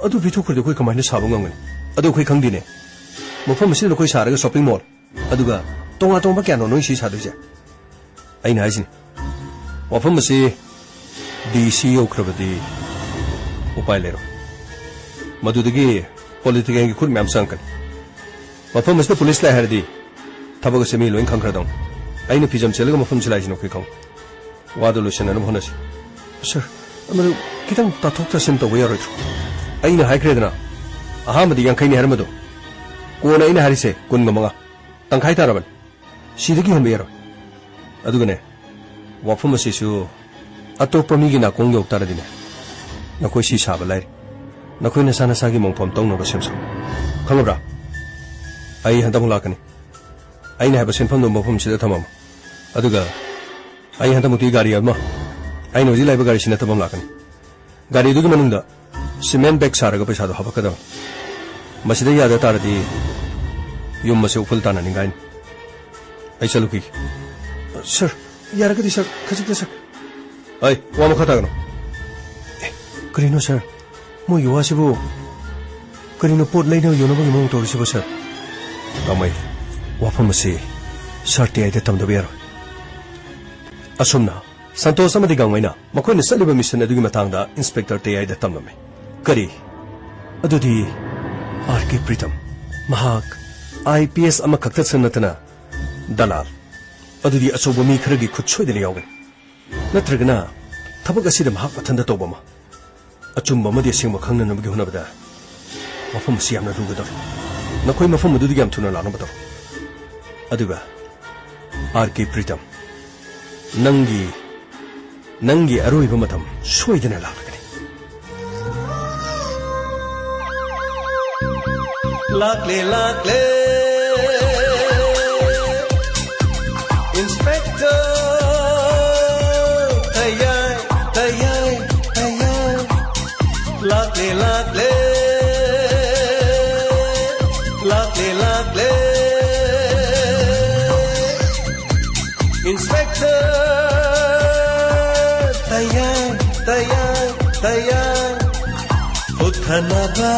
ꯑꯗꯨ ꯄꯤꯊꯣꯛꯈ꯭ꯔꯗꯤ ꯑꯩꯈꯣꯏ ꯀꯃꯥꯏꯅ ꯁꯥꯕ ꯉꯝꯒꯅꯤ? ꯑꯗꯨ ꯑꯩꯈꯣꯏ ꯈꯪꯗꯦꯅꯦ꯫ ꯃꯐꯝ ꯑꯁꯤꯗ ꯅꯈꯣꯏ ꯁꯥꯔꯒ ꯁꯣꯞꯄꯤꯡ ꯃꯣꯜ, ꯑꯗꯨꯒ ꯇꯣꯉꯥꯟ ꯇꯣꯉꯥꯟꯕ ꯀꯌꯥꯅꯣ ꯅꯣꯏ ꯁꯤ ꯁꯥꯗꯣꯏꯁꯦ? ꯑꯩꯅ ꯍꯥꯏꯁꯤꯅꯤ, ꯋꯥꯐꯝ ꯑꯁꯤ ꯗꯤ ꯁꯤ ꯌꯧꯈ꯭ꯔꯕꯗꯤ ꯎꯄꯥꯏ ꯂꯩꯔꯣꯏ꯫ ꯃꯗꯨꯗꯒꯤ ꯄꯣꯂꯤꯇꯤꯀꯦꯜꯒꯤ ꯈꯨꯠ ꯃꯌꯥꯝ ꯆꯪꯉꯛꯀꯅꯤ꯫ ꯃꯐꯝ ꯑꯁꯤꯗ ꯄꯨꯂꯤꯁ ꯂꯥꯛꯑꯦ ꯍꯥꯏꯔꯗꯤ ꯊꯕꯛ ꯑꯁꯤ ꯃꯤ ꯂꯣꯏ ꯈꯪꯈ꯭ꯔꯗꯧꯅꯤ꯫ ꯑꯩꯅ ꯐꯤꯖꯝ ꯁꯦꯠꯂꯒ ꯃꯐꯝꯁꯤ ꯂꯥꯛꯏꯁꯤ ꯅꯈꯣꯏ ꯈꯪꯉꯨ꯫ ꯋꯥꯗꯨ ꯂꯣꯏꯁꯤꯟꯅꯅꯕ ꯍꯣꯠꯅꯁꯤ꯫ ꯁꯥꯔ, ꯃꯗꯨ ꯈꯤꯇꯪ ꯇꯥꯊꯣꯛ ꯇꯥꯁꯤꯟ ꯇꯧꯕ ꯌꯥꯔꯣꯏꯗ꯭ꯔꯣ? ꯑꯩꯅ ꯍꯥꯏꯈ꯭ꯔꯦꯗꯅ, ꯑꯍꯥꯟꯕꯗꯤ ꯌꯥꯡꯈꯩꯅꯤ ꯍꯥꯏꯔꯝꯕꯗꯣ, ꯀꯣꯟꯅ ꯑꯩꯅ ꯍꯥꯏꯔꯤꯁꯦ ꯀꯨꯟꯒ ꯃꯉꯥ, ꯇꯪꯈꯥꯏ ꯇꯥꯔꯕꯅꯤ꯫ ꯁꯤꯗꯒꯤ ꯍꯦꯟꯕ ꯌꯥꯔꯣꯏ꯫ ꯑꯗꯨꯒꯅꯦ, ꯋꯥꯐꯝ ꯑꯁꯤꯁꯨ ꯑꯇꯣꯞꯄ ꯃꯤꯒꯤ ꯅꯥꯀꯣꯡ ꯌꯧ ꯇꯥꯔꯗꯤꯅꯦ, ꯅꯈꯣꯏ ꯁꯤ ꯁꯥꯕ ꯂꯥꯏꯔꯤ꯫ ꯅꯈꯣꯏ ꯅꯁꯥ ꯅꯁꯥꯒꯤ ꯃꯣꯡꯐꯝ ꯇꯧꯅꯕ ꯁꯦꯝ ꯁꯥꯎ꯫ ꯈꯪꯉꯕ꯭ꯔꯥ? ꯑꯩ ꯍꯟꯗꯛꯃꯨꯛ ꯂꯥꯛꯀꯅꯤ꯫ ꯑꯩꯅ ꯍꯥꯏꯕ ꯁꯦꯟꯐꯝꯗꯣ ꯃꯐꯝꯁꯤꯗ ꯊꯝꯃꯝꯃꯨ꯫ ꯑꯗꯨꯒ ꯑꯩ ꯍꯟꯗꯛꯃꯨꯛꯇꯤ ꯒꯥꯔꯤ ꯑꯃ, ꯑꯩꯅ ꯍꯧꯖꯤꯛ ꯂꯥꯛꯏꯕ ꯒꯥꯔꯤꯁꯤ ꯅꯠꯇꯕ ꯑꯃ ꯂꯥꯛꯀꯅꯤ꯫ ꯒꯥꯔꯤꯗꯨꯒꯤ ꯃꯅꯨꯡꯗ ꯁꯤꯃꯦꯟ ꯕꯦꯒ ꯁꯥꯔꯒ ꯄꯩꯁꯥꯗꯣ ꯍꯥꯄꯛꯀꯗꯕꯅꯤ꯫ ꯃꯁꯤꯗ ꯌꯥꯗ ꯇꯥꯔꯗꯤ ꯌꯨꯝ ꯑꯁꯤ ꯎꯐꯨꯜ ꯇꯥꯅꯅꯤꯡꯉꯥꯏꯅꯤ꯫ ꯑꯩ ꯆꯠꯂꯨꯈꯤꯒꯦ꯫ ꯁꯥꯔ, ꯌꯥꯔꯒꯗꯤ ꯁꯥꯔ, ꯈꯖꯤꯛꯇ ꯁꯥꯔ꯫ ꯑꯩ, ꯋꯥ ꯃꯈꯥ ꯇꯥꯒꯅꯨ꯫ ꯑꯦ, ꯀꯔꯤꯅꯣ ꯁꯥꯔ? ꯃꯣꯏꯒꯤ ꯋꯥꯁꯤꯕꯨ ꯀꯔꯤꯅꯣ? ꯄꯣꯠ ꯂꯩꯅꯕ ꯌꯣꯟꯅꯕꯒꯤ ꯃꯑꯣꯡ ꯇꯧꯔꯤꯁꯤꯕꯨ ꯁꯥꯔ? ꯀꯥꯃꯩ, ꯋꯥꯐꯝ ꯑꯁꯤ ꯁꯥꯔ ꯇꯦ ꯑꯥꯏꯗ ꯇꯝꯗꯕ ꯌꯥꯔꯣꯏ꯫ ꯑꯁꯨꯝꯅ ꯁꯟꯇꯣꯁ ꯑꯃꯗꯤ ꯒꯥꯡꯃꯩꯅ ꯃꯈꯣꯏꯅ ꯆꯠꯂꯤꯕ ꯃꯤꯁꯟ ꯑꯗꯨꯒꯤ ꯃꯇꯥꯡꯗ ꯏꯟꯁꯄꯦꯛꯇꯔ ꯇꯦ ꯑꯥꯏꯗ ꯇꯝꯂꯝꯃꯤ꯫ ꯀꯔꯤ? ꯑꯗꯨꯗꯤ ꯑꯥꯔ ꯀꯦ ꯄ꯭ꯔꯤꯇꯝ, ꯃꯍꯥꯛ ꯑꯥꯏ ꯄꯤ ꯑꯦꯁ ꯑꯃꯈꯛꯇꯁꯨ ꯅꯠꯇꯅ ꯗꯂꯥꯜ, ꯑꯗꯨꯗꯤ ꯑꯆꯧꯕ ꯃꯤ ꯈꯔꯒꯤ ꯈꯨꯠ ꯁꯣꯏꯗꯅ ꯌꯥꯎꯒꯅꯤ꯫ ꯅꯠꯇ꯭ꯔꯒꯅ ꯊꯕꯛ ꯑꯁꯤꯗ ꯃꯍꯥꯛ ꯃꯊꯟꯇ ꯇꯧꯕ ꯑꯃ꯫ ꯑꯆꯨꯝꯕ ꯑꯃꯗꯤ ꯑꯁꯦꯡꯕ ꯈꯪꯅꯅꯕꯒꯤ ꯍꯣꯠꯅꯕꯗ ꯋꯥꯐꯝ ꯑꯁꯤ ꯌꯥꯝꯅ ꯂꯨꯒꯗꯧꯔꯤ꯫ ꯅꯈꯣꯏ ꯃꯐꯝ ꯑꯗꯨꯗꯒꯤ ꯌꯥꯝ ꯊꯨꯅ ꯂꯥꯛꯅꯕ ꯇꯧ꯫ ꯑꯗꯨꯒ, ꯑꯥꯔ ꯀꯦ ꯄ꯭ꯔꯤꯇꯝ, ꯅꯪꯒꯤ, ꯅꯪꯒꯤ ꯑꯔꯣꯏꯕ ꯃꯇꯝ ꯁꯣꯏꯗꯅ ꯂꯥꯛꯂꯒꯅꯤ꯫ ꯂꯥꯛꯂꯦ, ꯂꯥꯛꯂꯦ, ꯏꯟꯁꯄꯦꯛꯇꯔ ꯇꯌꯥꯏ, ꯇꯌꯥꯏ, ꯇꯌꯥꯏ꯫ ꯂꯥꯛꯂꯦ, ꯂꯥꯛꯂꯦ, ꯂꯥꯛꯂꯦ, ꯂꯥꯛꯂꯦ, ꯏꯟꯁꯄꯦꯛꯇꯔ ꯇꯌꯥꯏ, ꯇꯌꯥꯏ, ꯇꯌꯥꯏ꯫ ꯎꯠꯊꯅꯕ,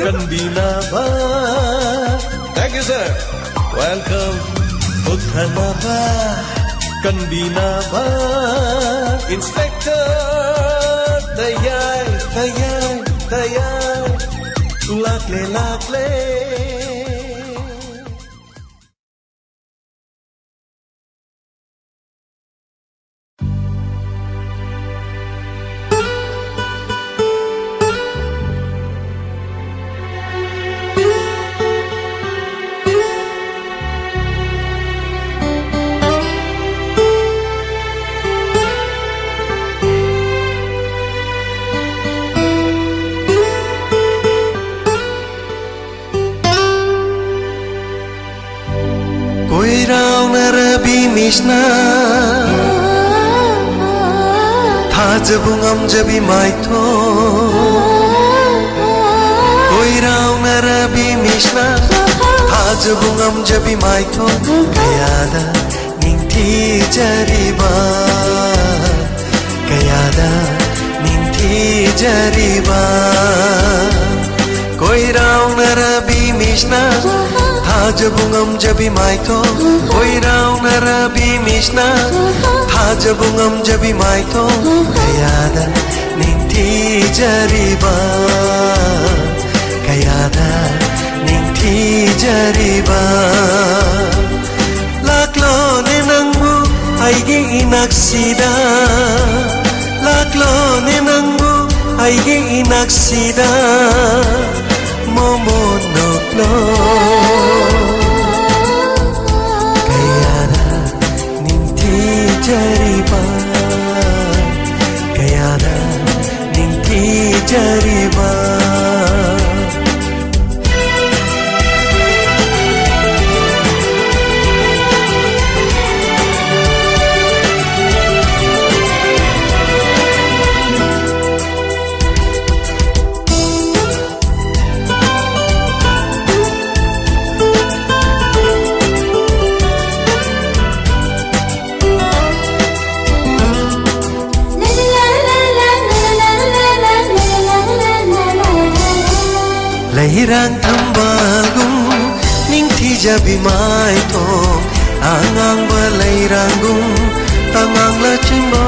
ꯀꯟꯕꯤꯅꯕ꯫ Thank you, sir. Welcome. ꯎꯠꯊꯅꯕ, ꯀꯟꯕꯤꯅꯕ, ꯏꯟꯁꯄꯦꯛꯇꯔ ꯇꯌꯥꯏ, ꯇꯌꯥꯏ, ꯇꯌꯥꯏ꯫ ꯂꯥꯛꯂꯦ, ꯂꯥꯛꯂꯦ꯫ ꯀꯣꯏꯔꯥꯎꯅꯔꯕꯤ ꯃꯤꯁꯅ ꯊꯥꯖꯕ ꯉꯝꯖꯕꯤ ꯃꯥꯏꯊꯣꯡ꯫ ꯀꯣꯏꯔꯥꯎꯅꯔꯕꯤ ꯃꯤꯁꯅ ꯊꯥꯖꯕ ꯉꯝꯖꯕꯤ ꯃꯥꯏꯊꯣꯡ꯫ ꯀꯌꯥꯗ ꯅꯤꯡꯊꯤꯖꯔꯤꯕ, ꯀꯌꯥꯗ ꯅꯤꯡꯊꯤꯖꯔꯤꯕ꯫ ꯀꯣꯏꯔꯥꯎꯅꯔꯕꯤ ꯃꯤꯁꯅ ꯊꯥꯖꯕ ꯉꯝꯖꯕꯤ ꯃꯥꯏꯊꯣꯡ꯫ ꯀꯣꯏꯔꯥꯎꯅꯔꯕꯤ ꯃꯤꯁꯅ ꯊꯥꯖꯕ ꯉꯝꯖꯕꯤ ꯃꯥꯏꯊꯣꯡ꯫ ꯀꯌꯥꯗ ꯅꯤꯡꯊꯤꯖꯔꯤꯕ, ꯀꯌꯥꯗ ꯅꯤꯡꯊꯤꯖꯔꯤꯕ꯫ ꯂꯥꯛꯂꯣꯅꯦ ꯅꯪꯕꯨ ꯑꯩꯒꯤ ꯏꯅꯥꯛꯁꯤꯗ, ꯂꯥꯛꯂꯣꯅꯦ ꯅꯪꯕꯨ ꯑꯩꯒꯤ ꯅꯛꯁꯤꯗ ꯃꯣꯃꯣꯟ ꯅꯣꯛꯂꯣ꯫ ꯀꯌꯥꯗ ꯅꯤꯡꯊꯤꯖꯔꯤꯕ, ꯀꯌꯥꯗ ꯅꯤꯡꯊꯤꯖꯔꯤꯕ꯫ ꯂꯩꯔꯥꯡ ꯊꯝꯕꯥꯜꯒꯨꯝ ꯅꯤꯡꯊꯤꯖꯕꯤ ꯃꯥꯏꯊꯣꯡ, ꯑꯉꯥꯡꯕ ꯂꯩꯔꯥꯡꯒꯨꯝ ꯇꯉꯥꯡ ꯂꯥꯆꯤꯟꯕ꯫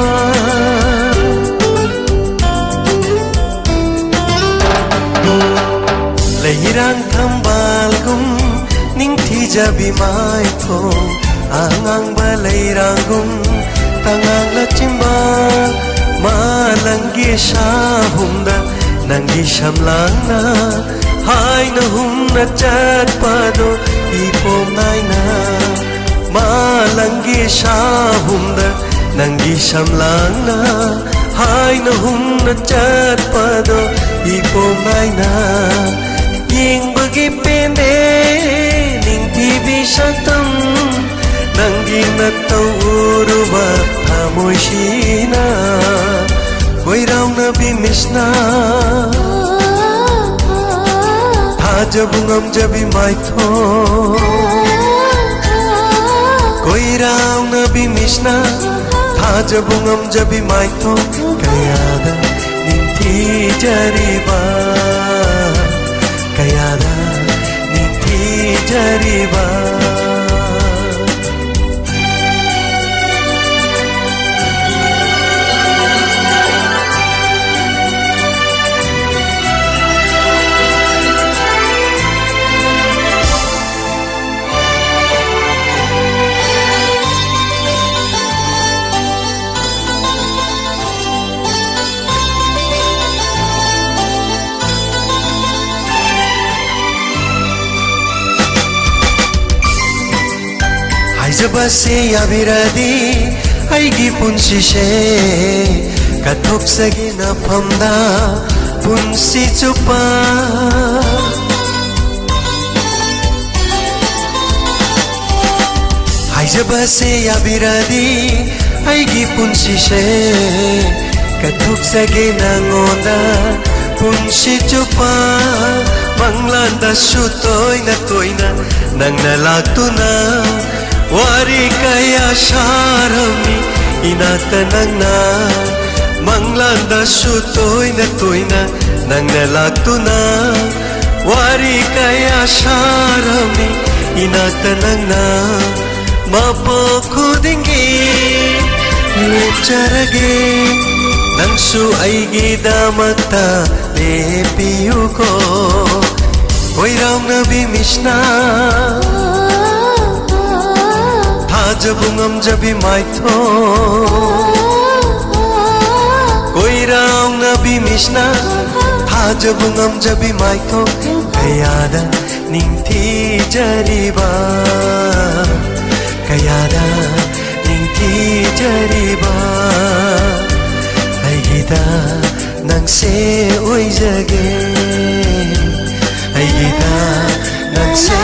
ꯂꯩꯔꯥꯡ ꯊꯝꯕꯥꯜꯒꯨꯝ ꯅꯤꯡꯊꯤꯖꯕꯤ ꯃꯥꯏꯊꯣꯡ, ꯑꯉꯥꯡꯕ ꯂꯩꯔꯥꯡꯒꯨꯝ ꯇꯉꯥꯡ ꯂꯥꯆꯤꯟꯕ꯫ ꯃꯥꯂꯪꯒꯤ ꯁꯥꯍꯨꯝꯗ ꯅꯪꯒꯤ ꯁꯝꯂꯥꯡꯅ ꯍꯥꯏꯅ ꯍꯨꯝꯅ ꯆꯠꯄꯗꯣ ꯏꯄꯣꯝ ꯅꯥꯏꯅ꯫ ꯃꯥꯂꯪꯒꯤ ꯁꯥꯍꯨꯝꯗ ꯅꯪꯒꯤ ꯁꯝꯂꯥꯡꯅ ꯍꯥꯏꯅ ꯍꯨꯝꯅ ꯆꯠꯄꯗꯣ ꯏꯄꯣꯝ ꯅꯥꯏꯅ꯫ ꯌꯦꯡꯕꯒꯤ ꯄꯦꯟꯗꯦ ꯅꯤꯡꯊꯤꯕꯤ ꯁꯛꯇꯝ, ꯅꯪꯒꯤ ꯅꯇꯧ ꯎꯔꯨꯕ ꯊꯃꯣꯏꯁꯤꯅ꯫ ꯀꯣꯏꯔꯥꯎꯅꯕꯤ ꯃꯤꯠꯁꯅ ꯊꯥꯖꯕ ꯉꯝꯖꯕꯤ ꯃꯥꯏꯊꯣꯡ꯫ ꯀꯣꯏꯔꯥꯎꯅꯕꯤ ꯃꯤꯠꯁꯅ ꯊꯥꯖꯕ ꯉꯝꯖꯕꯤ ꯃꯥꯏꯊꯣꯡ꯫ ꯀꯌꯥꯗ ꯅꯤꯡꯊꯤꯖꯔꯤꯕ, ꯀꯌꯥꯗ ꯅꯤꯡꯊꯤꯖꯔꯤꯕ꯫ ꯍꯥꯏꯖꯕꯁꯦ ꯌꯥꯕꯤꯔꯗꯤ ꯑꯩꯒꯤ ꯄꯨꯟꯁꯤꯁꯦ ꯀꯠꯊꯣꯛꯆꯒꯦ ꯅꯐꯝꯗ ꯄꯨꯟꯁꯤ ꯆꯨꯞꯄ꯫ ꯍꯥꯏꯖꯕꯁꯦ ꯌꯥꯕꯤꯔꯗꯤ ꯑꯩꯒꯤ ꯄꯨꯟꯁꯤꯁꯦ ꯀꯠꯊꯣꯛꯆꯒꯦ ꯅꯉꯣꯟꯗ ꯄꯨꯟꯁꯤ ꯆꯨꯞꯄ꯫ ꯃꯪꯂꯥꯟꯗꯁꯨ ꯇꯣꯏꯅ ꯇꯣꯏꯅ ꯅꯪꯅ ꯂꯥꯛꯇꯨꯅ ꯋꯥꯔꯤ ꯀꯌꯥ ꯁꯥꯔꯝꯃꯤ ꯏꯅꯥꯛꯇ ꯅꯪꯅ꯫ ꯃꯪꯂꯥꯟꯗꯁꯨ ꯇꯣꯏꯅ ꯇꯣꯏꯅ ꯅꯪꯅ ꯂꯥꯛꯇꯨꯅ ꯋꯥꯔꯤ ꯀꯌꯥ ꯁꯥꯔꯝꯃꯤ ꯏꯅꯥꯛꯇ ꯅꯪꯅ꯫ ꯃꯄꯣꯛ ꯈꯨꯗꯤꯡꯒꯤ ꯂꯦꯞꯆꯔꯒꯦ ꯅꯪꯁꯨ ꯑꯩꯒꯤꯗꯃꯛꯇ ꯂꯦꯞꯄꯤꯌꯨꯀꯣ꯫ ꯀꯣꯏꯔꯥꯎꯅꯕꯤ ꯃꯤꯁꯅ ꯊꯥꯖꯕ ꯉꯝꯖꯕꯤ ꯃꯥꯏꯊꯣꯡ꯫ ꯀꯣꯏꯔꯥꯎꯅꯕꯤ ꯃꯤꯁꯅ ꯊꯥꯖꯕ ꯉꯝꯖꯕꯤ ꯃꯥꯏꯊꯣꯡ꯫ ꯀꯌꯥꯗ ꯅꯤꯡꯊꯤꯖꯔꯤꯕ, ꯀꯌꯥꯗ ꯅꯤꯡꯊꯤꯖꯔꯤꯕ ꯑꯩꯒꯤꯗ ꯅꯪꯁꯦ ꯑꯣꯏꯖꯒꯦ꯫ ꯑꯩꯒꯤꯗ ꯅꯪꯁꯦ